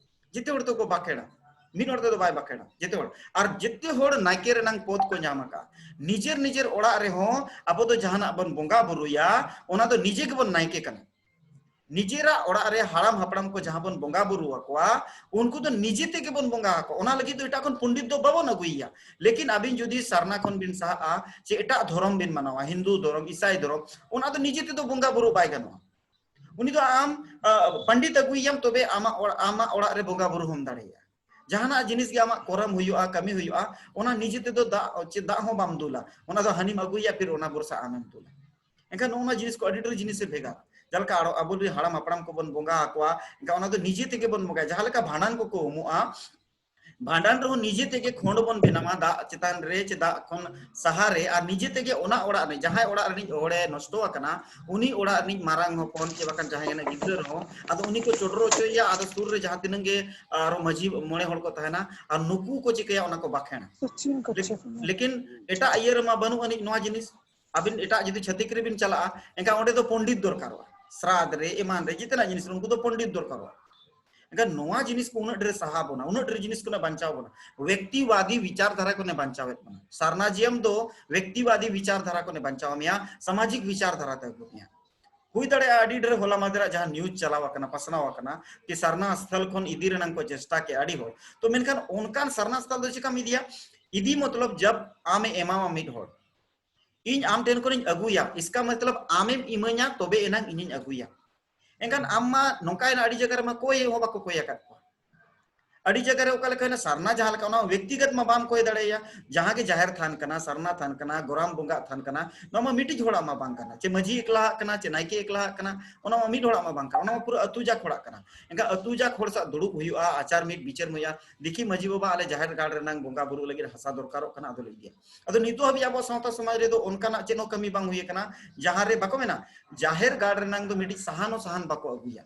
ᱡᱮᱛᱮ ᱦᱚᱲ ᱛᱮᱠᱚ ᱵᱟᱠᱷᱮᱲᱟ, ᱢᱤᱫ ᱦᱚᱲ ᱛᱮᱫᱚ ᱵᱟᱭ ᱵᱟᱠᱷᱮᱲᱟ, ᱡᱮᱛᱮ ᱦᱚᱲ᱾ ᱟᱨ ᱡᱮᱛᱮ ᱦᱚᱲ ᱱᱟᱭᱠᱮ ᱨᱮᱱᱟᱝ ᱯᱚᱫ ᱠᱚ ᱧᱟᱢ ᱟᱠᱟᱫᱼᱟ᱾ ᱱᱤᱡᱮᱨ ᱱᱤᱡᱮᱨ ᱚᱲᱟᱜ ᱨᱮᱦᱚᱸ ᱟᱵᱚ ᱫᱚ ᱡᱟᱦᱟᱱᱟᱜ ᱵᱚᱱ ᱵᱚᱸᱜᱟ ᱵᱩᱨᱩᱭᱟ, ᱚᱱᱟ ᱫᱚ ᱱᱤᱡᱮ ᱜᱮᱵᱚᱱ ᱱᱟᱭᱠᱮ ᱠᱟᱱᱟ᱾ ᱱᱤᱡᱮᱨᱟᱜ ᱚᱲᱟᱜ ᱨᱮ ᱦᱟᱲᱟᱢ ᱦᱟᱯᱲᱟᱢ ᱠᱚ ᱡᱟᱦᱟᱸ ᱵᱚᱱ ᱵᱚᱸᱜᱟ ᱵᱩᱨᱩ ᱟᱠᱚᱣᱟ, ᱩᱱᱠᱩ ᱫᱚ ᱱᱤᱡᱮ ᱛᱮᱜᱮ ᱵᱚᱱ ᱵᱚᱸᱜᱟ ᱟᱠᱚᱣᱟ᱾ ᱚᱱᱟ ᱞᱟᱹᱜᱤᱫ ᱫᱚ ᱮᱴᱟᱜ ᱠᱷᱚᱱ ᱯᱚᱱᱰᱤᱛ ᱫᱚ ᱵᱟᱵᱚᱱ ᱟᱹᱜᱩᱭᱮᱭᱟ᱾ ᱞᱮᱠᱤᱱ ᱟᱹᱵᱤᱱ ᱡᱩᱫᱤ ᱥᱟᱨᱱᱟ ᱠᱷᱚᱱ ᱵᱤᱱ ᱥᱟᱦᱟᱜᱼᱟ, ᱪᱮ ᱮᱴᱟᱜ ᱫᱷᱚᱨᱚᱢ ᱵᱤᱱ ᱢᱟᱱᱟᱣᱟ, ᱦᱤᱱᱫᱩ ᱫᱷᱚᱨᱚᱢ, ᱤᱥᱟᱭ ᱫᱷᱚᱨᱚᱢ, ᱚᱱᱟ ᱫᱚ ᱱᱤᱡᱮ ᱛᱮᱫᱚ ᱵᱚᱸᱜᱟ ᱵᱩᱨᱩ ᱵᱟᱭ ᱜᱟᱱᱚᱜᱼᱟ᱾ ᱩᱱᱤ ᱫᱚ ᱟᱢ, ᱟ, ᱯᱚᱱᱰᱤᱛ ᱟᱹᱜᱩᱭᱮᱭᱟᱢ, ᱛᱚᱵᱮ ᱟᱢᱟᱜ ᱚᱲᱟᱜ, ᱟᱢᱟᱜ ᱚᱲᱟᱜ ᱨᱮ ᱵᱚᱸᱜᱟ ᱵᱩᱨᱩ ᱦᱚᱸᱢ ᱫᱟᱲᱮᱭᱟᱜᱼᱟ᱾ ᱡᱟᱦᱟᱱᱟᱜ ᱡᱤᱱᱤᱥ ᱜᱮ ᱟᱢᱟᱜ ᱠᱚᱨᱚᱢ ᱦᱩᱭᱩᱜᱼᱟ, ᱠᱟᱹᱢᱤ ᱦᱩᱭᱩᱜᱼᱟ, ᱚᱱᱟ ᱱᱤᱡᱮ ᱛᱮᱫᱚ ᱫᱟᱜ, ᱪᱮ ᱫᱟᱜ ᱦᱚᱸ ᱵᱟᱢ ᱫᱩᱞᱟ, ᱚᱱᱟ ᱫᱚ ᱦᱟᱹᱱᱤᱢ ᱟᱹᱜᱩᱭᱟ, ᱯᱷᱤᱨ ᱚᱱᱟ ᱵᱚᱨᱥᱟ ᱟᱢᱮᱢ ᱫᱩᱞᱟ᱾ ᱮᱱᱠᱷᱟᱱ ᱱᱚᱜᱼᱚ ᱱᱚᱣᱟ ᱡᱤᱱᱤᱥ ᱠᱚ ᱟᱹᱰᱤ ᱰᱷᱮᱨ ᱡᱤᱱᱤᱥ ᱮ ᱵᱷᱮᱜᱟᱨ᱾ ᱡᱟᱦᱟᱸ ᱞᱮᱠᱟ ᱟᱨᱚ ᱟᱵᱚ ᱨᱮᱱ ᱦᱟᱲᱟᱢ ᱦᱟᱯᱲᱟᱢ ᱠᱚᱵᱚᱱ ᱵᱚᱸᱜᱟ ᱟᱠᱚᱣᱟ, ᱮᱱᱠᱷᱟᱱ ᱚᱱᱟ ᱫᱚ ᱱᱤᱡᱮ ᱛᱮᱜᱮ ᱵᱚᱱ ᱵᱚᱸᱜᱟᱭᱟ᱾ ᱡᱟᱦᱟᱸ ᱞᱮᱠᱟ ᱵᱷᱟᱸᱰᱟᱱ ᱠᱚᱠᱚ ᱩᱢᱩᱜᱼᱟ, ᱵᱷᱟᱸᱰᱟᱱ ᱨᱮᱦᱚᱸ ᱱᱤᱡᱮ ᱛᱮᱜᱮ ᱠᱷᱚᱸᱰ ᱵᱚᱱ ᱵᱮᱱᱟᱣᱟ ᱫᱟᱜ ᱪᱮᱛᱟᱱ ᱨᱮ ᱪᱮ ᱫᱟᱜ ᱠᱷᱚᱱ ᱥᱟᱦᱟ ᱨᱮ, ᱟᱨ ᱱᱤᱡᱮ ᱛᱮᱜᱮ ᱚᱱᱟ ᱚᱲᱟᱜ ᱨᱮ, ᱡᱟᱦᱟᱸᱭ ᱚᱲᱟᱜ ᱨᱤᱱᱤᱡ ᱦᱚᱲᱮ ᱱᱚᱥᱴᱚ ᱟᱠᱟᱱᱟ, ᱩᱱᱤ ᱚᱲᱟᱜ ᱨᱤᱱᱤᱡ ᱢᱟᱨᱟᱝ ᱦᱚᱯᱚᱱ ᱪᱮ ᱵᱟᱠᱷᱟᱱ ᱡᱟᱦᱟᱸᱭ ᱜᱮ ᱜᱤᱫᱽᱨᱟᱹ ᱨᱮᱦᱚᱸ, ᱟᱫᱚ ᱩᱱᱤ ᱠᱚ ᱪᱚᱰᱚᱨ ᱦᱚᱪᱚᱭᱮᱭᱟ᱾ ᱟᱫᱚ ᱥᱩᱨ ᱨᱮ ᱡᱟᱦᱟᱸ ᱛᱤᱱᱟᱹᱜ ᱜᱮ ᱟᱨᱚ ᱢᱟᱹᱡᱷᱤ ᱢᱚᱬᱮ ᱦᱚᱲ ᱠᱚ ᱛᱟᱦᱮᱱᱟ, ᱟᱨ ᱱᱩᱠᱩ ᱠᱚ ᱪᱤᱠᱟᱹᱭᱟ, ᱚᱱᱟ ᱠᱚ ᱵᱟᱠᱷᱮᱲᱟ᱾ ᱥᱚᱪᱤᱱ ᱠᱟᱪᱪᱷᱟᱯ ᱢᱮ᱾ ᱞᱮᱠᱤᱱ ᱮᱴᱟᱜ ᱤᱭᱟᱹ ᱨᱮᱢᱟ ᱵᱟᱹᱱᱩᱜ ᱟᱹᱱᱤᱡ ᱱᱚᱣᱟ ᱡᱤᱱᱤᱥ᱾ ᱟᱹᱵᱤᱱ ᱮᱴᱟᱜ ᱡᱩᱫᱤ ᱪᱷᱟᱹᱛᱤᱠ ᱨᱮᱵᱤᱱ ᱪᱟᱞᱟᱜᱼᱟ, ᱮᱱᱠᱷᱟᱱ ᱚᱸᱰᱮ ᱫᱚ ᱯᱚᱱᱰᱤᱛ ᱫᱚᱨᱠᱟᱨᱚᱜᱼᱟ᱾ ᱥᱨᱟᱫ ᱨᱮ, ᱮᱢᱟᱱ ᱨᱮ, ᱡᱮᱛᱮᱱᱟᱜ ᱡᱤᱱᱤᱥ ᱨᱮ ᱩᱱᱠᱩ ᱫᱚ ᱯᱚᱱᱰᱤᱛ ᱫᱚᱨᱠᱟᱨᱚᱜᱼᱟ᱾ ᱮᱱᱠᱷᱟᱱ ᱱᱚᱣᱟ ᱡᱤᱱᱤᱥ ᱠᱚ ᱩᱱᱟᱹᱜ ᱰᱷᱮᱨ ᱥᱟᱦᱟ ᱵᱚᱱᱟ, ᱩᱱᱟᱹᱜ ᱰᱷᱮᱨ ᱡᱤᱱᱤᱥ ᱠᱚ ᱵᱟᱧᱪᱟᱣ ᱵᱚᱱᱟ, ᱵᱮᱠᱛᱤᱵᱟᱫᱤ ᱵᱤᱪᱟᱨ ᱫᱷᱟᱨᱟ ᱠᱚ ᱵᱟᱧᱪᱟᱣᱮᱫ ᱵᱚᱱᱟ᱾ ᱥᱟᱨᱱᱟᱡᱤᱭᱟᱢ ᱫᱚ ᱵᱮᱠᱛᱤᱵᱟᱫᱤ ᱵᱤᱪᱟᱨ ᱫᱷᱟᱨᱟ ᱠᱚ ᱵᱟᱧᱪᱟᱣ ᱢᱮᱭᱟ, ᱥᱟᱢᱟᱡᱤᱠ ᱵᱤᱪᱟᱨ ᱫᱷᱟᱨᱟ ᱛᱮ ᱟᱹᱜᱩ ᱢᱮᱭᱟ᱾ ᱦᱩᱭ ᱫᱟᱲᱮᱭᱟᱜᱼᱟ ᱟᱹᱰᱤ ᱰᱷᱮᱨ ᱦᱚᱞᱟ ᱢᱟᱫᱷᱮᱨᱟᱜ ᱡᱟᱦᱟᱸ ᱱᱤᱭᱩᱡᱽ ᱪᱟᱞᱟᱣ ᱟᱠᱟᱱᱟ, ᱯᱟᱥᱱᱟᱣ ᱟᱠᱟᱱᱟ, ᱠᱤ ᱥᱟᱨᱱᱟ ᱥᱛᱷᱚᱞ ᱠᱷᱚᱱ ᱤᱫᱤ ᱨᱮᱱᱟᱜ ᱠᱚ ᱪᱮᱥᱴᱟ ᱠᱮᱫ ᱟᱹᱰᱤ ᱦᱚᱲ, ᱛᱚ ᱢᱮᱱᱠᱷᱟᱱ ᱚᱱᱠᱟᱱ ᱥᱟᱨᱱᱟ ᱥᱛᱷᱚᱞ ᱫᱚ ᱪᱮᱠᱟᱢ ᱤᱫᱤᱭᱟ? ᱤᱫᱤ ᱢᱚᱛᱞᱚᱵ ᱡᱟᱵ ᱟᱢᱮ ᱮᱢᱟᱢᱟ ᱢᱤᱫ ᱦᱚᱲ, ᱤᱧ ᱟᱢ ᱴᱷᱮᱱ ᱠᱷᱚᱱᱤᱧ ᱟᱹᱜᱩᱭᱟ, ᱤᱥᱠᱟ ᱢᱚᱛᱞᱚᱵ ᱟᱢᱮᱢ ᱤᱢᱟᱹᱧᱟ ᱛᱚᱵᱮ ᱮᱱᱟᱝ ᱤᱧᱤᱧ ᱟᱹᱜᱩᱭᱟ᱾ ᱮᱱᱠᱷᱟᱱ ᱟᱢ ᱢᱟ ᱱᱚᱝᱠᱟᱭᱮᱱᱟ, ᱟᱹᱰᱤ ᱡᱟᱭᱜᱟ ᱨᱮᱢᱟ ᱠᱚᱭ ᱦᱚᱸ ᱵᱟᱠᱚ ᱠᱚᱭ ᱟᱠᱟᱫ ᱠᱚᱣᱟ᱾ ᱟᱹᱰᱤ ᱡᱟᱭᱜᱟ ᱨᱮ ᱚᱠᱟ ᱞᱮᱠᱟ ᱦᱩᱭᱱᱟ, ᱥᱟᱨᱱᱟ ᱡᱟᱦᱟᱸ ᱞᱮᱠᱟ, ᱚᱱᱟ ᱵᱮᱠᱛᱤᱜᱚᱛ ᱢᱟ ᱵᱟᱢ ᱠᱚᱭ ᱫᱟᱲᱮᱭᱟᱭᱟ᱾ ᱡᱟᱦᱟᱸ ᱜᱮ ᱡᱟᱦᱮᱨ ᱛᱷᱟᱱ ᱠᱟᱱᱟ, ᱥᱟᱨᱱᱟ ᱛᱷᱟᱱ ᱠᱟᱱᱟ, ᱜᱚᱨᱟᱢ ᱵᱚᱸᱜᱟ ᱛᱷᱟᱱ ᱠᱟᱱᱟ, ᱱᱚᱣᱟ ᱢᱟ ᱢᱤᱫᱴᱤᱡ ᱦᱚᱲᱟᱜ ᱢᱟ ᱵᱟᱝ ᱠᱟᱱᱟ, ᱪᱮ ᱢᱟᱹᱡᱷᱤ ᱮᱠᱞᱟᱦᱟᱜ ᱠᱟᱱᱟ, ᱪᱮ ᱱᱟᱭᱠᱮ ᱮᱠᱞᱟᱦᱟᱜ ᱠᱟᱱᱟ, ᱚᱱᱟ ᱢᱟ ᱢᱤᱫ ᱦᱚᱲᱟᱜ ᱢᱟ ᱵᱟᱝ ᱠᱟᱱᱟ, ᱚᱱᱟ ᱢᱟ ᱯᱩᱨᱟᱹ ᱟᱹᱛᱩ ᱡᱟᱠ ᱦᱚᱲᱟᱜ ᱠᱟᱱᱟ᱾ ᱮᱱᱠᱷᱟᱱ ᱟᱹᱛᱩ ᱡᱟᱠ ᱦᱚᱲ ᱥᱟᱶ ᱫᱩᱲᱩᱵ ᱦᱩᱭᱩᱜᱼᱟ, ᱟᱪᱟᱨ ᱢᱤᱫ ᱵᱤᱪᱟᱹᱨ ᱦᱩᱭᱩᱜᱼᱟ, ᱫᱮᱠᱷᱤ ᱢᱟᱹᱡᱷᱤ ᱵᱟᱵᱟ, ᱟᱞᱮ ᱡᱟᱦᱮᱨ ᱜᱟᱲ ᱨᱮᱱᱟᱝ ᱵᱚᱸᱜᱟ ᱵᱩᱨᱩ ᱞᱟᱹᱜᱤᱫ ᱦᱟᱥᱟ ᱫᱚᱨᱠᱟᱨᱚᱜ ᱠᱟᱱᱟ, ᱟᱫᱚ ᱞᱮ ᱤᱫᱤᱭᱟ᱾ ᱟᱫᱚ ᱱᱤᱛᱚᱜ ᱦᱟᱹᱵᱤᱡ ᱟᱵᱚ ᱥᱟᱶᱛᱟ ᱥᱚᱢᱟᱡᱽ ᱨᱮᱫᱚ ᱚᱱᱠᱟᱱᱟᱜ ᱪᱮᱫ ᱦᱚᱸ ᱠᱟᱹᱢᱤ ᱵᱟᱝ ᱦᱩᱭ ᱟᱠᱟᱱᱟ, ᱡᱟᱦᱟᱸ ᱨᱮ ᱵᱟᱠᱚ ᱢᱮᱱᱟ, ᱡᱟᱦᱮᱨ ᱜᱟᱲ ᱨᱮᱱᱟᱝ ᱫᱚ ᱢᱤᱫᱴᱤᱡ ᱥᱟᱦᱟᱱ ᱦᱚᱸ ᱥᱟᱦᱟᱱ ᱵᱟᱠᱚ ᱟᱹᱜᱩᱭᱟ,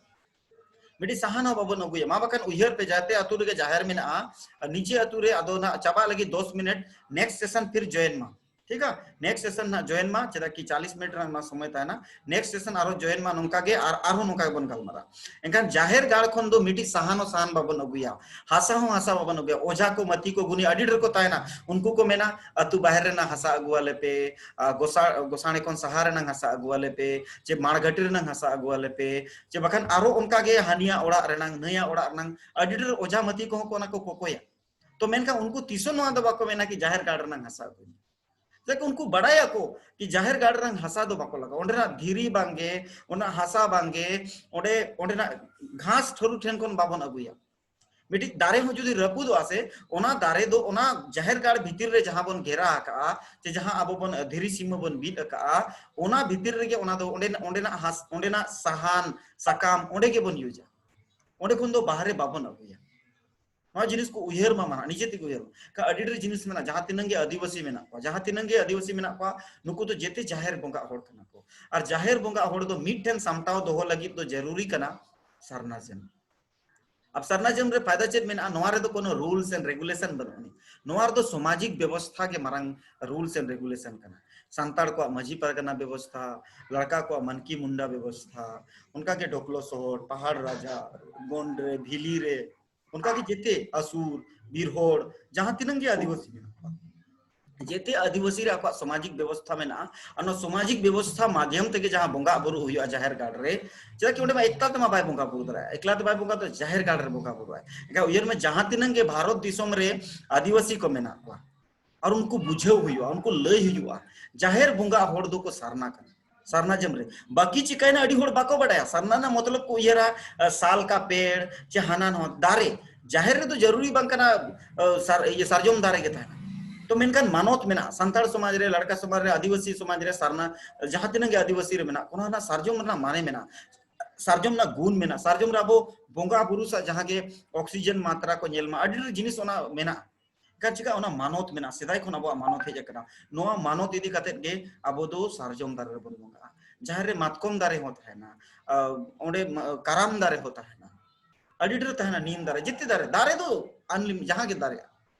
ᱢᱤᱫᱴᱤᱡ ᱥᱟᱦᱟᱱ ᱦᱚᱸ ᱵᱟᱵᱚᱱ ᱟᱹᱜᱩᱭᱟ᱾ ᱢᱟ ᱵᱟᱠᱷᱟᱱ ᱩᱭᱦᱟᱹᱨ ᱯᱮ, ᱡᱟᱛᱮ ᱟᱹᱛᱩ ᱨᱮᱜᱮ ᱡᱟᱦᱮᱨ ᱢᱮᱱᱟᱜᱼᱟ, ᱟᱨ ᱱᱤᱡᱮ ᱟᱹᱛᱩ ᱨᱮ ᱟᱫᱚ ᱱᱟᱜ ᱪᱟᱵᱟᱜ ᱞᱟᱹᱜᱤᱫ ᱫᱚᱥ ᱢᱤᱱᱤᱴ, next session ᱯᱷᱤᱨ join ᱢᱟ, ᱴᱷᱤᱠᱟ? Next session ᱱᱟᱜ join ᱢᱟ, ᱪᱮᱫᱟᱜ ᱠᱤ ᱪᱟᱞᱤᱥ ᱢᱤᱱᱤᱴ ᱨᱮᱱᱟᱜ ᱚᱱᱟ ᱥᱚᱢᱚᱭ ᱛᱟᱦᱮᱱᱟ᱾ Next session ᱟᱨᱦᱚᱸ join ᱢᱟ ᱱᱚᱝᱠᱟ ᱜᱮ, ᱟᱨ ᱟᱨᱦᱚᱸ ᱱᱚᱝᱠᱟ ᱜᱮᱵᱚᱱ ᱜᱟᱞᱢᱟᱨᱟᱜᱼᱟ᱾ ᱮᱱᱠᱷᱟᱱ ᱡᱟᱦᱮᱨ ᱜᱟᱲ ᱠᱷᱚᱱ ᱫᱚ ᱢᱤᱫᱴᱤᱡ ᱥᱟᱦᱟᱱ ᱦᱚᱸ ᱥᱟᱦᱟᱱ ᱵᱟᱵᱚᱱ ᱟᱹᱜᱩᱭᱟ, ᱦᱟᱥᱟ ᱦᱚᱸ ᱦᱟᱥᱟ ᱵᱟᱵᱚᱱ ᱟᱹᱜᱩᱭᱟ᱾ ᱚᱡᱷᱟ ᱠᱚ, ᱢᱟᱹᱛᱤ ᱠᱚ, ᱜᱩᱱᱤ ᱟᱹᱰᱤ ᱰᱷᱮᱨ ᱠᱚ ᱛᱟᱦᱮᱱᱟ, ᱩᱱᱠᱩ ᱠᱚ ᱢᱮᱱᱟ, "ᱟᱹᱛᱩ ᱵᱟᱦᱮᱨ ᱨᱮᱱᱟᱜ ᱦᱟᱥᱟ ᱟᱹᱜᱩᱣᱟᱞᱮ ᱯᱮ, ᱟᱨ ᱜᱚᱥᱟ-, ᱜᱚᱥᱟᱬᱮ ᱠᱷᱚᱱ ᱥᱟᱦᱟ ᱨᱮᱱᱟᱜ ᱦᱟᱥᱟ ᱟᱹᱜᱩᱣᱟᱞᱮ ᱯᱮ, ᱪᱮ ᱢᱟᱲᱜᱷᱟᱴᱤ ᱨᱮᱱᱟᱜ ᱦᱟᱥᱟ ᱟᱹᱜᱩᱣᱟᱞᱮ ᱯᱮ", ᱪᱮ ᱵᱟᱠᱷᱟᱱ ᱟᱨᱚ ᱚᱱᱠᱟ ᱜᱮ ᱦᱟᱹᱱᱤᱭᱟᱜ ᱚᱲᱟᱜ ᱨᱮᱱᱟᱝ, ᱱᱟᱹᱭᱟᱜ ᱚᱲᱟᱜ ᱨᱮᱱᱟᱝ, ᱟᱹᱰᱤ ᱰᱷᱮᱨ ᱚᱡᱷᱟ ᱢᱟᱹᱛᱤ ᱠᱚᱦᱚᱸ ᱠᱚ ᱚᱱᱟ ᱠᱚ ᱠᱚᱠᱚᱭᱟ᱾ ᱛᱚ ᱢᱮᱱᱠᱷᱟᱱ ᱩᱱᱠᱩ ᱛᱤᱥ ᱦᱚᱸ ᱱᱚᱣᱟ ᱫᱚ ᱵᱟᱠᱚ ᱢᱮᱱᱟ ᱠᱤ ᱡᱟᱦᱮᱨ ᱜᱟᱲ ᱨᱮᱱᱟᱝ ᱦᱟᱥᱟ ᱟᱹᱜᱩᱭ ᱢᱮ᱾ ᱪᱮᱫᱟᱜ ᱠᱤ ᱩᱱᱠᱩ ᱵᱟᱲᱟᱭᱟᱠᱚ ᱠᱤ ᱡᱟᱦᱮᱨ ᱜᱟᱲ ᱨᱮᱱᱟᱝ ᱦᱟᱥᱟ ᱫᱚ ᱵᱟᱠᱚ ᱞᱟᱜᱟᱣᱟ, ᱚᱸᱰᱮᱱᱟᱜ ᱫᱷᱤᱨᱤ ᱵᱟᱝᱜᱮ, ᱚᱱᱟ ᱦᱟᱥᱟ ᱵᱟᱝᱜᱮ, ᱚᱸᱰᱮ, ᱚᱸᱰᱮᱱᱟᱜ ᱜᱷᱟᱥ ᱴᱷᱟᱹᱨᱩ ᱴᱷᱮᱱ ᱠᱷᱚᱱ ᱵᱟᱵᱚᱱ ᱟᱹᱜᱩᱭᱟ᱾ ᱢᱤᱫᱴᱤᱡ ᱫᱟᱨᱮ ᱦᱚᱸ ᱡᱩᱫᱤ ᱨᱟᱹᱯᱩᱫᱚᱜᱼᱟ ᱥᱮ, ᱚᱱᱟ ᱫᱟᱨᱮ ᱫᱚ ᱚᱱᱟ ᱡᱟᱦᱮᱨ ᱜᱟᱲ ᱵᱷᱤᱛᱤᱨ ᱨᱮ ᱡᱟᱦᱟᱸ ᱵᱚᱱ ᱜᱷᱮᱨᱟ ᱟᱠᱟᱜᱼᱟ, ᱥᱮ ᱡᱟᱦᱟᱸ ᱟᱵᱚ ᱵᱚᱱ ᱫᱷᱤᱨᱤ ᱥᱤᱢᱟᱹ ᱵᱚᱱ ᱵᱤᱫ ᱟᱠᱟᱜᱼᱟ, ᱚᱱᱟ ᱵᱷᱤᱛᱤᱨ ᱨᱮᱜᱮ ᱚᱱᱟ ᱫᱚ ᱚᱸᱰᱮ, ᱚᱸᱰᱮᱱᱟᱜ ᱦᱟᱥ-, ᱚᱸᱰᱮᱱᱟᱜ ᱥᱟᱦᱟᱱ ᱥᱟᱠᱟᱢ ᱚᱸᱰᱮ ᱜᱮᱵᱚᱱ ᱤᱭᱩᱡᱟ᱾ ᱚᱸᱰᱮ ᱠᱷᱚᱱ ᱫᱚ ᱵᱟᱦᱨᱮ ᱵᱟᱵᱚᱱ ᱟᱹᱜᱩᱭᱟ᱾ ᱱᱚᱣᱟ ᱡᱤᱱᱤᱥ ᱠᱚ ᱩᱭᱦᱟᱹᱨ ᱢᱟ ᱢᱟᱱᱟ, ᱱᱤᱡᱮ ᱛᱮᱜᱮ ᱩᱭᱦᱟᱹᱨ ᱢᱟ᱾ ᱠᱟ-, ᱟᱹᱰᱤ ᱰᱷᱮᱨ ᱡᱤᱱᱤᱥ ᱢᱮᱱᱟᱜᱼᱟ, ᱡᱟᱦᱟᱸ ᱛᱤᱱᱟᱹᱝ ᱜᱮ ᱟᱹᱫᱤᱵᱟᱹᱥᱤ ᱢᱮᱱᱟᱜ ᱠᱚᱣᱟ, ᱡᱟᱦᱟᱸ ᱛᱤᱱᱟᱹᱝ ᱜᱮ ᱟᱹᱫᱤᱵᱟᱹᱥᱤ ᱢᱮᱱᱟᱜ ᱠᱚᱣᱟ, ᱱᱩᱠᱩ ᱫᱚ ᱡᱮᱛᱮ ᱡᱟᱦᱮᱨ ᱵᱚᱸᱜᱟ ᱦᱚᱲ ᱠᱟᱱᱟ ᱠᱚ᱾ ᱟᱨ ᱡᱟᱦᱮᱨ ᱵᱚᱸᱜᱟ ᱦᱚᱲ ᱫᱚ ᱢᱤᱫ ᱴᱷᱮᱱ ᱥᱟᱢᱴᱟᱣ ᱫᱚᱦᱚ ᱞᱟᱹᱜᱤᱫ ᱫᱚ ᱡᱟᱹᱨᱩᱨᱤ ᱠᱟᱱᱟ ᱥᱟᱨᱱᱟ ᱥᱮᱱ᱾ ᱟᱵ ᱥᱟᱨᱱᱟᱡᱚᱢ ᱨᱮ ᱯᱷᱟᱭᱫᱟ ᱪᱮᱫ ᱢᱮᱱᱟᱜᱼᱟ? ᱱᱚᱣᱟ ᱨᱮᱫᱚ ᱠᱳᱱᱳ rules and regulation ᱵᱟᱹᱱᱩᱜ ᱟᱹᱱᱤᱡ᱾ ᱱᱚᱣᱟ ᱨᱮᱫᱚ ᱥᱟᱢᱟᱡᱤᱠ ᱵᱮᱵᱚᱥᱛᱷᱟ ᱜᱮ ᱢᱟᱨᱟᱝ rules and regulation ᱠᱟᱱᱟ᱾ ᱥᱟᱱᱛᱟᱲ ᱠᱚᱣᱟᱜ ᱢᱟᱹᱡᱷᱤ ᱯᱟᱨᱜᱟᱱᱟ ᱵᱮᱵᱚᱥᱛᱷᱟ, ᱞᱟᱲᱠᱟ ᱠᱚᱣᱟᱜ ᱢᱟᱱᱠᱤ ᱢᱩᱱᱰᱟ ᱵᱮᱵᱚᱥᱛᱷᱟ, ᱚᱱᱠᱟᱜᱮ ᱰᱚᱠᱞᱚ ᱥᱚᱦᱚᱨ, ᱯᱟᱦᱟᱲ ᱨᱟᱡᱟ, ᱜᱚᱱᱰᱨᱮ, ᱵᱷᱤᱞᱤ ᱨᱮ, ᱚᱱᱠᱟᱜᱮ ᱡᱮᱛᱮ ᱟᱥᱩᱨ, ᱵᱤᱨᱦᱚᱲ, ᱡᱟᱦᱟᱸ ᱛᱤᱱᱟᱹᱝ ᱜᱮ ᱟᱹᱫᱤᱵᱟᱹᱥᱤ ᱢᱮᱱᱟᱜ ᱠᱚᱣᱟ, ᱡᱮᱛᱮ ᱟᱹᱫᱤᱵᱟᱹᱥᱤ ᱨᱮ ᱟᱠᱚᱣᱟᱜ ᱥᱟᱢᱟᱡᱤᱠ ᱵᱮᱵᱚᱥᱛᱷᱟ ᱢᱮᱱᱟᱜᱼᱟ᱾ ᱟᱨ ᱱᱚᱣᱟ ᱥᱟᱢᱟᱡᱤᱠ ᱵᱮᱵᱚᱥᱛᱷᱟ ᱢᱟᱫᱷᱭᱚᱢ ᱛᱮᱜᱮ ᱡᱟᱦᱟᱸ ᱵᱚᱸᱜᱟ ᱵᱩᱨᱩ ᱦᱩᱭᱩᱜᱼᱟ ᱡᱟᱦᱮᱨ ᱜᱟᱲ ᱨᱮ, ᱪᱮᱫᱟᱜ ᱠᱤ ᱚᱸᱰᱮ ᱢᱟ ᱮᱠᱞᱟ ᱛᱮᱢᱟ ᱵᱟᱭ ᱵᱚᱸᱜᱟ ᱵᱩᱨᱩ ᱫᱟᱲᱮᱭᱟᱜᱼᱟ, ᱮᱠᱞᱟ ᱛᱮ ᱵᱟᱭ ᱵᱚᱸᱜᱟ ᱫᱚ ᱡᱟᱦᱮᱨ ᱜᱟᱲ ᱨᱮ ᱵᱚᱸᱜᱟ ᱵᱩᱨᱩᱜᱼᱟᱭ᱾ ᱮᱱᱠᱷᱟᱱ ᱩᱭᱦᱟᱹᱨ ᱢᱮ, ᱡᱟᱦᱟᱸ ᱛᱤᱱᱟᱹᱝ ᱜᱮ ᱵᱷᱟᱨᱚᱛ ᱫᱤᱥᱚᱢ ᱨᱮ ᱟᱹᱫᱤᱵᱟᱹᱥᱤ ᱠᱚ ᱢᱮᱱᱟᱜ ᱠᱚᱣᱟ, ᱟᱨ ᱩᱱᱠᱩ ᱵᱩᱡᱷᱟᱹᱣ ᱦᱩᱭᱩᱜᱼᱟ, ᱩᱱᱠᱩ ᱞᱟᱹᱭ ᱦᱩᱭᱩᱜᱼᱟ, ᱡᱟᱦᱮᱨ ᱵᱚᱸᱜᱟ ᱦᱚᱲ ᱫᱚᱠᱚ ᱥᱟᱨᱱᱟ ᱠᱟᱱᱟ, ᱥᱟᱨᱱᱟᱡᱚᱢ ᱨᱮ᱾ ᱵᱟᱹᱠᱤ ᱪᱤᱠᱟᱭᱱᱟ, ᱟᱹᱰᱤ ᱦᱚᱲ ᱵᱟᱠᱚ ᱵᱟᱰᱟᱭᱟ᱾ ᱥᱟᱨᱱᱟ ᱨᱮᱱᱟᱜ ᱢᱚᱛᱞᱚᱵ ᱠᱚ ᱩᱭᱦᱟᱹᱨᱟ, ᱟᱸ, ᱥᱟᱞ ᱠᱟ ᱯᱮᱲ, ᱪᱮ ᱦᱟᱱᱟ ᱱᱚᱣᱟ ᱫᱟᱨᱮ᱾ ᱡᱟᱦᱮᱨ ᱨᱮᱫᱚ ᱡᱟᱹᱨᱩᱨᱤ ᱵᱟᱝ ᱠᱟᱱᱟ, ᱟᱸ, ᱥᱟᱨ-, ᱤᱭᱟᱹ, ᱥᱟᱨᱡᱚᱢ ᱫᱟᱨᱮ ᱜᱮ ᱛᱟᱦᱮᱱᱟ᱾ ᱛᱚ ᱢᱮᱱᱠᱷᱟᱱ ᱢᱟᱱᱚᱛ ᱢᱮᱱᱟᱜᱼᱟ, ᱥᱟᱱᱛᱟᱲ ᱥᱚᱢᱟᱡᱽ ᱨᱮ, ᱞᱟᱲᱠᱟ ᱥᱚᱢᱟᱡᱽ ᱨᱮ, ᱟᱹᱫᱤᱵᱟᱹᱥᱤ ᱥᱚᱢᱟᱡᱽ ᱨᱮ, ᱥᱟᱨᱱᱟ, ᱡᱟᱦᱟᱸ ᱛᱤᱱᱟᱹᱜ ᱜᱮ ᱟᱹᱫᱤᱵᱟᱹᱥᱤ ᱨᱮ ᱢᱮᱱᱟᱜ ᱠᱚ, ᱚᱱᱟ ᱨᱮᱱᱟᱜ ᱥᱟᱨᱡᱚᱢ ᱨᱮᱱᱟᱜ ᱢᱟᱱᱮ ᱢᱮᱱᱟᱜᱼᱟ, ᱥᱟᱨᱡᱚᱢ ᱨᱮᱱᱟᱜ ᱜᱩᱱ ᱢᱮᱱᱟᱜᱼᱟ, ᱥᱟᱨᱡᱚᱢ ᱨᱮ ᱟᱵᱚ ᱵᱚᱸᱜᱟ ᱵᱩᱨᱩ ᱥᱟᱶ ᱡᱟᱦᱟᱸ ᱜᱮ oxygen ᱢᱟᱛᱨᱟ ᱠᱚ ᱧᱮᱞ ᱢᱟ, ᱟᱹᱰᱤ ᱰᱷᱮᱨ ᱡᱤᱱᱤᱥ ᱚᱱᱟ ᱢᱮᱱᱟᱜᱼᱟ᱾ ᱮᱱᱠᱷᱟᱱ ᱪᱤᱠᱟ ᱚᱱᱟ ᱢᱟᱱᱚᱛ ᱢᱮᱱᱟᱜᱼᱟ, ᱥᱮᱫᱟᱭ ᱠᱷᱚᱱ ᱟᱵᱚᱣᱟᱜ ᱢᱟᱱᱚᱛ ᱦᱮᱡ ᱟᱠᱟᱱᱟ᱾ ᱱᱚᱣᱟ ᱢᱟᱱᱚᱛ ᱤᱫᱤ ᱠᱟᱛᱮᱫ ᱜᱮ ᱟᱵᱚ ᱫᱚ ᱥᱟᱨᱡᱚᱢ ᱫᱟᱨᱮ ᱨᱮᱵᱚᱱ ᱵᱚᱸᱜᱟᱜᱼᱟ, ᱡᱟᱦᱮᱨ ᱨᱮ ᱢᱟᱛᱠᱚᱢ ᱫᱟᱨᱮ ᱦᱚᱸ ᱛᱟᱦᱮᱱᱟ, ᱟᱸ, ᱚᱸᱰᱮ ᱢᱟ-, ᱠᱟᱨᱟᱢ ᱫᱟᱨᱮ ᱦᱚᱸ ᱛᱟᱦᱮᱱᱟ, ᱟᱹᱰᱤ ᱰᱷᱮᱨ ᱛᱟᱦᱮᱱᱟ, ᱱᱤᱢ ᱫᱟᱨᱮ, ᱡᱮᱛᱮ ᱫᱟᱨᱮ, ᱫᱟᱨᱮ ᱫᱚ unlim-, ᱡᱟᱦᱟᱸ ᱜᱮ ᱫᱟᱨᱮᱜᱼᱟ᱾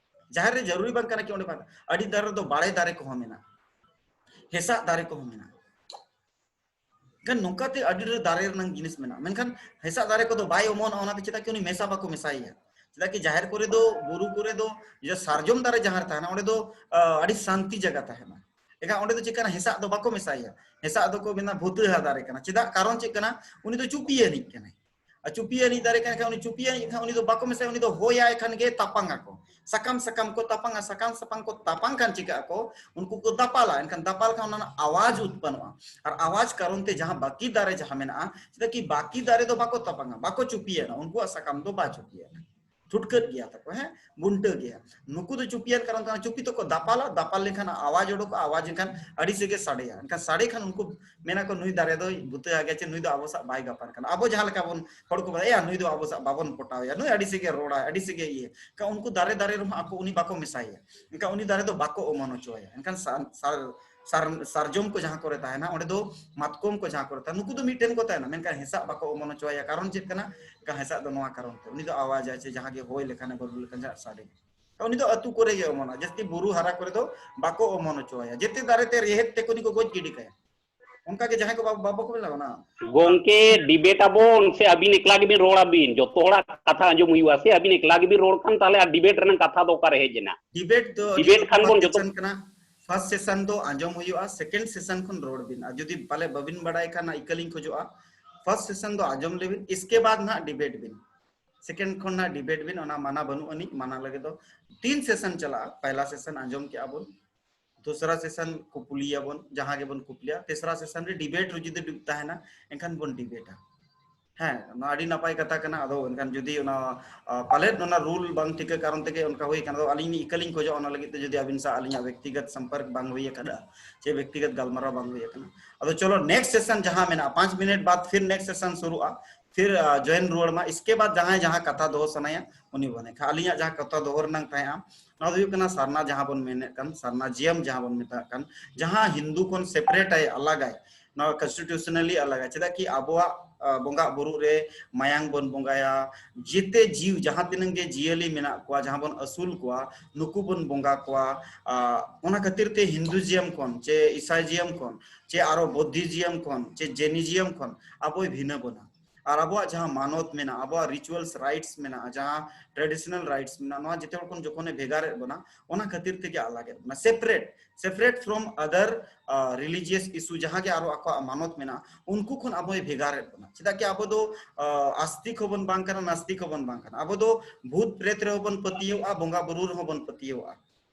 ᱡᱟᱦᱮᱨ ᱨᱮ ᱡᱟᱹᱨᱩᱨᱤ ᱵᱟᱝ ᱠᱟᱱᱟ ᱠᱤ ᱚᱸᱰᱮ ᱵᱟᱝ, ᱟᱹᱰᱤ ᱫᱟᱨᱮ ᱨᱮᱫᱚ ᱵᱟᱲᱮ ᱫᱟᱨᱮ ᱠᱚᱦᱚᱸ ᱢᱮᱱᱟᱜᱼᱟ, ᱦᱮᱸᱥᱟᱜ ᱫᱟᱨᱮ ᱠᱚᱦᱚᱸ ᱢᱮᱱᱟᱜᱼᱟ᱾ ᱮᱱᱠᱷᱟᱱ ᱱᱚᱝᱠᱟᱛᱮ ᱟᱹᱰᱤ ᱰᱷᱮᱨ ᱫᱟᱨᱮ ᱨᱮᱱᱟᱜ ᱡᱤᱱᱤᱥ ᱢᱮᱱᱟᱜᱼᱟ, ᱢᱮᱱᱠᱷᱟᱱ ᱦᱮᱸᱥᱟᱜ ᱫᱟᱨᱮ ᱠᱚᱫᱚ ᱵᱟᱭ ᱚᱢᱚᱱᱚᱜᱼᱟ, ᱚᱱᱟᱛᱮ ᱪᱮᱫᱟᱜ ᱠᱤ ᱩᱱᱤ ᱢᱮᱥᱟ ᱵᱟᱠᱚ ᱢᱮᱥᱟᱭᱮᱭᱟ? ᱪᱮᱫᱟᱜ ᱠᱤ ᱡᱟᱦᱮᱨ ᱠᱚᱨᱮ ᱫᱚ, ᱵᱩᱨᱩ ᱠᱚᱨᱮ ᱫᱚ, ᱡᱮ ᱥᱟᱨᱡᱚᱢ ᱫᱟᱨᱮ ᱡᱟᱦᱟᱸ ᱨᱮ ᱛᱟᱦᱮᱱᱟ, ᱚᱸᱰᱮ ᱫᱚ, ᱟᱹᱰᱤ ᱥᱟᱱᱛᱤ ᱡᱟᱭᱜᱟ ᱛᱟᱦᱮᱱᱟ᱾ ᱮᱱᱠᱷᱟᱱ ᱚᱸᱰᱮ ᱫᱚ ᱪᱮᱫ ᱠᱟᱱᱟ, ᱦᱮᱸᱥᱟᱜ ᱫᱚ ᱵᱟᱠᱚ ᱢᱮᱥᱟᱭᱮᱭᱟ᱾ ᱦᱮᱸᱥᱟᱜ ᱫᱚᱠᱚ ᱢᱮᱱᱟ ᱵᱷᱩᱛᱩᱲᱟ ᱫᱟᱨᱮ ᱠᱟᱱᱟ᱾ ᱪᱮᱫᱟᱜ? ᱠᱟᱨᱚᱱ ᱪᱮᱫ ᱠᱟᱱᱟ? ᱩᱱᱤ ᱫᱚ ᱪᱩᱯᱤ ᱟᱹᱱᱤᱡ ᱠᱟᱱᱟᱭ᱾ ᱟᱨ ᱪᱩᱯᱤ ᱟᱹᱱᱤᱡ ᱫᱟᱨᱮ ᱠᱟᱱ ᱠᱷᱟᱱ, ᱩᱱᱤ ᱪᱩᱯᱤ ᱟᱹᱱᱤᱡ ᱠᱷᱟᱱ, ᱩᱱᱤ ᱫᱚ ᱵᱟᱠᱚ ᱢᱮᱥᱟᱭᱟ, ᱩᱱᱤ ᱫᱚ ᱦᱚᱭᱟᱭ ᱠᱷᱟᱱ ᱜᱮ ᱛᱟᱯᱟᱝ ᱟᱠᱚ᱾ ᱥᱟᱠᱟᱢ ᱥᱟᱠᱟᱢ ᱠᱚ ᱛᱟᱯᱟᱝᱟ, ᱥᱟᱠᱟᱢ ᱥᱟᱠᱟᱢ ᱠᱚ ᱛᱟᱯᱟᱝ ᱠᱷᱟᱱ ᱪᱤᱠᱟᱹᱜ ᱟᱠᱚ? ᱩᱱᱠᱩ ᱠᱚ ᱫᱟᱯᱟᱞᱟ᱾ ᱮᱱᱠᱷᱟᱱ ᱫᱟᱯᱟᱞ ᱠᱷᱟᱱ ᱚᱱᱟ ᱨᱮᱱᱟᱜ ᱟᱣᱟᱡᱽ ᱩᱛᱯᱚᱱᱱᱚᱜᱼᱟ᱾ ᱟᱨ ᱟᱣᱟᱡᱽ ᱠᱟᱨᱚᱱ ᱛᱮ ᱡᱟᱦᱟᱸ ᱵᱟᱹᱠᱤ ᱫᱟᱨᱮ ᱡᱟᱦᱟᱸ ᱢᱮᱱᱟᱜᱼᱟ, ᱪᱮᱫᱟᱜ ᱠᱤ ᱵᱟᱹᱠᱤ ᱫᱟᱨᱮ ᱫᱚ ᱵᱟᱠᱚ ᱛᱟᱯᱟᱝᱟ, ᱵᱟᱠᱚ ᱪᱩᱯᱤᱭᱟᱱᱟ, ᱩᱱᱠᱩᱣᱟᱜ ᱥᱟᱠᱟᱢ ᱫᱚ ᱵᱟᱭ ᱪᱩᱯᱤᱭᱟᱱᱟ, ᱴᱷᱩᱴᱠᱟᱹᱜ ᱜᱮᱭᱟ ᱛᱟᱠᱚ, ᱦᱮᱸ, ᱵᱩᱱᱴᱟᱹ ᱜᱮᱭᱟ᱾ ᱱᱩᱠᱩ ᱫᱚ ᱪᱩᱯᱤᱭᱟᱱ ᱠᱟᱨᱚᱱ ᱛᱮ ᱪᱩᱯᱤ ᱛᱮᱠᱚ ᱫᱟᱯᱟᱞᱟ, ᱫᱟᱯᱟᱞ ᱞᱮᱱᱠᱷᱟᱱ ᱟᱣᱟᱡᱽ ᱚᱰᱚᱠᱚᱜᱼᱟ, ᱟᱣᱟᱡᱽ ᱮᱱᱠᱷᱟᱱ ᱟᱹᱰᱤ ᱥᱮᱜᱮ ᱥᱟᱰᱮᱭᱟ᱾ ᱮᱱᱠᱷᱟᱱ ᱥᱟᱰᱮ ᱠᱷᱟᱱ ᱩᱱᱠᱩ ᱢᱮᱱᱟ ᱠᱚ, "ᱱᱩᱭ ᱫᱟᱨᱮ ᱫᱚᱭ ᱵᱩᱛᱟᱹ ᱜᱮᱭᱟ, ᱪᱮ ᱱᱩᱭ ᱫᱚ ᱟᱵᱚ ᱥᱟᱶ ᱵᱟᱭ ᱜᱟᱯᱟᱱ ᱠᱟᱱᱟ᱾" ᱟᱵᱚ ᱡᱟᱦᱟᱸ ᱞᱮᱠᱟ ᱵᱚᱱ, ᱦᱚᱲ ᱠᱚ ᱢᱮᱱᱟ, "ᱮᱭᱟ, ᱱᱩᱭ ᱫᱚ ᱟᱵᱚ ᱥᱟᱶ ᱵᱟᱵᱚᱱ ᱯᱚᱴᱟᱣᱮᱭᱟ, ᱱᱩᱭ ᱟᱹᱰᱤ ᱥᱮᱜᱮ ᱨᱚᱲᱟ, ᱟᱹᱰᱤ ᱥᱮᱜᱮ ᱤᱭᱟᱹ᱾" ᱮᱱᱠᱷᱟᱱ ᱩᱱᱠᱩ ᱫᱟᱨᱮ ᱫᱟᱨᱮ ᱨᱮᱦᱚᱸ ᱟᱠᱚ ᱩᱱᱤ ᱵᱟᱠᱚ ᱢᱮᱥᱟᱭᱮᱭᱟ᱾ ᱮᱱᱠᱷᱟᱱ ᱩᱱᱤ ᱫᱟᱨᱮ ᱫᱚ ᱵᱟᱠᱚ ᱚᱢᱚᱱ ᱦᱚᱪᱚᱣᱟᱭᱟ᱾ ᱮᱱᱠᱷᱟᱱ ᱥᱟ-, ᱥᱟ-, ᱥᱟᱨ-, ᱥᱟᱨᱡᱚᱢ ᱠᱚ ᱡᱟᱦᱟᱸ ᱠᱚᱨᱮ ᱛᱟᱦᱮᱱᱟ, ᱚᱸᱰᱮ ᱫᱚ ᱢᱟᱛᱠᱚᱢ ᱠᱚ ᱡᱟᱦᱟᱸ ᱠᱚᱨᱮ ᱛᱟᱦᱮᱱᱟ, ᱱᱩᱠᱩ ᱫᱚ ᱢᱤᱫᱴᱷᱮᱱ ᱠᱚ ᱛᱟᱦᱮᱱᱟ, ᱢᱮᱱᱠᱷᱟᱱ ᱦᱮᱸᱥᱟᱜ ᱵᱟᱠᱚ ᱚᱢᱚᱱ ᱦᱚᱪᱚᱣᱟᱭᱟ᱾ ᱠᱟᱨᱚᱱ ᱪᱮᱫ ᱠᱟᱱᱟ? ᱢᱮᱱᱠᱷᱟᱱ ᱦᱮᱸᱥᱟᱜ ᱫᱚ ᱱᱚᱣᱟ ᱠᱟᱨᱚᱱ ᱛᱮ, ᱩᱱᱤ ᱫᱚ ᱟᱣᱟᱡᱟᱭ ᱥᱮ ᱡᱟᱦᱟᱸ ᱜᱮ ᱦᱚᱭ ᱞᱮᱠᱷᱟᱱᱮ ᱵᱟᱹᱨᱰᱩ ᱞᱮᱠᱷᱟᱱ ᱡᱟᱦᱟᱸ ᱥᱟᱰᱮ, ᱩᱱᱤ ᱫᱚ ᱟᱹᱛᱩ ᱠᱚᱨᱮ ᱜᱮ ᱚᱢᱚᱱᱚᱜᱼᱟ᱾ ᱡᱟᱹᱥᱛᱤ ᱵᱩᱨᱩ ᱦᱟᱨᱟ ᱠᱚᱨᱮ ᱫᱚ ᱵᱟᱠᱚ ᱚᱢᱚᱱ ᱦᱚᱪᱚᱣᱟᱭᱟ, ᱡᱮᱛᱮ ᱫᱟᱨᱮ ᱛᱮ ᱨᱮᱦᱮᱫ ᱛᱮᱠᱚ ᱩᱱᱤ ᱠᱚ ᱜᱚᱡ ᱜᱤᱰᱤ ᱠᱟᱭᱟ᱾ ᱚᱱᱠᱟ ᱜᱮ ᱡᱟᱦᱟᱸᱭ ᱠᱚ ᱵᱟᱵ-, ᱵᱟᱵᱟ ᱠᱚ ᱢᱮᱱᱟ ᱚᱱᱟ᱾ ᱜᱚᱝᱠᱮ, ᱰᱤᱵᱮᱴ ᱟᱵᱚᱱ ᱥᱮ ᱟᱹᱵᱤᱱ ᱮᱠᱞᱟ ᱜᱮᱵᱤᱱ ᱨᱚᱲ ᱟᱵᱤᱱ? ᱡᱚᱛᱚ ᱦᱚᱲᱟᱜ ᱠᱟᱛᱷᱟ ᱟᱸᱡᱚᱢ ᱦᱩᱭᱩᱜᱼᱟ ᱥᱮ? ᱟᱹᱵᱤᱱ ᱮᱠᱞᱟ ᱜᱮᱵᱤᱱ ᱨᱚᱲ ᱠᱷᱟᱱ ᱛᱟᱦᱚᱞᱮ ᱟᱨ ᱰᱤᱵᱮᱴ ᱨᱮᱱᱟᱜ ᱠᱟᱛᱷᱟ ᱫᱚ ᱚᱠᱟᱨᱮ ᱦᱮᱡ ᱮᱱᱟ? ᱰᱤᱵᱮᱴ ᱫᱚ ᱟᱹᱰᱤ ᱰᱤᱵᱮᱴ ᱠᱷᱟᱱ ᱵᱚᱱ ᱞᱚᱛᱯᱷᱟᱛ ᱡᱚᱛᱚ ᱥᱮᱥᱚᱱ ᱠᱟᱱᱟ᱾ ᱯᱷᱟᱥᱴ ᱥᱮᱥᱚᱱ ᱫᱚ ᱟᱸᱡᱚᱢ ᱦᱩᱭᱩᱜᱼᱟ, ᱥᱮᱠᱮᱱᱰ ᱥᱮᱥᱚᱱ ᱠᱷᱚᱱ ᱨᱚᱲ ᱵᱤᱱ᱾ ᱟᱨ ᱡᱩᱫᱤ ᱯᱟᱞᱮ ᱵᱟᱵᱤᱱ ᱵᱟᱲᱟᱭ ᱠᱷᱟᱱ, ᱤᱠᱟᱹᱞᱤᱧ ᱠᱷᱚᱡᱚᱜᱼᱟ, ᱯᱷᱟᱥᱴ ᱥᱮᱥᱚᱱ ᱫᱚ ᱟᱸᱡᱚᱢ ᱞᱮᱵᱤᱱ, ᱤᱥᱠᱮ ᱵᱟᱫ ᱱᱟᱦᱟᱜ ᱰᱤᱵᱮᱴ ᱵᱤᱱ᱾ ᱥᱮᱠᱮᱱᱰ ᱠᱷᱚᱱ ᱱᱟᱦᱟᱜ ᱰᱤᱵᱮᱴ ᱵᱤᱱ, ᱚᱱᱟ ᱢᱟᱱᱟ ᱵᱟᱹᱱᱩᱜ ᱟᱹᱱᱤᱡ, ᱢᱟᱱᱟ ᱞᱟᱹᱜᱤᱫ ᱫᱚ ᱛᱤᱱ ᱥᱮᱥᱚᱱ ᱪᱟᱞᱟᱜᱼᱟ᱾ ᱯᱟᱭᱞᱟ ᱥᱮᱥᱚᱱ ᱟᱸᱡᱚᱢ ᱠᱮᱜᱼᱟ ᱵᱚᱱ, ᱫᱚᱥᱨᱟ ᱥᱮᱥᱚᱱ ᱠᱩᱯᱩᱞᱤᱭᱟᱵᱚᱱ, ᱡᱟᱦᱟᱸ ᱜᱮᱵᱚᱱ ᱠᱩᱯᱞᱤᱭᱟ, ᱛᱮᱥᱨᱟ ᱥᱮᱥᱚᱱ ᱨᱮ ᱰᱤᱵᱮᱴ ᱨᱮ ᱡᱩᱫᱤ ᱰᱩᱵ ᱛᱟᱦᱮᱱᱟ, ᱮᱱᱠᱷᱟᱱ ᱵᱚᱱ ᱰᱤᱵᱮᱴᱟ᱾ ᱦᱮᱸ, ᱱᱚᱣᱟ ᱟᱹᱰᱤ ᱱᱟᱯᱟᱭ ᱠᱟᱛᱷᱟ ᱠᱟᱱᱟ᱾ ᱟᱫᱚ ᱮᱱᱠᱷᱟᱱ ᱡᱩᱫᱤ ᱚᱱᱟ, ᱟ, ᱯᱟᱞᱮᱫ ᱚᱱᱟ ᱨᱩᱞ ᱵᱟᱝ ᱴᱷᱤᱠᱟᱹ ᱠᱟᱨᱚᱱ ᱛᱮᱜᱮ ᱚᱱᱠᱟ ᱦᱩᱭ ᱟᱠᱟᱱᱟ, ᱟᱫᱚ ᱟᱹᱞᱤᱧ ᱤᱠᱟᱹᱞᱤᱧ ᱠᱷᱚᱡᱚᱜᱼᱟ, ᱚᱱᱟ ᱞᱟᱹᱜᱤᱫ ᱛᱮ ᱡᱩᱫᱤ ᱟᱹᱵᱤᱱ ᱥᱟᱶ ᱟᱹᱞᱤᱧᱟᱜ ᱵᱮᱠᱛᱤᱜᱚᱛ ᱥᱚᱢᱯᱚᱨᱠ ᱵᱟᱝ ᱦᱩᱭ ᱟᱠᱟᱫᱟ, ᱪᱮ ᱵᱮᱠᱛᱤᱜᱚᱛ ᱜᱟᱞᱢᱟᱨᱟᱣ ᱵᱟᱝ ᱦᱩᱭ ᱟᱠᱟᱱᱟ᱾ ᱟᱫᱚ ᱪᱚᱞᱚ, ᱱᱮᱠᱥᱴ ᱥᱮᱥᱚᱱ ᱡᱟᱦᱟᱸ ᱢᱮᱱᱟᱜᱼᱟ, ᱯᱟᱸᱪ ᱢᱤᱱᱤᱴ ᱵᱟᱫ ᱯᱷᱤᱨ ᱱᱮᱠᱥᱴ ᱥᱮᱥᱚᱱ ᱥᱩᱨᱩᱜᱼᱟ, ᱯᱷᱤᱨ, ᱟ, ᱡᱚᱭᱮᱱ ᱨᱩᱣᱟᱹᱲ ᱢᱟ᱾ ᱤᱥᱠᱮ ᱵᱟᱫ ᱡᱟᱦᱟᱸᱭ ᱡᱟᱦᱟᱸ ᱠᱟᱛᱷᱟ ᱫᱚᱦᱚ ᱥᱟᱱᱟᱭᱟ, ᱩᱱᱤ ᱵᱚᱱᱮ ᱠᱷᱟᱱ᱾ ᱟᱹᱞᱤᱧᱟᱜ ᱡᱟᱦᱟᱸ ᱠᱟᱛᱷᱟ ᱫᱚᱦᱚ ᱨᱮᱱᱟᱜ ᱛᱟᱦᱮᱸᱜᱼᱟ, ᱱᱚᱣᱟ ᱫᱚ ᱦᱩᱭᱩᱜ ᱠᱟᱱᱟ ᱥᱟᱨᱱᱟ, ᱡᱟᱦᱟᱸ ᱵᱚᱱ ᱢᱮᱱᱮᱫ ᱠᱟᱱ ᱥᱟᱨᱱᱟ ᱡᱤᱭᱟᱹᱢ ᱡᱟᱦᱟᱸ ᱵᱚᱱ ᱢᱮᱛᱟᱜ ᱠᱟᱱ, ᱡᱟᱦᱟᱸ ᱦᱤᱱᱫᱩ ᱠᱷᱚᱱ ᱥᱮᱯᱟᱨᱮᱴ ᱟᱭ, ᱟᱞᱟᱜᱟᱭ, ᱱᱚᱣᱟ ᱠᱚᱱᱥᱴᱤᱴᱤᱭᱩᱥᱚᱱᱟᱞᱤ ᱟᱞᱟᱜᱟᱭ᱾ ᱪᱮᱫᱟᱜ ᱠᱤ ᱟᱵᱚᱣᱟᱜ, ᱟ, ᱵᱚᱸᱜᱟ ᱵᱩᱨᱩ ᱨᱮ ᱢᱟᱭᱟᱝ ᱵᱚᱱ ᱵᱚᱸᱜᱟᱭᱟ, ᱡᱮᱛᱮ ᱡᱤᱣ ᱡᱟᱦᱟᱸ ᱛᱤᱱᱟᱹᱜ ᱜᱮ ᱡᱤᱭᱟᱹᱞᱤ ᱢᱮᱱᱟᱜ ᱠᱚᱣᱟ, ᱡᱟᱦᱟᱸ ᱵᱚᱱ ᱟᱹᱥᱩᱞ ᱠᱚᱣᱟ, ᱱᱩᱠᱩ ᱵᱚᱱ ᱵᱚᱸᱜᱟ ᱠᱚᱣᱟ᱾ ᱟ, ᱚᱱᱟ ᱠᱷᱟᱹᱛᱤᱨ ᱛᱮ ᱦᱤᱱᱫᱩᱡᱤᱭᱟᱢ ᱠᱷᱚᱱ, ᱪᱮ ᱤᱥᱟᱭᱡᱤᱭᱟᱢ ᱠᱷᱚᱱ, ᱪᱮ ᱟᱨᱚ ᱵᱳᱫᱷᱤᱡᱤᱭᱟᱢ ᱠᱷᱚᱱ, ᱪᱮ ᱡᱮᱱᱤᱡᱤᱭᱟᱢ ᱠᱷᱚᱱ ᱟᱵᱚᱭ ᱵᱷᱤᱱᱟᱹ ᱵᱚᱱᱟ᱾ ᱟᱨ ᱟᱵᱚᱣᱟᱜ ᱡᱟᱦᱟᱸ ᱢᱟᱱᱚᱛ ᱢᱮᱱᱟᱜᱼᱟ, ᱟᱵᱚᱣᱟᱜ ᱨᱤᱪᱩᱣᱟᱞᱥ ᱨᱟᱭᱤᱴᱥ ᱢᱮᱱᱟᱜᱼᱟ, ᱡᱟᱦᱟᱸ ᱴᱨᱮᱰᱤᱥᱚᱱᱟᱞ ᱨᱟᱭᱤᱴᱥ ᱢᱮᱱᱟᱜᱼᱟ, ᱱᱚᱣᱟ ᱡᱮᱛᱮ ᱦᱚᱲ ᱠᱷᱚᱱ ᱡᱚᱠᱷᱚᱱᱮ ᱵᱷᱮᱜᱟᱨᱮᱫ ᱵᱚᱱᱟ, ᱚᱱᱟ ᱠᱷᱟᱹᱛᱤᱨ ᱛᱮᱜᱮ ᱟᱞᱟᱜᱮᱫ ᱵᱚᱱᱟ, ᱥᱮᱯᱟᱨᱮᱴ, ᱥᱮᱯᱟᱨᱮᱴ ᱯᱷᱨᱚᱢ ᱟᱫᱟᱨ, ᱟ, ᱨᱤᱞᱤᱡᱤᱭᱟᱥ ᱤᱥᱩ, ᱡᱟᱦᱟᱸ ᱜᱮ ᱟᱨᱚ ᱟᱠᱚᱣᱟᱜ ᱢᱟᱱᱚᱛ ᱢᱮᱱᱟᱜᱼᱟ, ᱩᱱᱠᱩ ᱠᱷᱚᱱ ᱟᱵᱚᱭ ᱵᱷᱮᱜᱟᱨᱮᱫ ᱵᱚᱱᱟ᱾ ᱪᱮᱫᱟᱜ ᱠᱤ ᱟᱵᱚ ᱫᱚ, ᱟ, ᱟᱥᱛᱤᱠ ᱦᱚᱸᱵᱚᱱ ᱵᱟᱝ ᱠᱟᱱᱟ, ᱱᱟᱥᱛᱤᱠ ᱦᱚᱸᱵᱚᱱ ᱵᱟᱝ ᱠᱟᱱᱟ᱾ ᱟᱵᱚ ᱫᱚ ᱵᱷᱩᱛ ᱯᱨᱮᱛ ᱨᱮᱦᱚᱸ ᱵᱚᱱ ᱯᱟᱹᱛᱭᱟᱹᱣᱟᱜᱼᱟ, ᱵᱚᱸᱜᱟ ᱵᱩᱨᱩ ᱨᱮᱦᱚᱸ ᱵᱚᱱ ᱯᱟᱹᱛᱭᱟᱹᱣᱟᱜᱼᱟ᱾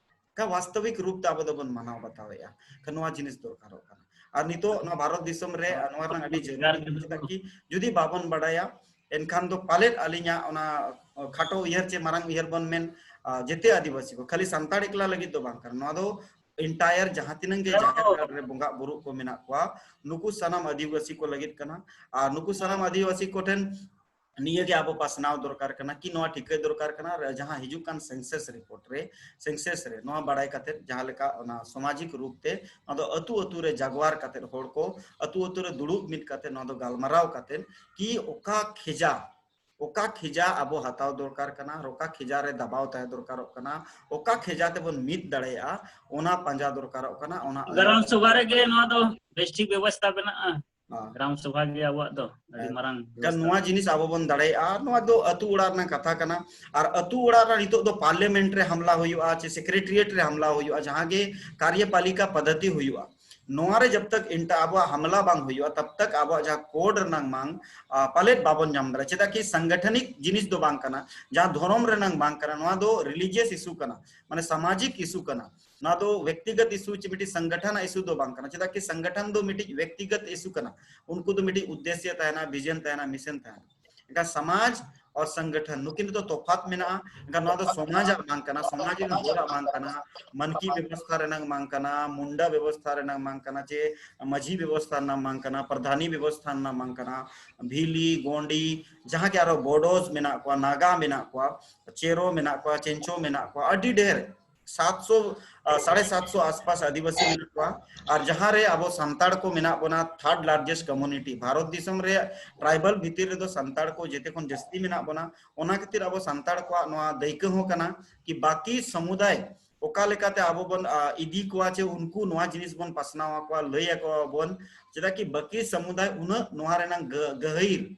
ᱠᱟ ᱵᱟᱥᱛᱚᱵᱤᱠ ᱨᱩᱯ ᱛᱮ ᱟᱵᱚ ᱫᱚᱵᱚᱱ ᱢᱟᱱᱟᱣ ᱵᱟᱛᱟᱣᱮᱫᱼᱟ᱾ ᱠᱷᱟᱱ ᱱᱚᱣᱟ ᱡᱤᱱᱤᱥ ᱫᱚᱨᱠᱟᱨᱚᱜ ᱠᱟᱱᱟ᱾ ᱟᱨ ᱱᱤᱛᱚᱜ ᱱᱚᱣᱟ ᱵᱷᱟᱨᱚᱛ ᱫᱤᱥᱚᱢ ᱨᱮ, ᱟᱨ ᱱᱚᱣᱟ ᱨᱮᱱᱟᱜ ᱟᱹᱰᱤ ᱡᱟᱹᱨᱩᱲ ᱠᱟᱱᱟ᱾ ᱪᱮᱫᱟᱜ ᱠᱤ ᱡᱩᱫᱤ ᱵᱟᱵᱚᱱ ᱵᱟᱰᱟᱭᱟ, ᱮᱱᱠᱷᱟᱱ ᱫᱚ ᱯᱟᱞᱮᱫ ᱟᱹᱞᱤᱧᱟᱜ ᱚᱱᱟ, ᱟ, ᱠᱷᱟᱴᱚ ᱩᱭᱦᱟᱹᱨ ᱪᱮ ᱢᱟᱨᱟᱝ ᱩᱭᱦᱟᱹᱨ ᱵᱚᱱ ᱢᱮᱱ, ᱟ, ᱡᱮᱛᱮ ᱟᱹᱫᱤᱵᱟᱹᱥᱤ ᱠᱚ, ᱠᱷᱟᱹᱞᱤ ᱥᱟᱱᱛᱟᱲ ᱮᱠᱞᱟ ᱞᱟᱹᱜᱤᱫ ᱫᱚ ᱵᱟᱝ ᱠᱟᱱᱟ᱾ ᱱᱚᱣᱟ ᱫᱚ ᱮᱱᱴᱟᱭᱟᱨ ᱡᱟᱦᱟᱸ ᱛᱤᱱᱟᱹᱜ ᱜᱮ ᱡᱟᱦᱮᱨ ᱜᱟᱲ ᱨᱮ ᱵᱚᱸᱜᱟ ᱵᱩᱨᱩ ᱠᱚ ᱢᱮᱱᱟᱜ ᱠᱚᱣᱟ, ᱱᱩᱠᱩ ᱥᱟᱱᱟᱢ ᱟᱹᱫᱤᱵᱟᱹᱥᱤ ᱠᱚ ᱞᱟᱹᱜᱤᱫ ᱠᱟᱱᱟ᱾ ᱟᱨ ᱱᱩᱠᱩ ᱥᱟᱱᱟᱢ ᱟᱹᱫᱤᱵᱟᱹᱥᱤ ᱠᱚᱴᱷᱮᱱ ᱱᱤᱭᱟᱹ ᱜᱮ ᱟᱵᱚ ᱯᱟᱥᱱᱟᱣ ᱫᱚᱨᱠᱟᱨ ᱠᱟᱱᱟ ᱠᱤ ᱱᱚᱣᱟ ᱴᱷᱤᱠᱟᱹ ᱫᱚᱨᱠᱟᱨ ᱠᱟᱱᱟ, ᱟᱨ ᱡᱟᱦᱟᱸ ᱦᱤᱡᱩᱜ ᱠᱟᱱ census report ᱨᱮ, census ᱨᱮ ᱱᱚᱣᱟ ᱵᱟᱲᱟᱭ ᱠᱟᱛᱮ ᱡᱟᱦᱟᱸ ᱞᱮᱠᱟ ᱚᱱᱟ ᱥᱟᱢᱟᱡᱤᱠ ᱨᱩᱯ ᱛᱮ ᱱᱚᱣᱟ ᱫᱚ ᱟᱹᱛᱩ ᱟᱹᱛᱩ ᱨᱮ ᱡᱟᱜᱣᱟᱨ ᱠᱟᱛᱮ, ᱦᱚᱲ ᱠᱚ ᱟᱹᱛᱩ ᱟᱹᱛᱩ ᱨᱮ ᱫᱩᱲᱩᱵ ᱢᱤᱫ ᱠᱟᱛᱮ ᱱᱚᱣᱟ ᱫᱚ ᱜᱟᱞᱢᱟᱨᱟᱣ ᱠᱟᱛᱮ ᱠᱤ ᱚᱠᱟ ᱠᱷᱮᱡᱟ, ᱚᱠᱟ ᱠᱷᱮᱡᱟ ᱟᱵᱚ ᱦᱟᱛᱟᱣ ᱫᱚᱨᱠᱟᱨ ᱠᱟᱱᱟ ᱟᱨ ᱚᱠᱟ ᱠᱷᱮᱡᱟ ᱨᱮ ᱫᱟᱵᱟᱣ ᱛᱟᱦᱮᱸ ᱫᱚᱨᱠᱟᱨᱚᱜ ᱠᱟᱱᱟ, ᱚᱠᱟ ᱠᱷᱮᱡᱟ ᱛᱮᱵᱚᱱ ᱢᱤᱫ ᱫᱟᱲᱮᱭᱟᱜᱼᱟ, ᱚᱱᱟ ᱯᱟᱸᱡᱟ ᱫᱚᱨᱠᱟᱨᱚᱜ ᱠᱟᱱᱟ᱾ ᱚᱱᱟ ᱜᱨᱟᱢ ᱥᱚᱵᱷᱟ ᱨᱮᱜᱮ ᱱᱚᱣᱟ ᱫᱚ ᱵᱮᱥ ᱴᱷᱤᱠ ᱵᱮᱵᱚᱥᱛᱷᱟ ᱢᱮᱱᱟᱜᱼᱟ᱾ ᱦᱮᱸ᱾ ᱜᱨᱟᱢ ᱥᱚᱵᱷᱟ ᱜᱮ ᱟᱵᱚᱣᱟᱜ ᱫᱚ ᱟᱹᱰᱤ ᱦᱮᱸ᱾ ᱢᱟᱨᱟᱝ ᱮᱱᱠᱷᱟᱱ ᱵᱮᱵᱚᱥᱛᱷᱟ᱾ ᱱᱚᱣᱟ ᱡᱤᱱᱤᱥ ᱟᱵᱚ ᱵᱚᱱ ᱫᱟᱲᱮᱭᱟᱜᱼᱟ᱾ ᱱᱚᱣᱟ ᱫᱚ ᱟᱹᱛᱩ ᱚᱲᱟᱜ ᱨᱮᱱᱟᱜ ᱠᱟᱛᱷᱟ ᱠᱟᱱᱟ᱾ ᱟᱨ ᱟᱹᱛᱩ ᱚᱲᱟᱜ ᱨᱮ ᱱᱤᱛᱚᱜ ᱫᱚ parliament ᱨᱮ ᱦᱟᱢᱞᱟ ᱦᱩᱭᱩᱜᱼᱟ, ᱪᱮ secretariat ᱨᱮ ᱦᱟᱢᱞᱟ ᱦᱩᱭᱩᱜᱼᱟ, ᱡᱟᱦᱟᱸ ᱜᱮ ᱠᱟᱨᱭᱚᱯᱟᱞᱤᱠᱟ ᱯᱚᱫᱽᱫᱷᱚᱛᱤ ᱦᱩᱭᱩᱜᱼᱟ, ᱱᱚᱣᱟ ᱨᱮ ᱡᱟᱵ ᱛᱟᱠ ᱤᱱᱴᱟ ᱟᱵᱚᱣᱟᱜ ᱦᱟᱢᱞᱟ ᱵᱟᱝ ᱦᱩᱭᱩᱜᱼᱟ, ᱛᱟᱵ ᱛᱟᱠ ᱟᱵᱚᱣᱟᱜ ᱡᱟᱦᱟᱸ code ᱨᱮᱱᱟᱜ ᱢᱟᱝ, ᱟ, ᱯᱟᱞᱮᱫ ᱵᱟᱵᱚᱱ ᱧᱟᱢ ᱫᱟᱲᱮᱭᱟᱜᱼᱟ᱾ ᱪᱮᱫᱟᱜ ᱠᱤ ᱥᱚᱝᱜᱚᱴᱷᱚᱱᱤᱠ ᱡᱤᱱᱤᱥ ᱫᱚ ᱵᱟᱝ ᱠᱟᱱᱟ, ᱡᱟᱦᱟᱸ ᱫᱷᱚᱨᱚᱢ ᱨᱮᱱᱟᱜ ᱵᱟᱝ ᱠᱟᱱᱟ, ᱱᱚᱣᱟ ᱫᱚ religious issue ᱠᱟᱱᱟ, ᱢᱟᱱᱮ ᱥᱟᱢᱟᱡᱤᱠ issue ᱠᱟᱱᱟ᱾ ᱱᱚᱣᱟ ᱫᱚ ᱵᱮᱠᱛᱤᱜᱚᱛ issue ᱪᱮ ᱢᱤᱫᱴᱤᱡ ᱥᱚᱝᱜᱚᱴᱷᱚᱱ ᱟᱜ issue ᱫᱚ ᱵᱟᱝ ᱠᱟᱱᱟ᱾ ᱪᱮᱫᱟᱜ ᱠᱤ ᱥᱚᱝᱜᱚᱴᱷᱚᱱ ᱫᱚ ᱢᱤᱫᱴᱤᱡ ᱵᱮᱠᱛᱤᱜᱚᱛ issue ᱠᱟᱱᱟ᱾ ᱩᱱᱠᱩ ᱫᱚ ᱢᱤᱫᱴᱤᱡ ᱩᱫᱽᱫᱮᱥᱭᱚ ᱛᱟᱦᱮᱱᱟ, vision ᱛᱟᱦᱮᱱᱟ, mission ᱛᱟᱦᱮᱱᱟ᱾ ᱮᱱᱠᱷᱟᱱ ᱥᱚᱢᱟᱡᱽ ᱟᱨ ᱥᱚᱝᱜᱚᱴᱷᱚᱱ ᱱᱩᱠᱤᱱ ᱨᱮᱫᱚ ᱛᱚᱯᱷᱟᱛ ᱢᱮᱱᱟᱜᱼᱟ᱾ ᱮᱱᱠᱷᱟᱱ ᱱᱚᱣᱟ ᱫᱚ ᱥᱚᱢᱟᱡᱽ ᱟᱜ ᱵᱟᱝ ᱠᱟᱱᱟ, ᱥᱚᱢᱟᱡᱽ ᱨᱮᱱ ᱦᱚᱲᱟᱜ ᱵᱟᱝ ᱠᱟᱱᱟ, ᱢᱟᱱᱠᱤ ᱵᱮᱵᱚᱥᱛᱷᱟ ᱨᱮᱱᱟᱜ ᱵᱟᱝ ᱠᱟᱱᱟ, ᱢᱩᱱᱰᱟ ᱵᱮᱵᱚᱥᱛᱷᱟ ᱨᱮᱱᱟᱜ ᱵᱟᱝ ᱠᱟᱱᱟ, ᱪᱮ ᱢᱟᱹᱡᱷᱤ ᱵᱮᱵᱚᱥᱛᱷᱟ ᱨᱮᱱᱟᱜ ᱵᱟᱝ ᱠᱟᱱᱟ, ᱯᱨᱚᱫᱷᱟᱱᱤ ᱵᱮᱵᱚᱥᱛᱷᱟ ᱨᱮᱱᱟᱜ ᱵᱟᱝ ᱠᱟᱱᱟ, ᱵᱷᱤᱞᱤ, ᱜᱚᱸᱰᱤ, ᱡᱟᱦᱟᱸ ᱜᱮ ᱟᱨᱚ ᱵᱚᱰᱳᱡᱽ ᱢᱮᱱᱟᱜ ᱠᱚᱣᱟ, ᱱᱟᱜᱟ ᱢᱮᱱᱟᱜ ᱠᱚᱣᱟ, ᱪᱮᱨᱳ ᱢᱮᱱᱟᱜ ᱠᱚᱣᱟ, ᱪᱮᱱᱪᱳ ᱢᱮᱱᱟᱜ ᱠᱚᱣᱟ, ᱟᱹᱰᱤ ᱰᱷᱮᱨ ᱥᱟᱛᱥᱚ, ᱟ, ᱥᱟᱲᱮ ᱥᱟᱛᱥᱚ ᱟᱥᱯᱟᱥ ᱟᱹᱫᱤᱵᱟᱹᱥᱤ ᱢᱮᱱᱟᱜ ᱠᱚᱣᱟ᱾ ᱟᱨ ᱡᱟᱦᱟᱸ ᱨᱮ ᱟᱵᱚ ᱥᱟᱱᱛᱟᱲ ᱠᱚ ᱢᱮᱱᱟᱜ ᱵᱚᱱᱟ, third largest community ᱵᱷᱟᱨᱚᱛ ᱫᱤᱥᱚᱢ ᱨᱮ, tribal ᱵᱷᱤᱛᱤᱨ ᱨᱮᱫᱚ ᱥᱟᱱᱛᱟᱲ ᱠᱚ ᱡᱮᱛᱮ ᱠᱷᱚᱱ ᱡᱟᱹᱥᱛᱤ ᱢᱮᱱᱟᱜ ᱵᱚᱱᱟ᱾ ᱚᱱᱟ ᱠᱷᱟᱹᱛᱤᱨ ᱟᱵᱚ ᱥᱟᱱᱛᱟᱲ ᱠᱚᱣᱟᱜ ᱱᱚᱣᱟ ᱫᱟᱹᱭᱠᱟᱹ ᱦᱚᱸ ᱠᱟᱱᱟ ᱠᱤ ᱵᱟᱹᱠᱤ ᱥᱚᱢᱩᱫᱟᱭ ᱚᱠᱟ ᱞᱮᱠᱟᱛᱮ ᱟᱵᱚ ᱵᱚᱱ, ᱟ, ᱤᱫᱤ ᱠᱚᱣᱟ, ᱪᱮ ᱩᱱᱠᱩ ᱱᱚᱣᱟ ᱡᱤᱱᱤᱥ ᱵᱚᱱ ᱯᱟᱥᱱᱟᱣ ᱟᱠᱚᱣᱟ, ᱞᱟᱹᱭ ᱟᱠᱚᱣᱟ ᱵᱚᱱ, ᱪᱮᱫᱟᱜ ᱠᱤ ᱵᱟᱹᱠᱤ ᱥᱚᱢᱩᱫᱟᱭ ᱩᱱᱟᱹᱜ ᱱᱚᱣᱟ ᱨᱮᱱᱟᱜ ᱜᱟᱹ-, ᱜᱟᱹᱦᱤᱨ,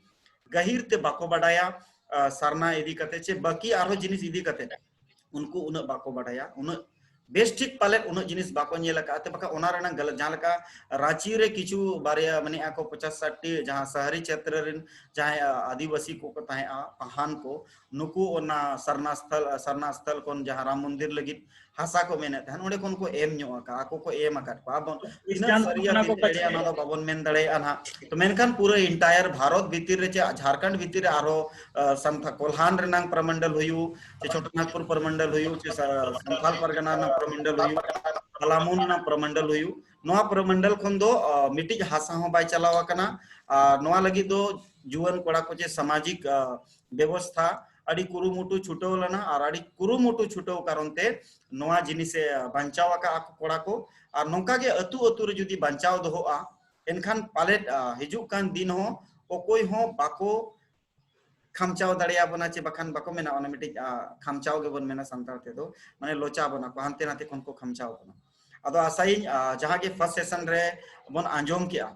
ᱜᱟᱹᱦᱤᱨ ᱛᱮ ᱵᱟᱠᱚ ᱵᱟᱰᱟᱭᱟ, ᱟ, ᱥᱟᱨᱱᱟ ᱤᱫᱤ ᱠᱟᱛᱮ ᱪᱮ ᱵᱟᱹᱠᱤ ᱟᱨᱦᱚᱸ ᱡᱤᱱᱤᱥ ᱤᱫᱤ ᱠᱟᱛᱮ᱾ ᱩᱱᱠᱩ ᱩᱱᱟᱹᱜ ᱵᱟᱠᱚ ᱵᱟᱰᱟᱭᱟ, ᱩᱱᱟᱹᱜ ᱵᱮᱥ ᱴᱷᱤᱠ ᱯᱟᱞᱮᱫ ᱩᱱᱟᱹᱜ ᱡᱤᱱᱤᱥ ᱵᱟᱠᱚ ᱧᱮᱞ ᱟᱠᱟᱫᱼᱟ᱾ ᱛᱮ ᱵᱟᱠᱷᱟᱱ ᱚᱱᱟ ᱨᱮᱱᱟᱜ ᱜᱟᱞᱟᱛ, ᱡᱟᱦᱟᱸ ᱞᱮᱠᱟ ᱨᱟᱸᱪᱤ ᱨᱮ ᱠᱤᱪᱷᱩ ᱵᱟᱨᱭᱟ ᱢᱮᱱᱮᱜᱼᱟ ᱠᱚ ᱯᱚᱪᱟᱥ ᱥᱟᱴ ᱴᱤ ᱡᱟᱦᱟᱸ ᱥᱟᱦᱟᱨᱤ ᱪᱷᱮᱛᱨᱚ ᱨᱮᱱ ᱡᱟᱦᱟᱸᱭ, ᱟ, ᱟᱹᱫᱤᱵᱟᱹᱥᱤ ᱠᱚᱠᱚ ᱛᱟᱦᱮᱸᱜᱼᱟ, ᱯᱟᱦᱟᱱ ᱠᱚ, ᱱᱩᱠᱩ ᱚᱱᱟ ᱥᱟᱨᱱᱟ ᱥᱛᱷᱚᱞ, ᱥᱟᱨᱱᱟ ᱥᱛᱷᱚᱞ ᱠᱷᱚᱱ ᱡᱟᱦᱟᱸ ᱨᱟᱢ ᱢᱚᱱᱫᱤᱨ ᱞᱟᱹᱜᱤᱫ ᱦᱟᱥᱟ ᱠᱚ ᱢᱮᱱᱮᱫ ᱛᱟᱦᱮᱸᱱ, ᱚᱸᱰᱮ ᱠᱷᱚᱱ ᱠᱚ ᱮᱢ ᱧᱚᱜ ᱟᱠᱟᱫᱼᱟ, ᱟᱠᱚ ᱠᱚ ᱮᱢ ᱟᱠᱟᱫ ᱠᱚᱣᱟ᱾ ᱟᱵᱚ ᱛᱤᱱᱟᱹᱜ ᱠᱷᱨᱤᱥᱴᱟᱱ ᱥᱟᱹᱨᱤᱭᱟ, ᱚᱱᱟ ᱠᱚ ᱛᱤᱱᱟᱹᱜ ᱮᱲᱮᱭᱟ, ᱚᱱᱟ ᱫᱚ ᱵᱟᱵᱚᱱ ᱢᱮᱱ ᱫᱟᱲᱮᱭᱟᱜᱼᱟ ᱱᱟᱦᱟᱜ᱾ ᱛᱚ ᱢᱮᱱᱠᱷᱟᱱ ᱯᱩᱨᱟᱹ entire ᱵᱷᱟᱨᱚᱛ ᱵᱷᱤᱛᱤᱨ ᱨᱮ ᱪᱮ ᱡᱷᱟᱲᱠᱷᱚᱸᱰ ᱵᱷᱤᱛᱤᱨ ᱨᱮ ᱟᱨᱦᱚᱸ, ᱟ, ᱥᱟᱱᱛᱷᱟ-, ᱠᱚᱞᱦᱟᱱ ᱨᱮᱱᱟᱝ ᱯᱨᱚᱢᱚᱱᱰᱚᱞ ᱦᱩᱭᱩᱜ, ᱪᱮ ᱪᱷᱳᱴᱚᱱᱟᱜᱽᱯᱩᱨ ᱯᱨᱚᱢᱚᱱᱰᱚᱞ ᱦᱩᱭᱩᱜ, ᱪᱮ ᱥᱟ-, ᱥᱟᱱᱛᱷᱟᱞ ᱯᱟᱨᱜᱟᱱᱟ ᱨᱮᱱᱟᱜ ᱯᱨᱚᱢᱚᱱᱰᱚᱞ ᱦᱩᱭᱩᱜ, ᱯᱷᱟᱞᱟᱢᱩ ᱨᱮᱱᱟᱜ ᱯᱨᱚᱢᱚᱱᱰᱚᱞ ᱦᱩᱭᱩᱜ, ᱱᱚᱣᱟ ᱯᱨᱚᱢᱚᱱᱰᱚᱞ ᱠᱷᱚᱱ ᱫᱚ ᱟᱸ, ᱢᱤᱫᱴᱤᱡ ᱦᱟᱥᱟ ᱦᱚᱸ ᱵᱟᱭ ᱪᱟᱞᱟᱣ ᱟᱠᱟᱱᱟ᱾ ᱟᱨ ᱱᱚᱣᱟ ᱞᱟᱹᱜᱤᱫ ᱫᱚ ᱡᱩᱣᱟᱹᱱ ᱠᱚᱲᱟ ᱠᱚ ᱪᱮ ᱥᱟᱢᱟᱡᱤᱠ ᱟᱸ, ᱵᱮᱵᱚᱥᱛᱷᱟ ᱟᱹᱰᱤ ᱠᱩᱨᱩᱢᱩᱴᱩ ᱪᱷᱩᱴᱟᱹᱣ ᱞᱮᱱᱟ, ᱟᱨ ᱟᱹᱰᱤ ᱠᱩᱨᱩᱢᱩᱴᱩ ᱪᱷᱩᱴᱟᱹᱣ ᱠᱟᱨᱚᱱ ᱛᱮ ᱱᱚᱣᱟ ᱡᱤᱱᱤᱥ ᱮ ᱵᱟᱧᱪᱟᱣ ᱟᱠᱟᱫᱼᱟ ᱠᱚ ᱠᱚᱲᱟ ᱠᱚ᱾ ᱟᱨ ᱱᱚᱝᱠᱟ ᱜᱮ ᱟᱹᱛᱩ ᱟᱹᱛᱩ ᱨᱮ ᱡᱩᱫᱤ ᱵᱟᱧᱪᱟᱣ ᱫᱚᱦᱚᱜᱼᱟ, ᱮᱱᱠᱷᱟᱱ ᱯᱟᱞᱮᱫ ᱟᱸ, ᱦᱤᱡᱩᱜ ᱠᱟᱱ ᱫᱤᱱ ᱦᱚᱸ ᱚᱠᱚᱭ ᱦᱚᱸ ᱵᱟᱠᱚ ᱠᱷᱟᱢᱪᱟᱣ ᱫᱟᱲᱮᱭᱟᱵᱚᱱᱟ, ᱪᱮ ᱵᱟᱠᱷᱟᱱ ᱵᱟᱠᱚ ᱢᱮᱱᱟ, ᱚᱱᱟ ᱢᱤᱫᱴᱤᱡ ᱟᱸ, ᱠᱷᱟᱢᱪᱟᱣ ᱜᱮᱵᱚᱱ ᱢᱮᱱᱟ ᱥᱟᱱᱛᱟᱲ ᱛᱮᱫᱚ, ᱢᱟᱱᱮ ᱞᱚᱪᱟ ᱵᱚᱱᱟ ᱠᱚ, ᱦᱟᱱᱛᱮ ᱱᱟᱛᱮ ᱠᱷᱚᱱ ᱠᱚ ᱠᱷᱟᱢᱪᱟᱣ ᱵᱚᱱᱟ᱾ ᱟᱫᱚ ᱟᱥᱟᱭᱟᱹᱧ ᱟᱸ, ᱡᱟᱦᱟᱸ ᱜᱮ ᱯᱷᱟᱥᱴ ᱥᱮᱥᱚᱱ ᱨᱮ ᱵᱚᱱ ᱟᱸᱡᱚᱢ ᱠᱮᱜᱼᱟ,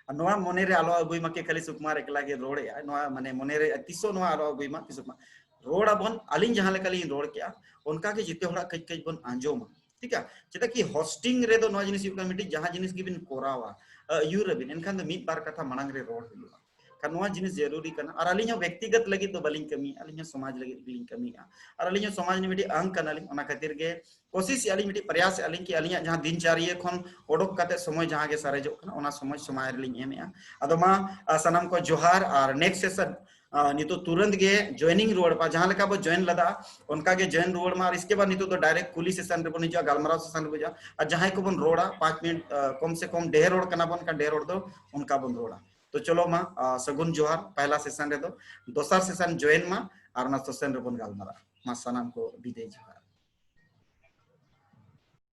ᱟᱨ ᱱᱚᱣᱟ ᱢᱚᱱᱮ ᱨᱮ ᱟᱞᱚ ᱟᱹᱜᱩᱭ ᱢᱟ ᱠᱤ ᱠᱷᱟᱹᱞᱤ ᱥᱩᱠᱩᱢᱟᱨ ᱮᱠᱞᱟ ᱜᱮ ᱨᱚᱲᱮᱜᱼᱟ, ᱱᱚᱣᱟ ᱢᱟᱱᱮ ᱢᱚᱱᱮ ᱨᱮ ᱛᱤᱥ ᱦᱚᱸ ᱱᱚᱣᱟ ᱟᱞᱚ ᱟᱹᱜᱩᱭ ᱢᱟ, ᱛᱤᱥ ᱦᱚᱸ ᱢᱟ ᱨᱚᱲ ᱟᱵᱚᱱ, ᱟᱹᱞᱤᱧ ᱡᱟᱦᱟᱸ ᱞᱮᱠᱟ ᱞᱤᱧ ᱨᱚᱲ ᱠᱮᱜᱼᱟ ᱚᱱᱠᱟ ᱜᱮ ᱡᱮᱛᱮ ᱦᱚᱲᱟᱜ ᱠᱟᱹᱡ ᱠᱟᱹᱡ ᱵᱚᱱ ᱟᱸᱡᱚᱢᱟ᱾ ᱴᱷᱤᱠᱟ? ᱪᱮᱫᱟᱜ ᱠᱤ ᱦᱳᱥᱴᱤᱝ ᱨᱮᱫᱚ ᱱᱚᱣᱟ ᱡᱤᱱᱤᱥ ᱦᱩᱭᱩᱜ ᱠᱟᱱᱟ, ᱢᱤᱫᱴᱤᱡ ᱡᱟᱦᱟᱸ ᱡᱤᱱᱤᱥ ᱜᱮᱵᱤᱱ ᱠᱚᱨᱟᱣᱟ, ᱟᱹᱭᱩᱨ ᱟᱵᱤᱱ, ᱮᱱᱠᱷᱟᱱ ᱫᱚ ᱢᱤᱫ ᱵᱟᱨ ᱠᱟᱛᱷᱟ ᱢᱟᱲᱟᱝ ᱨᱮ ᱨᱚᱲ ᱦᱩᱭᱩᱜᱼᱟ᱾ ᱠᱷᱟᱱ ᱱᱚᱣᱟ ᱡᱤᱱᱤᱥ ᱡᱟᱹᱨᱩᱨᱤ ᱠᱟᱱᱟ᱾ ᱟᱨ ᱟᱹᱞᱤᱧ ᱦᱚᱸ ᱵᱮᱠᱛᱤᱜᱚᱛ ᱞᱟᱹᱜᱤᱫ ᱫᱚ ᱵᱟᱹᱞᱤᱧ ᱠᱟᱹᱢᱤᱭᱟ, ᱟᱹᱞᱤᱧ ᱦᱚᱸ ᱥᱚᱢᱟᱡᱽ ᱞᱟᱹᱜᱤᱫ ᱜᱮᱞᱤᱧ ᱠᱟᱹᱢᱤᱭᱟ, ᱟᱨ ᱟᱹᱞᱤᱧ ᱦᱚᱸ ᱥᱚᱢᱟᱡᱽ ᱨᱤᱱᱤᱡ ᱢᱤᱫᱴᱤᱡ ᱟᱝ ᱠᱟᱱᱟᱞᱤᱧ᱾ ᱚᱱᱟ ᱠᱷᱟᱹᱛᱤᱨ ᱜᱮ ᱠᱳᱥᱤᱥ ᱮᱜᱼᱟ ᱞᱤᱧ, ᱢᱤᱫᱴᱤᱡ ᱯᱨᱚᱭᱟᱥ ᱮᱜᱼᱟ ᱞᱤᱧ ᱠᱤ ᱟᱹᱞᱤᱧᱟᱜ ᱡᱟᱦᱟᱸ ᱫᱤᱱᱪᱟᱨᱤᱭᱟᱹ ᱠᱷᱚᱱ ᱚᱰᱚᱠ ᱠᱟᱛᱮ ᱥᱚᱢᱚᱭ ᱡᱟᱦᱟᱸ ᱜᱮ ᱥᱟᱨᱮᱡᱚᱜ ᱠᱟᱱᱟ, ᱚᱱᱟ ᱥᱚᱢᱚᱭ ᱥᱚᱢᱟᱡᱽ ᱨᱮᱞᱤᱧ ᱮᱢᱮᱜᱼᱟ᱾ ᱟᱫᱚ ᱢᱟ, ᱟᱸ, ᱥᱟᱱᱟᱢ ᱠᱚ ᱡᱚᱦᱟᱨ, ᱟᱨ ᱱᱮᱠᱥᱴ ᱥᱮᱥᱚᱱ ᱟᱸ, ᱱᱤᱛᱚᱜ ᱛᱩᱨᱟᱹᱱᱛ ᱜᱮ ᱡᱚᱭᱮᱱᱤᱝ ᱨᱩᱣᱟᱹᱲ ᱯᱟ, ᱡᱟᱦᱟᱸ ᱞᱮᱠᱟ ᱵᱚ ᱡᱚᱭᱮᱱ ᱞᱮᱫᱟ, ᱚᱱᱠᱟ ᱜᱮ ᱡᱚᱭᱮᱱ ᱨᱩᱣᱟᱹᱲ ᱢᱟ᱾ ᱟᱨ ᱤᱥᱠᱮ ᱵᱟᱫ ᱱᱤᱛᱚᱜ ᱫᱚ ᱰᱟᱭᱨᱮᱠᱴ ᱠᱩᱞᱤ ᱥᱮᱥᱚᱱ ᱨᱮᱵᱚᱱ ᱦᱤᱡᱩᱜᱼᱟ, ᱜᱟᱞᱢᱟᱨᱟᱣ ᱥᱮᱥᱚᱱ ᱨᱮᱵᱚᱱ ᱦᱤᱡᱩᱜᱼᱟ᱾ ᱟᱨ ᱡᱟᱦᱟᱸᱭ ᱠᱚᱵᱚᱱ ᱨᱚᱲᱟ, ᱯᱟᱸᱪ ᱢᱤᱱᱤᱴ, ᱟᱸ, ᱠᱚᱢ ᱥᱮ ᱠᱚᱢ ᱰᱷᱮᱨ ᱨᱚᱲ ᱠᱟᱱᱟ ᱵᱚᱱ, ᱮᱱᱠᱷᱟᱱ ᱰᱷᱮᱨ ᱨᱚᱲ ᱫᱚ ᱚᱱᱠᱟ ᱵᱚᱱ ᱨᱚᱲᱟ᱾ ᱛᱚ ᱪᱚᱞᱚ ᱢᱟ, ᱟᱸ, ᱥᱟᱹᱜᱩᱱ ᱡᱚᱦᱟᱨ ᱯᱟᱦᱞᱟ ᱥᱮᱥᱚᱱ ᱨᱮᱫᱚ, ᱫᱚᱥᱟᱨ ᱥᱮᱥᱚᱱ ᱡᱚᱭᱮᱱ ᱢᱟ ᱟᱨ ᱚᱱᱟ ᱥᱮᱥᱚᱱ ᱨᱮᱵᱚᱱ ᱜᱟᱞᱢᱟᱨᱟᱜᱼᱟ᱾ ᱢᱟ ᱥᱟᱱᱟᱢ ᱠᱚ ᱵᱤᱫᱟᱹᱭ ᱡᱚᱦᱟᱨ᱾